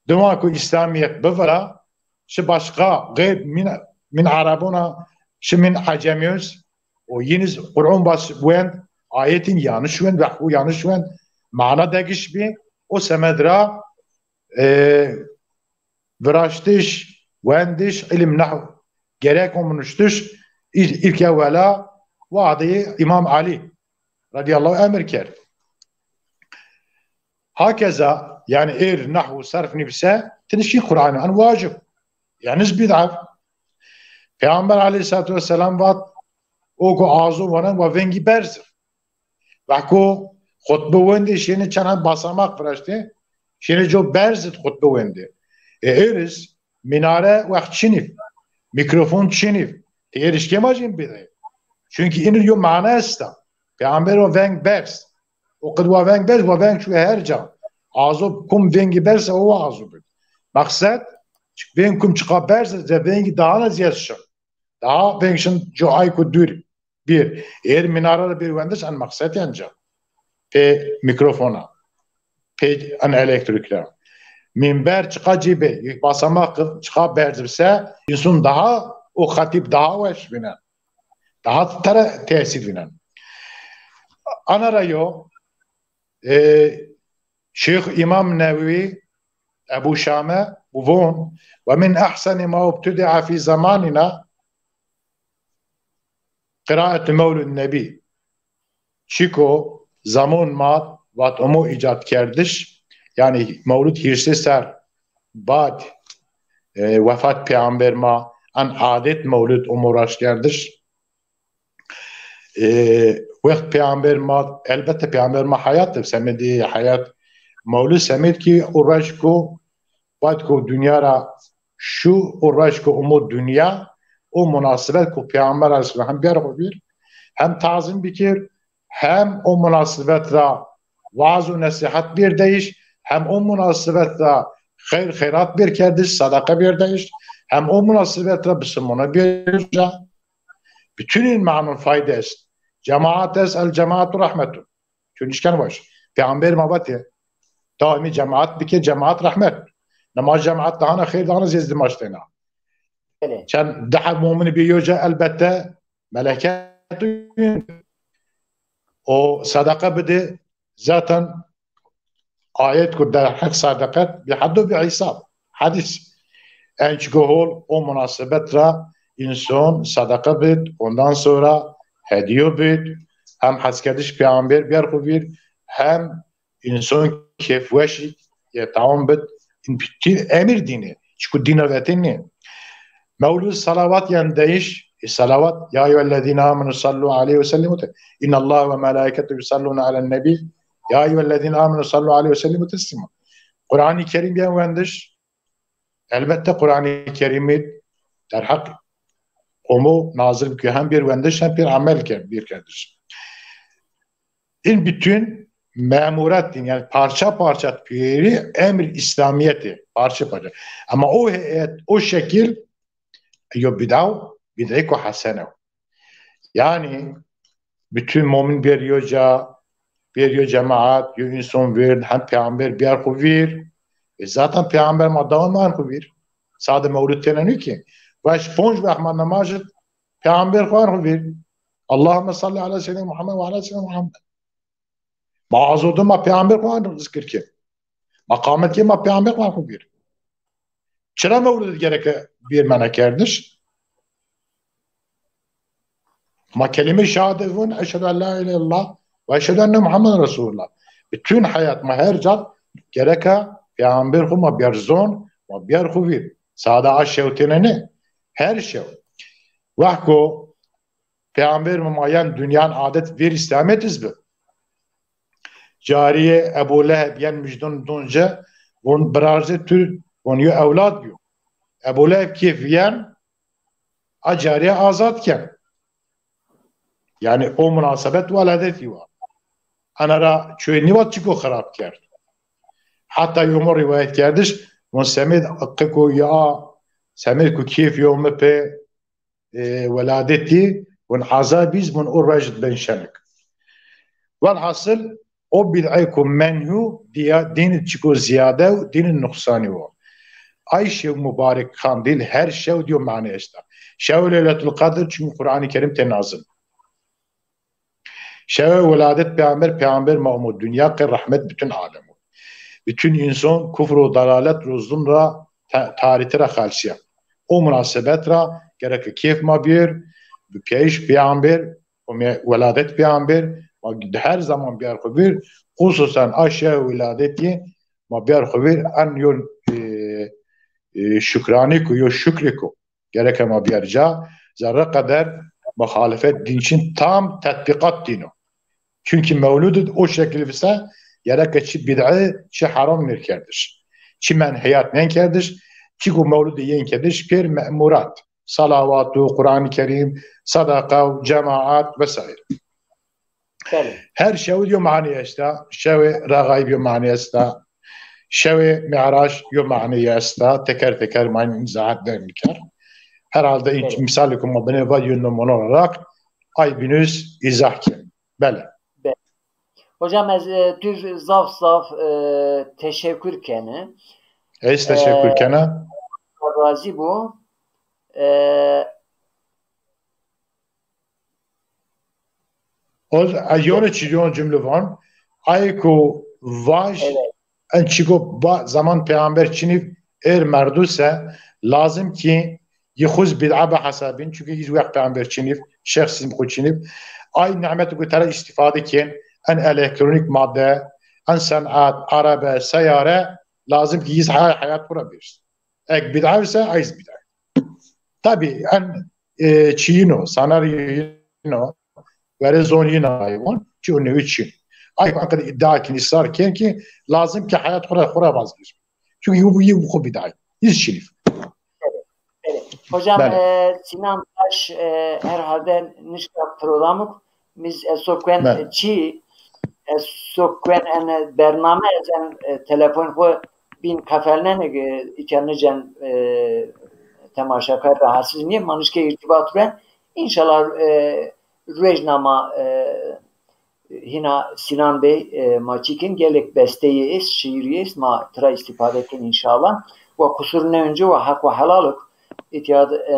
Dima ku Îslamîyet bivira, şi başqa, xeyr min, min Erebon a, şi min Ecemî yo, o yîniz Qur'on bas wend, ayetin yanlış wend, wehwu yanlış wend, mana degiş bî, o semed ra, e, viraştiş, wendiş, ilim nahw gerek o munuştiş, il-, ilk ewela wadeyê Îmam Alî radîyallahu emir kerd. Hakeza, yani, er nahw sarf nivîse, ti nişkî Qur'an, en wacib. Yalnız bid'a. Peyxamber aleyhissalatu vesselam vat, o ku azo wanen wa vengî berz. Weko xutbe wendê şêne çend basamak viraştê, şêne co berz id xutbe wendê. E, êriz minare wext çinîv, mîkrofon çinîv. Ti êriz kema jin bidê. Çünkü inir yo mana esta. Peyxamber wa veng berz. O qid wa veng berz, wa veng şu her ca. Azo kum vengî berz, o wa azo bid. Maqsed, veng kum çiqa berz, ze vengî daha na ziyad şin. Daha veng şin co ay ku dûr. Bir. Eğer minare ra bir wendiş, en maqsed yanca. Pê mîkrofona. Pê en elektrîk ra. Minber çiqa cî bê, yek basamak çiqa berz bise, insun daha, o xatîb daha weş vînen. Daha tera tesîr vînen. Ana ra yo, e, Şeyh Îmam Newewî, Ebu Şame, von, "Ve min ahseni ma ubtudi'a fi zamanina qiraetu mewlid nebî." Çiko zamon ma vat omo îcad kerdiş, yani mewlid hîrsê ser bad, e, wefat peyamber ma, en adet mewlid omo raşt kerdiş. E, wext peyamber ma, elbette peyamber ma hayat, semedê hayat mewlid semed ki o roj ku, bad ku dinya ra şu, o roj ku umo dinya, o munasebet ku peyamber aleyhisselam hem biyar xo bir, hem tazim bikir, hem o munasebet ra vaaz û nesîhat bir deyiş, hem o munasebet ra xeyr xeyrat bir kerdiş, sadaka bir deyiş, hem o munasebet ra bisimona bir ca. Bütün manun fayda est. Cemaat est, el cemaatu rahmetun. Çünkü işken baş. Peygamber ma vatê, daimi cemaat bike, cemaat rahmet. Namaz cemaat daha na xeyr, daha na zezdi maştena. Belê. Çend daha mumin bir yoca elbette meleket o sadaka bide, zaten ayet ku derheq sadaqet bi haddu bi hesab. Hadis. En çiko hol o munasebet ra insan sadaka bid, ondan sonra hediyo bid, hem heskerdiş peyamber biyar xu vîr, hem insan kêfweşî ye tamam bid. In bütün emir dînî. Çiko dîna vetenî. Mewlud salawat yen deyiş, e, salawat, ya eyyühellezîne amenu sallu aleyhi ve sellimu te-, innallaha ve melâiketehu yusallûne alen nebî, ya eyyühellezîne amenu sallu aleyhi ve sellimu teslîma. Qur'an-ı Kerim yen wendiş, elbette Qur'an-ı Kerimî derheq omo nazil bikî, hem bir wendiş hem bir amel ke-, bir kerdiş. In bütün memurat din, yani parça parça piyeri emir İslamiyeti, parça parça. Ama o heyet, o şekil yo bidaw, bid'eko hasene. Yani bütün mumin bir yo ca, bir yo cemaat, yo insan vîr, hem peyamber biyar xu vîr. E zaten peyamber ma dawa ma xu vîr. Sade mewlud têne nî ki. Vaş ponc weh ma namaz id, peyamber xu xu vîr. Allahümme salli ala seyyidina Muhammed ve ala seyyidina Muhammed. Ma azode ma peyamber xu xu zikir ki. Ma qamet ki ma peyamber xu xu vîr. Çira mewlid gereke bir mena kerdiş? Ma kelime şehadet vun, eşhedü en la ilahe illallah ve eşhedü enne Muhammeden Resulullah. Bütün hayat ma her cat gereka peyamber xu ma biyar zon, ma biyar xu vîr. Sade a şew têne nê. Her şew. Wahko peyamber ma yen dünyan adet vîr İslamet iz bi. Cariye Ebu Leheb yen mijdun dunce, vun birarzê tu, vun yo ewlad biyo. Ebu Leheb kêf yen, a cariye azad ken. Yani o munasebet weladetî wa. Ana ra çoy nîvat çiko xirab kerd. Hatta yomo rivayet kerdiş, vun semêd qiko ya, semêd ku kêf yo mi pê, e, weladetî, vun azab iz, vun o roj id ben şenik. Welhasil, o bid'e ku menhu diya dîn id çiko ziyade û dîn id nuqsanî wo. Ay şew mubarek kandîl her şew diyo mane esta. Şew Leyletul Qadr çimkî Qur'anî Kerîm tê nazil. Şewe weladet peyamber, peyamber ma omo dinya ke rehmet bütün alem o. Bütün insan kufr û dalalet ro zulm ra ta-, tarîti ra xelsîya. O munasebet ra gereke kêf ma bîr, bi peyîş peyamber, û me-, weladet peyamber, ma her zaman biyar xu vîr, xususen a şewe weladetî ma biyar xu vîr, en yo, e, e, şukranî ku, yo şukrî ku. Gereke ma biyar ca, zerre qeder muxalefet dîn çin tam tetbîqat dîn o. Çunkî mewlud id o şekil vise, gereke çi bid'e, çi heram nêkerdiş. Çi menhiyat nêkerdiş, çi ku mewlud id yên kerdiş, pêr me'murat. Salawat û Qur'an-ı Kerîm, sadaqa û cemaat vesaire. Belê. Her şew yo manî esta, şewê Regaîb yo manî esta, şewê Mi'rac yo manî esta, teker teker ma îzahat derg biker. Herhalde in-, belê, misalê ku ma binê va yo numune olarak ay bînus îzah ken. Belê. Belê. Hocam ez, e, tu zaf zaf, e, teşekkür keni. Ez teşekkür, e, kena. Razî bu. E, O, a, yone çî, yone cumle van. Ay ku vaj, evet, en çiko ba, zaman peyamber çinîv êr merdu se, lazim ki yi xuz bid'a be hesabin, çünkü yi wext peyamber çinîv, şexs xu çinîv. Ay nimet ku tera istifade ken, en elektronik madde, en senat, arebe, seyare, lazim ki yi hay-, hayat xu ra bêrz. Ek bid'a ise, ay iz bid'a. Tabi, en, e, çiyino, sanaryo yino, vere zon yino ayvon, çi o nevi çin. Ay, ankada iddia kin, israr ken ki, lazim ki hayat xura, xura vazgeç. Çünkü bu, bu, bu bid'a. Hiç çinif. Belê. Hocam, belê, e, Sinan Taş, e, herhalde nişka programuk, miz, e, sokwen, belê, e, çi, e, sokwen en bername, ez en, e, telefon xu bîn qefelnenê ke îtya nicen, e, temaşakar rahatsız nîyê, ma nişkê îrtîbat ren. Înşallah, e, ruejna ma, e, hîna Sinan Bey, e, ma çîkin gelek besteyî est, şiîrî est, ma tira îstîfade kin înşallah. Wa qusur nêonco, wa heq wa helal o. Îtya de, e,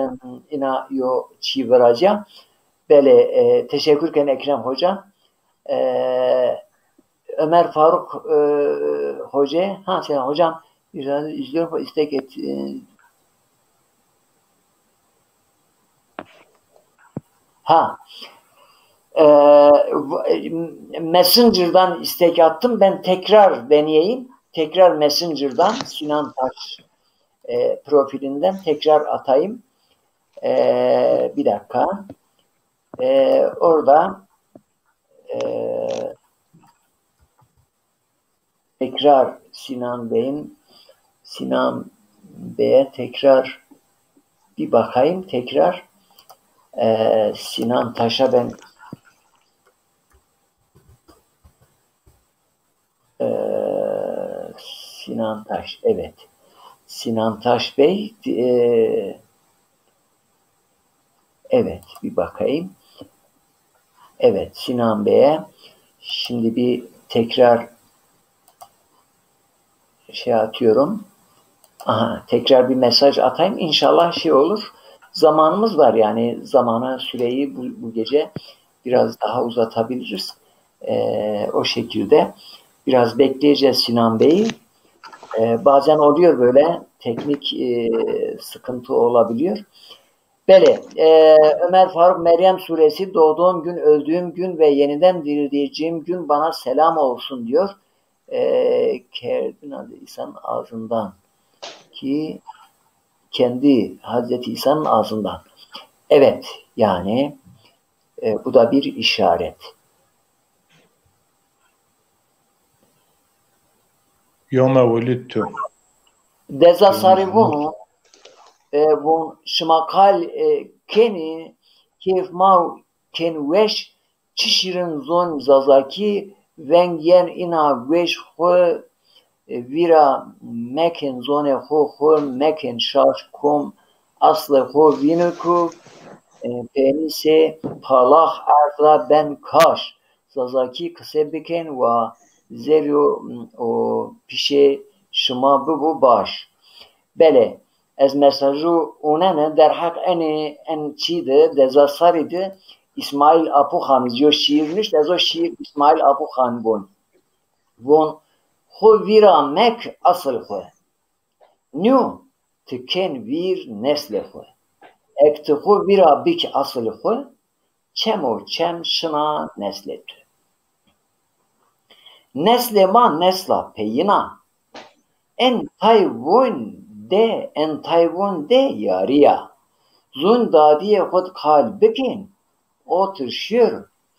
îna yo çî virazîya. Belê, e, teşekkür ken Ekrem Hoca. E, Ömer Faruk, e, Hoca, ha, selam hocam, izliyorum, istek et, e, Ha. Ee, v- Messenger'dan istek attım. Ben tekrar deneyeyim. Tekrar Messenger'dan Sinan Taş e, profilinden tekrar atayım. Ee, bir dakika. Ee, orada ee, tekrar Sinan Bey'in Sinan Bey'e tekrar bir bakayım tekrar. Ee, Sinan Taş'a ben ee, Sinan Taş, evet. Sinan Taş Bey, ee, evet, bir bakayım. Evet, Sinan Bey'e şimdi bir tekrar şey atıyorum. Aha, tekrar bir mesaj atayım. İnşallah şey olur. Zamanımız var yani zamana süreyi bu, bu gece biraz daha uzatabiliriz. Ee, o şekilde biraz bekleyeceğiz Sinan Bey'i. Ee, bazen oluyor böyle teknik e, sıkıntı olabiliyor. Belê, e, Ömer Faruk Meryem suresi doğduğum gün, öldüğüm gün ve yeniden dirileceğim gün bana selam olsun diyor. E, Kerdin adı İsa'nın ağzından ki kendi Hazreti İsa'nın ağzından. Evet, yani e, bu da bir işaret. Yoma welidtu. Deza sarî vûn, e, vûn şima qal e, kenî, kêf ma kên weş, çi şîrin zon Zazakî, veng yen îna weş xwu, e, vîra mekên zonê xwu, xwu mekên şaş, kom aslê xwu vîni ku, e, penîsê parlax erd ra ben kaş. Zazakî qise bikên wa zerrî û pîşê şima bibo baş. Belê, ez mesajû ûnene derheq enê en çî de, deza sarî de Îsmaîl Apuxan yo şîîr nuşt, ez o şîîr Îsmaîl Apuxan vûn. Vûn, xwu vîra mek asil xwu. Nîyo ti kên vîr neslê xwu. Eg ti xwu vîra bik asil xwu, çem û çem şina neslê tu. Neslê ma nesla peyîn a. En tay vûn de, en tay vûn de yarî ya. Zûn dadîyê xwu di qal bikên, otir şir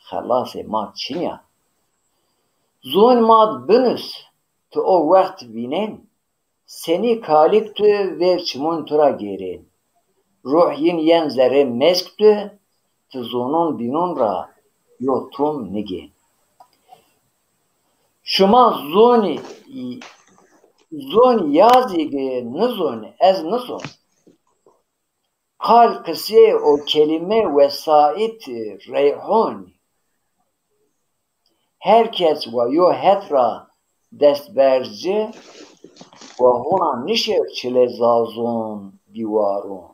xelasê ma çinî ya. Zûn ma di binus, ti o wext vînên, senî kalîk tu vêr çimûn tu ra gêrên. Ruh yin yen zerrê mesk tu, ti zûnûn bînûn ra yo tum nigên. Şima zûnî, zûn yazî gi nizûn, ez nizûn. Qal qisê û kelîme wesait reyhûn. Her kes wa yo het ra dest berci wa hona nişêr çilê zazûn bîwarûn.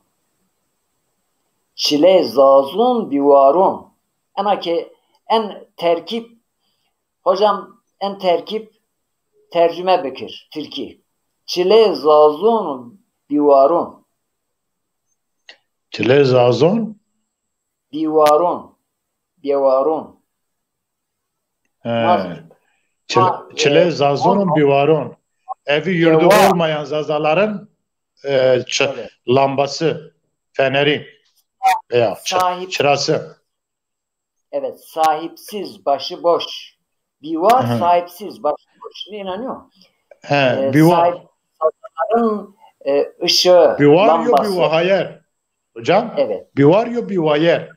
Çilê zazûn bîwarûn. Ena ke en terkîb, hocam en terkîb tercüme bikir, Tirkî. Çilê zazûn bîwarûn. Çilê zazûn? Bîwarûn. Bîwarûn. He. Çile, e, çile zazûnun bîwarûn. Evi yurdu olmayan Zazaların e, çı, lambası, feneri veya çı, çırası. Evet, sahipsiz, başıboş. Bîwar, sahipsiz, başıboş. Ne inanıyor? He, e, bîwar. Sahip, Zazaların e, ışığı, bîwar lambası. Yo bîwahayer. Hocam? Evet. Bîwar yo bîwayer.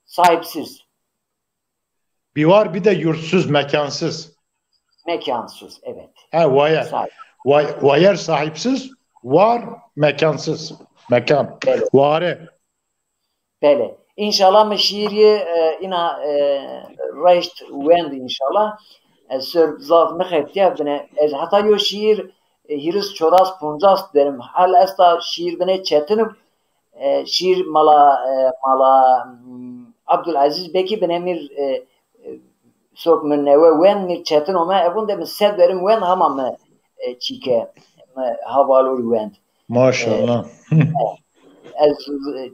Sahipsiz. Bîwar bir de yurtsuz, mekansız. Mekansız, evet. Ha, wayer. Sahip. Way, wayer sahipsiz, war mekansız. Mekan. Belê. Ware. Belê. Înşallah mi şîîrî e, îna e, reşt wend înşallah. Ez ser zaf nixebitîya bine. Ez heta yo şîîr e, hîris çoras poncas derim. Hal esta şîîr bine çetin ib. E, şîîr mala e, mala hmm, Abdulaziz Bekî bine mîr e, e, sok mi newe wen mîr çetin ome. Evun de mi sed verim wen hama mi e, çîke mi havalûr wend. Maşallah. E, ez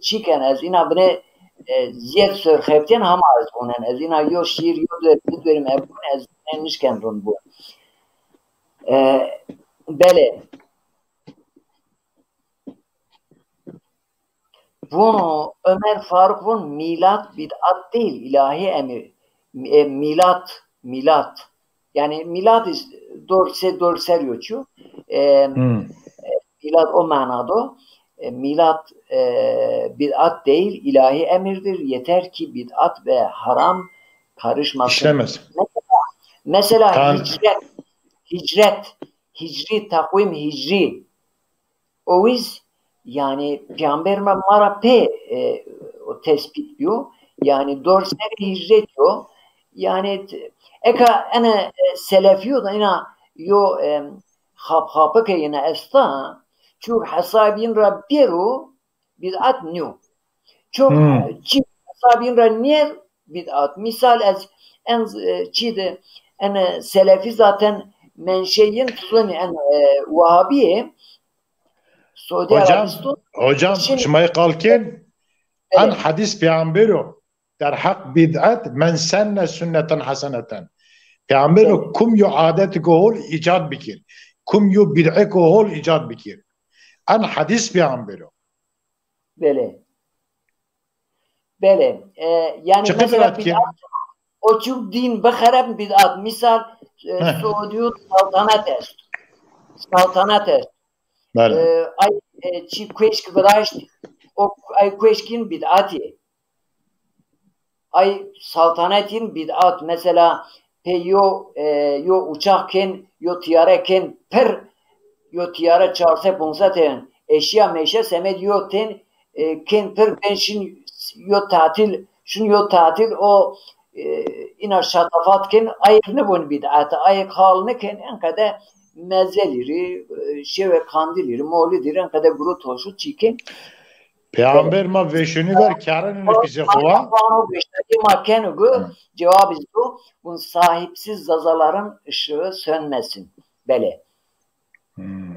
çîken ez îna bine e, zîyed serxeftîyen hema ez vonen. Ez îna yo şîîr, yo der, du derî mi bûn, ez nişken rind bûn. E, belê. Vono Ömer Faruk von, mîlad bid'at değil, ilahi emir. E, mîlad, mîlad. Yani mîlad is-, dor se, dor ser yo çîyo. E, e, mîlad o manado. E, mîlad, e, bid'at değil, ilahi emirdir. Yeter ki bid'at ve haram karışmasın. İşlemez. Mesela, mesela hicret, hicret, hicri, takvim hicri. O wiz, yani, Peyxamber ma, ma ra pê, e, o tespît bîyo. Yani, dor serê hîcret yo. Yani, t-, eka ene, e, selefî yo da îna yo, e, xapxapike yine esta, çûk hesabîn ra bêro, bid'at nîyo. Çok, e, çî hesabîn ra nêr bid'at. Misal ez en, e, çî de en, e, selefî zaten menşeyin tuzoni en, e, Wahabîye. Suudi Arabistan. Hocam, şimdi şima yê qal kên, en hadis peyxamber o. Derheq bid'et, "Men senne sünneten haseneten." Peyxamber o, kum yo adetiko hol îcad bikir. Kum yo bid'eko hol îcad bikir. En hadis peyxamber o. Belê. Belê. E, yani mesela bid'at, o çûk dîn bixereb bid'at. Misal, e, Suudîyo saltanet est. Saltanet est. Belê. E, ay, e, çî kueşk viraşt, o ay kueşkîn bid'atî. Ay saltanetîn bid'at. Mesela pê yo, e, yo uçax kên, yo tîyare kên pir, yo tîyare çar sey ponc sey tên eşya meşya semed yo tên, e, kên pir ben şin yo tatil, şin yo tatil o, e, îna şatafat kên, ayr nibon bid'at, ayr qal nikên, enqede mezelî rî, e, şewe kandilî rî, molidî rî, enqede guru toşu çîkên. Peyxamber ma vêşonî ver kerrenê nefîsê xo wa. Vano goştarî ma keno gu, cewab iz do, bun sahipsiz zazaların ışığı sönmesin. Belê.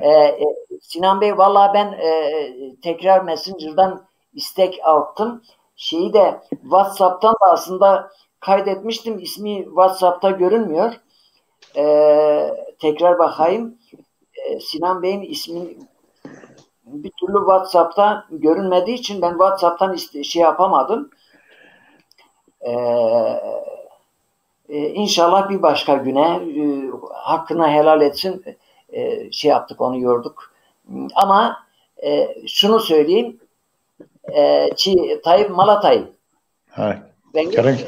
E, e, Sinan Bey, vallahi ben, e, e, tekrar Messenger'dan istek attım. Şeyi de WhatsApp'tan da aslında kaydetmiştim. İsmi WhatsApp'ta görünmüyor. E, tekrar bakayım. E, Sinan Bey'in ismi bir türlü WhatsApp'ta görünmediği için ben WhatsApp'tan iste-, şey yapamadım. E, e, inşallah bir başka güne, e, hakkını helal etsin. E, şey yaptık, onu yorduk. Ama, e, şunu söyleyeyim. E, çi, Tayyip, mala Tayyip. Hay. Vengê. Kerem.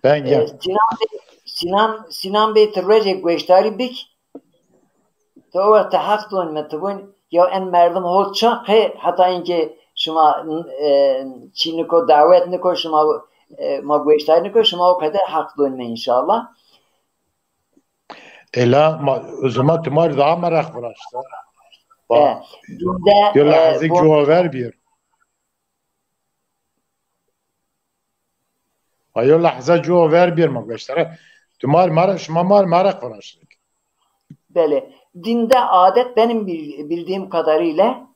Vengê. E, Sinan Bey, Sinan, Sinan Bey ti rojê goştarî bik. Ti o wext ti heq donîme, ti vûn, ya en merdim hol ça qe, heta inkê şima, e, çî niko, dawet niko, şima, e, ma goştarî niko, şima o qede heq donîme înşallah. Ela ma, o zaman ti ma rê daha meraq viraşta. E, dinde, yo, e, lehze cuwa ver bîr. Ayo lehze cuwa ver bîr ma goştarî. Tu ma rê, ma rê, şima ma rê meraq viraşt. Belê. Dinde adet benim bil-, bildiğim kadarıyla,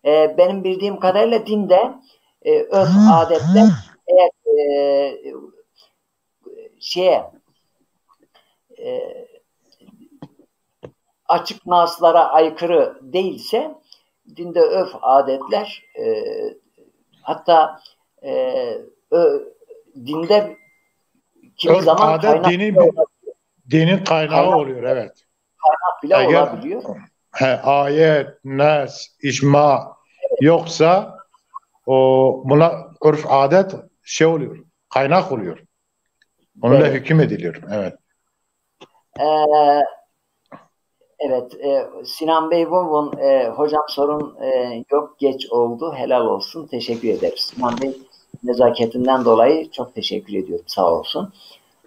e, benim bildiğim kadarıyla dinde, e, örf adetler eğer, e, şeye, e, açık naslara aykırı değilse dinde örf adetler, e, hatta, e, ö-, dinde kimi zaman kaynak bile olabiliyor. Örf adet dinin bir, dinin kaynağı oluyor, evet. Kaynak bile olabiliyor. He, ayet, nas, icma yoksa o buna örf adet şey oluyor, kaynak oluyor. Onunla hüküm ediliyor. Evet. Ee, evet, e, Sinan Bey vun vun, e, hocam sorun, e, yok, geç oldu, helal olsun, teşekkür ederiz. Sinan Bey nezaketinden dolayı çok teşekkür ediyorum, sağ olsun.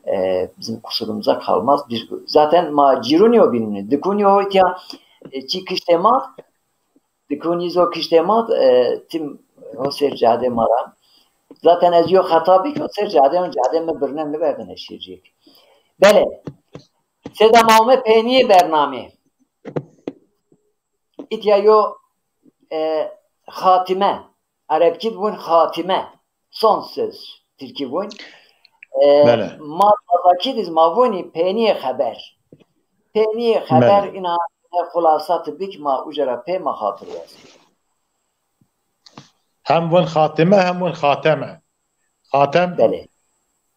E, bizim kusurumuza kalmaz. Biz zaten ma cîrûnî yo bînûnî, dikûnî yo ya, e, çi kiştê ma, Dikûnî zo kiştê ma, e, tim ho ser cadê ma ra. Zaten ez yo xeta bik, ho ser cadê, cadê mi birnen niverdene şîrcêk. Belê. Seda ma ome peynîyê bernamê. Îtya yo, e, xatîme. Erebkî di vûn xatîme. Son söz, tirkî vûn. E, Bele. Ma Zazakî diz ma vûnî peynîyê xeber. Peynîyê xeber Bele. Îna ne xulasatî bik ma uca ra pê ma xatir wazî. Hem vûn xatime hem vûn xateme. Xatem Belê.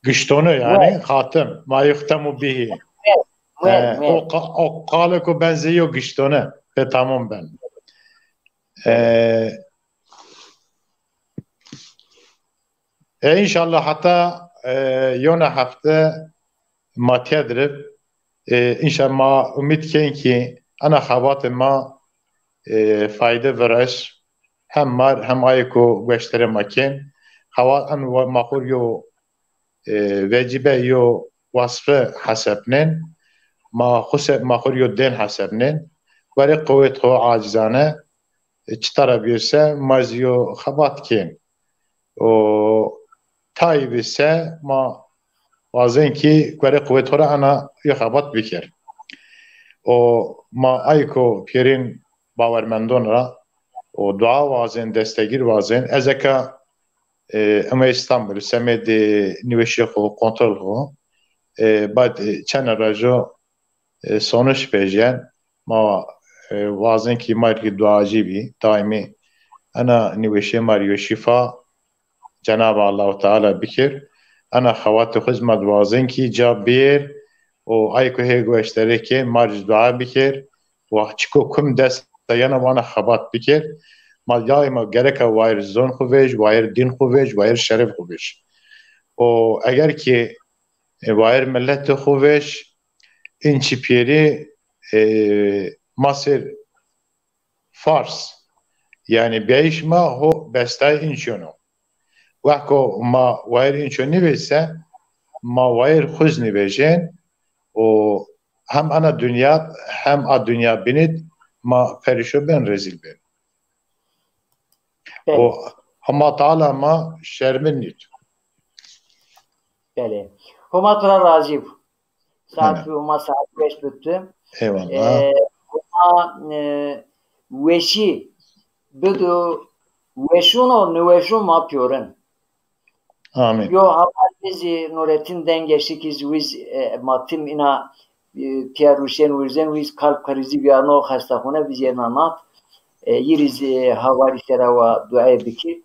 Giştone yani, xatim. Ma yuxtemu bihi. Wê, wê, E, wê. O, o qaleko benzeyo giştone. Pê tamam ben. E, e, înşallah heta e, yona hefte ma tedrib. E, înşallah ma umîd kên ki ana xebatê ma e, fayde vireş hem mar hem ayê ku gueşterê ma kên. Xewa en wa-, ma xur yo e, vecîbe yo wasfe hesebnên. Ma xuse, ma xur yo dên hesebnên. Guerê qewêt xo acizane e, çita ra bîyerse ma zî yo xebat kên. O tayî bî se ma wazên kî guerê qewêt xo ra ana yo xebat bikir. O ma ayko pîyerîn bawermendon ra o dua wazên, destegîr wazên. Ez eka e, ema Îstanbul, semedê nîweşî xo, kontrol xo, e, bad, e, çend rojo, e, sonuç pejîyen, ma, e, wazên kî ma rê kî duacî bî, daîmî ena nîweşî ma rê yo şîfa, Cenab-ı Allahu Teala bikir. Ena xewatê xo zî ma wazên kî ca bîyêr û ay ku hê gueşterê kên, ma rê zî dua bikir. Wa çiko kum dest de yena wana xebat bikir. Ma daîma gereka wayir zon xo vej, wayir dîn xo vej, wayir şeref xo vej. O eger ki, e, wayir milletê xo vej, în çi pîyerî, e, ma ser Fars. Yani bîyayîş ma ho bestay înçon o. Wexko ma wayir înço nîvejse, ma wayir xo zî nîvejên û hem ana dinya hem a dinya bînî d ma perîşo bên, rezîl bên. Belê. Û Homa Teala ma şermin nît. Belê. Homa tu ra razî bo. Saet Hene. Bi Homa saet weş bibti. Eyvallah. E, Homa, e, weşî bido weşûn û niweşûn ma pîyorin. Amîn. Yo havalî zî Nurettin Dengeşî kî zî wiz, e, ma tim îna, e, pîya ruşên wirzên wiz kalp krizî vîyarno xestaxune, wiz yena nat. E, yî rî zî havalî sera wa duayê bikî.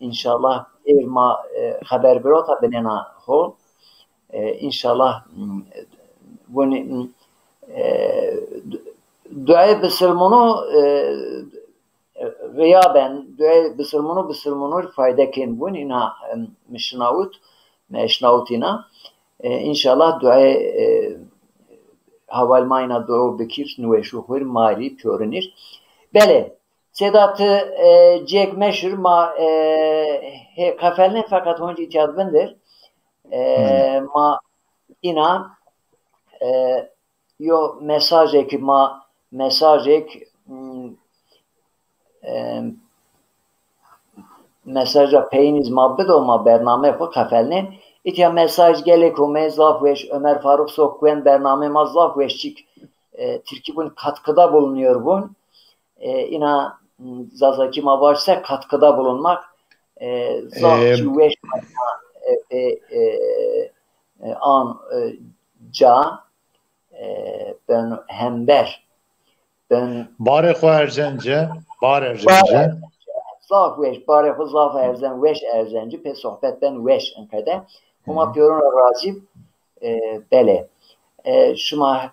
Înşallah êr ma, e, xeber birota binêna hol. E, înşallah, m, vûnî, m, e, du-, duayê bisilmûnû, e, Xiyaben, duayê bisilmûnû, bisilmûnû rê fayde kên vûn, îna, em, mi şinawit, mi eşnawit îna. E, înşallah duayê, e, hawal ma îna dua bikir, niweşû xwir, ma rî, pîyorinîr. Belê, Sêda ti, e, cêk meşir, ma, e, hê qefelnê feqet honc îtya di vindir. E, Hmm. Ma îna, e, yo mesajêk ma, mesajêk, mm, e, mesaja peyînî zî ma bido, ma bernameyê xo qefelnên. Îtya mesaj gelêk omey, zaf weş, Ömer Faruk Sokguen bernameyê ma zaf weş çîk, e, tirkî vûn katkıda bulunuyor vûn. E, îna, m, Zazakî ma vaj se katkıda bulunmak, e, zaf E, çî weş, e, e, e, e, an, e, ca, e, ben hember, ben Barê xo erzen ci, bar erzen ci. Zaf weş, barê xo zaf erzen, weş erzen ci, pê sohbet ben weş inqede. Homa Hı hı. Pîyorin ra razî, e, belê. E, şima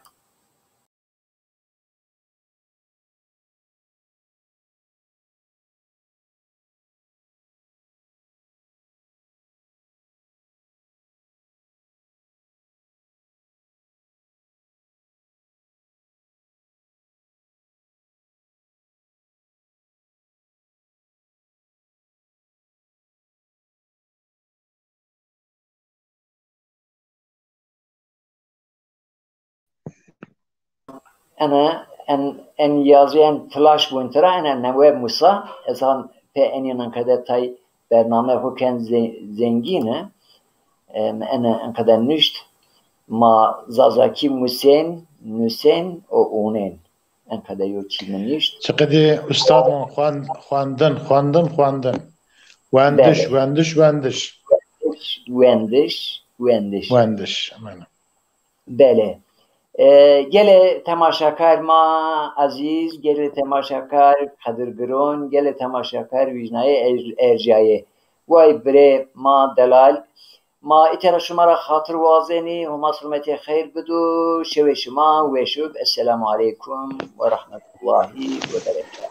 Ene en, en yazî en tilaş bûn tira, ene newe musa, ez han pê enîn inqede tay bername xo ken ze-, zengîn e. Em, ene inqede nuşt, ma Zazakî musên, nusên û ûnên. Enqede yo çî mi nuşt. Çiqedî ustad ma xwend-, xwendin, xwendin, xwendin. Wendiş, Belê. wendiş, wendiş. Wendiş, wendiş. Wendiş, aynen. Belê. E, gelê temaşakar ma ezîz, gelê temaşakar qedirgiron, gelê temaşakar vîjnayê er-, erjayê. Way birê ma delal, ma îtera şima ra xatir wazenî, Homa selametê xeyr bido, şewê şima weş ib. Esselamu aleykum ve rahmetullahi ve berekatuhu.